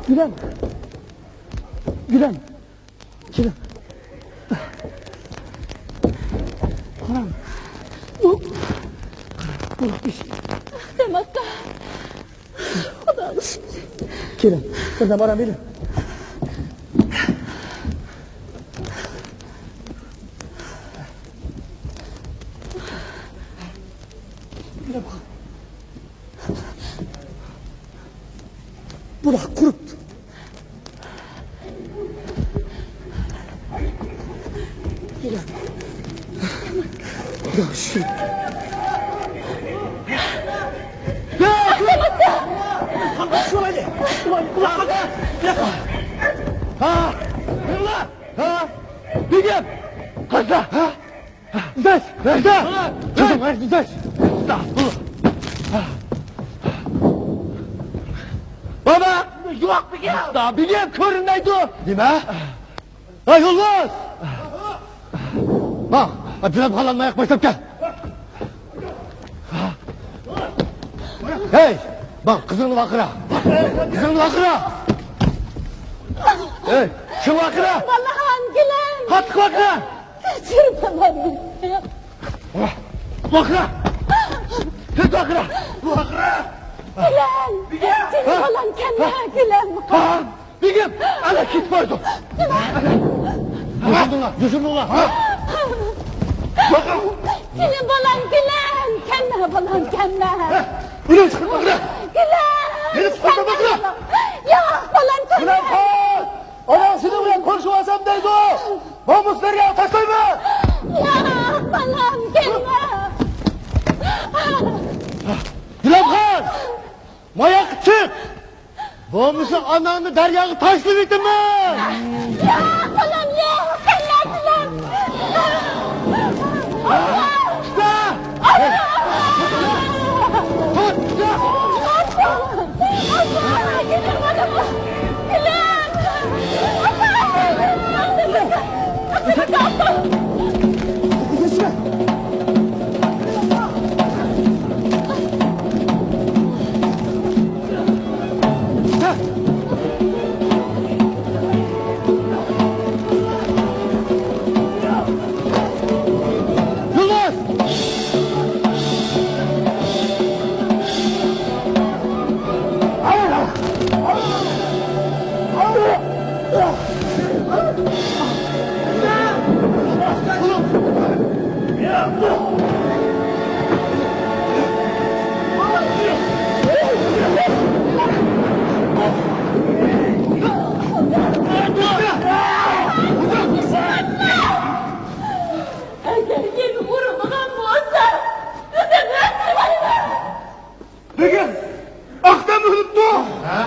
گۈلەم! گۈلەم! كېلىڭ. قاراڭ. بۇ، قاراڭ، بۇ ئىش. ئەختەم ئاكا. خۇدانى سۆيدى. كېلىڭ، بىردەم ئارام ئېلىڭ. بۇلاق قۇرۇپتۇ. ياخشى. ھا! بېگىم! قازا! ھا! ئىزدەش! ئىزدەش! قىزىم، ئىزدەش! بابا! يوق، بېگىم! بېگىم، كۆرۈنمەيدۇ! نېمە؟ ھەي، يولۋاس! ماڭ، بىلەن قالالماياق، باشلاپ كەل! ھەي، ماڭ، قىزىڭنى ۋارقىرا! قىزىڭنى ۋارقىرا! ھەي، شۇ ۋارقىرا! بالام، گۈلەم! قاتتىق ۋارقىرا! كەچۈر بالامنى. ۋاقرا! تېز ۋاقرا! ۋاقرا! گۈلەم! سېنى بالام كەممە، گۈلەم! ھا! بېگىم! ئەنە كېتىپ بارىدۇ! يوشۇرۇڭلار! يوشۇرۇڭلار! سېنى بالام، گۈلەم! كەممە، بالام، كەممە! ئۇنى چىقىرىپ ۋاقرا! گۈلەم! مېنى قۇتۇلدۇر ۋاقرا! ياق، بالام، كەممە! ئاناڭ سېنىڭ بىلەن كۆرۈشۈۋالسام دەيدۇ! نومۇس بەرگەن تاشلايمەن! ياق، بالام، كەلمە! گۈلەمخان! ماياققا چىق! بولمىسا ئاناڭنى دەرياغا تاشلىۋېتىمەن! ياق، بالام، ياق! كەلمە، بالام! ئۇستا! ئەگەر يەنە ئۇرمىغان بولسا، ئۆزۈمنى ئۆلتۈرۈۋالىمەن! بېگىم! ئاختام ئۆلۈپتۇ! ھە؟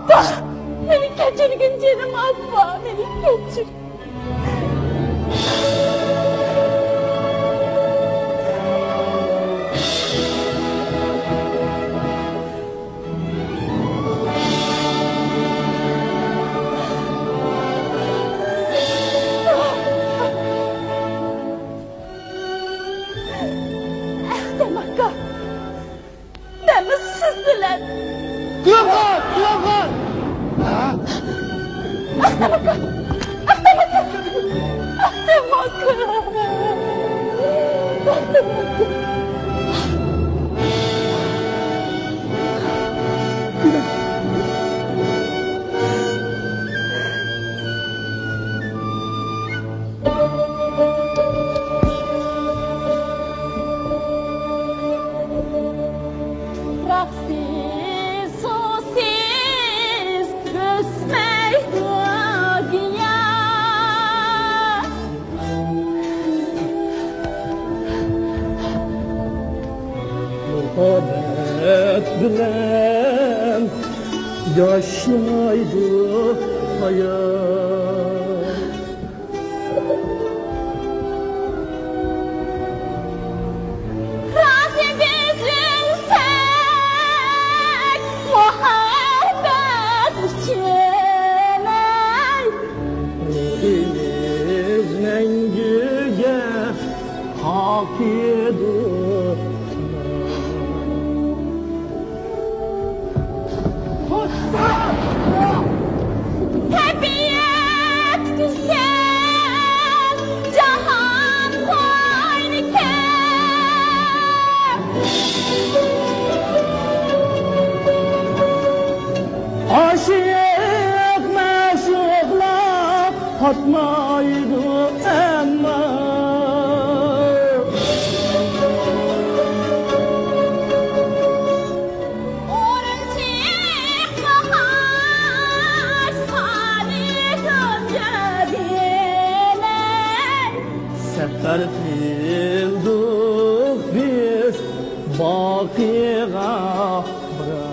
ئاپا، مېنى كەچۈرگىن جېنىم، ئاپا، مېنى كەچۈر. ئەختەم ئاكا، مەنمۇ سىز بىلەن. قۇيامخان! قۇيامخان! ئەختەم ئاكا! ئەختەم ئاكا! ئەختەم ئاكا! تۇپراقسىز، سۇسىز ئۆسمەيدۇ گىياھ. مۇھەببەت بىلەن ياشنايدۇ ھايات. رازى بىز ئۆلسەك، مۇھەببەت ئۈچۈن ئەي. روھىمىز مەڭگۈگە قاقىدۇ. تەبىئەت گۈزەل، جاھان قوينى كەڭ. ئاشىق مەشۇقلار پاتمايدۇ ئەمما. ئورۇنچۇق باھار سالىدۇ جادىلەر. سەپەر قىلدۇق بىز باقىغا بىراق.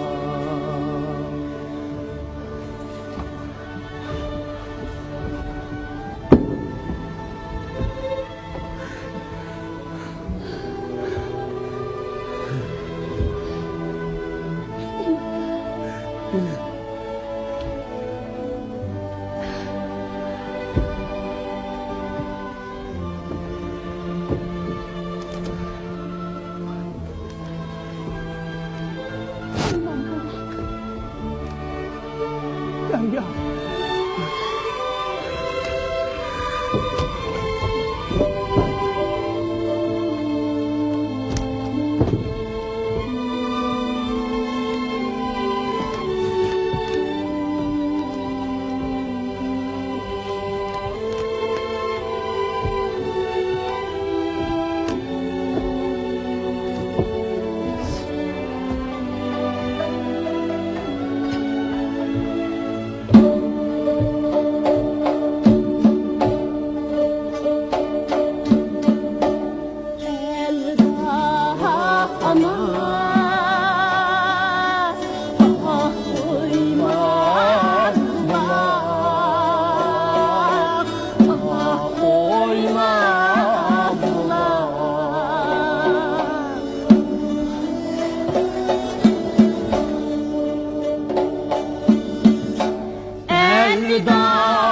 ئەلۋىدا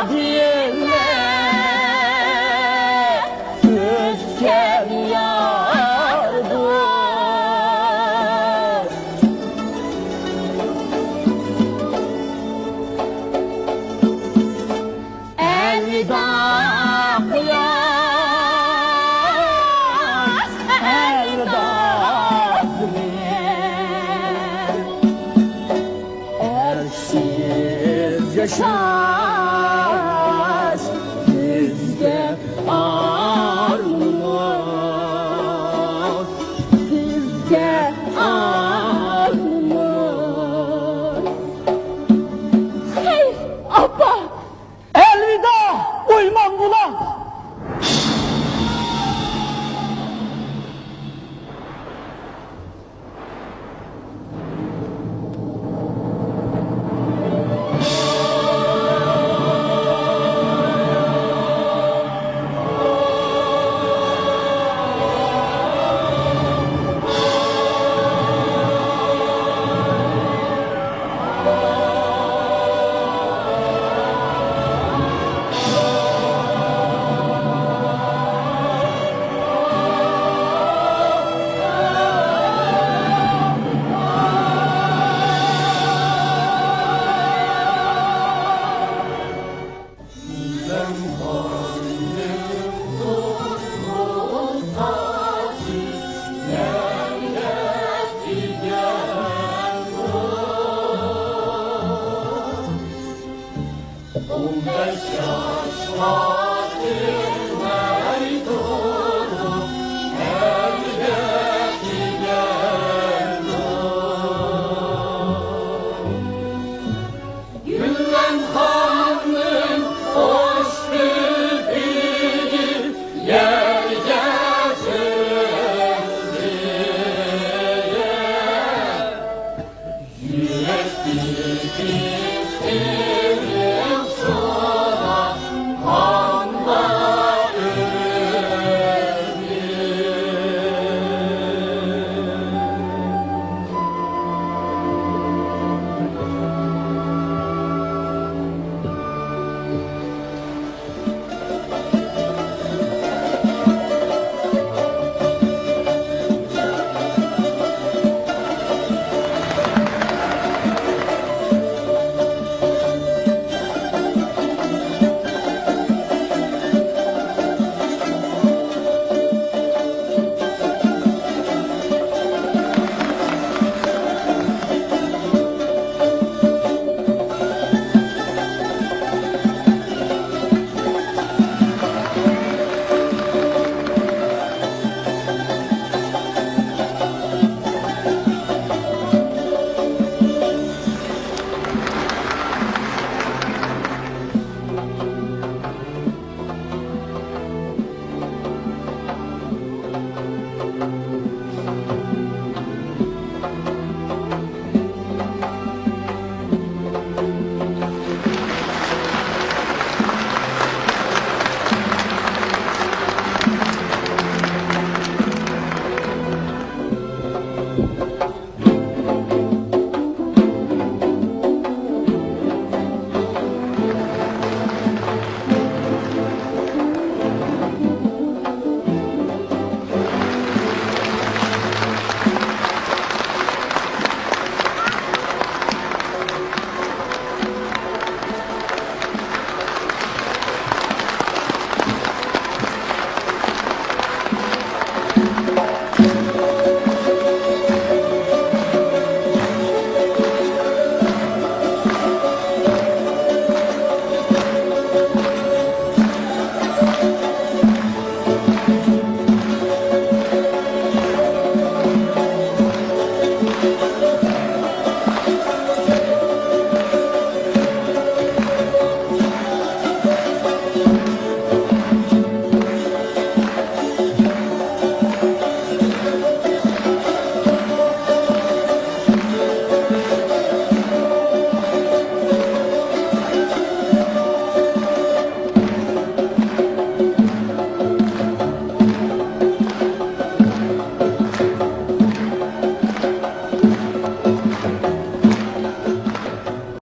دېيىلمەس ئۆتكەن يار دوست. ئەلۋىدا قۇياش، ئەلۋىدا زېمىن. ئەركسىز ياشاش بىزگە ئارمىنىمىز، بىزگە ئارمىنىمىز. خەير، ئاپا! ئەلۋىدا، ئويمان بۇلاق! گۈللەنخاننىڭ خۇش پېپىگە يەرگە سۆزلىگەن. يۈرەكتىكى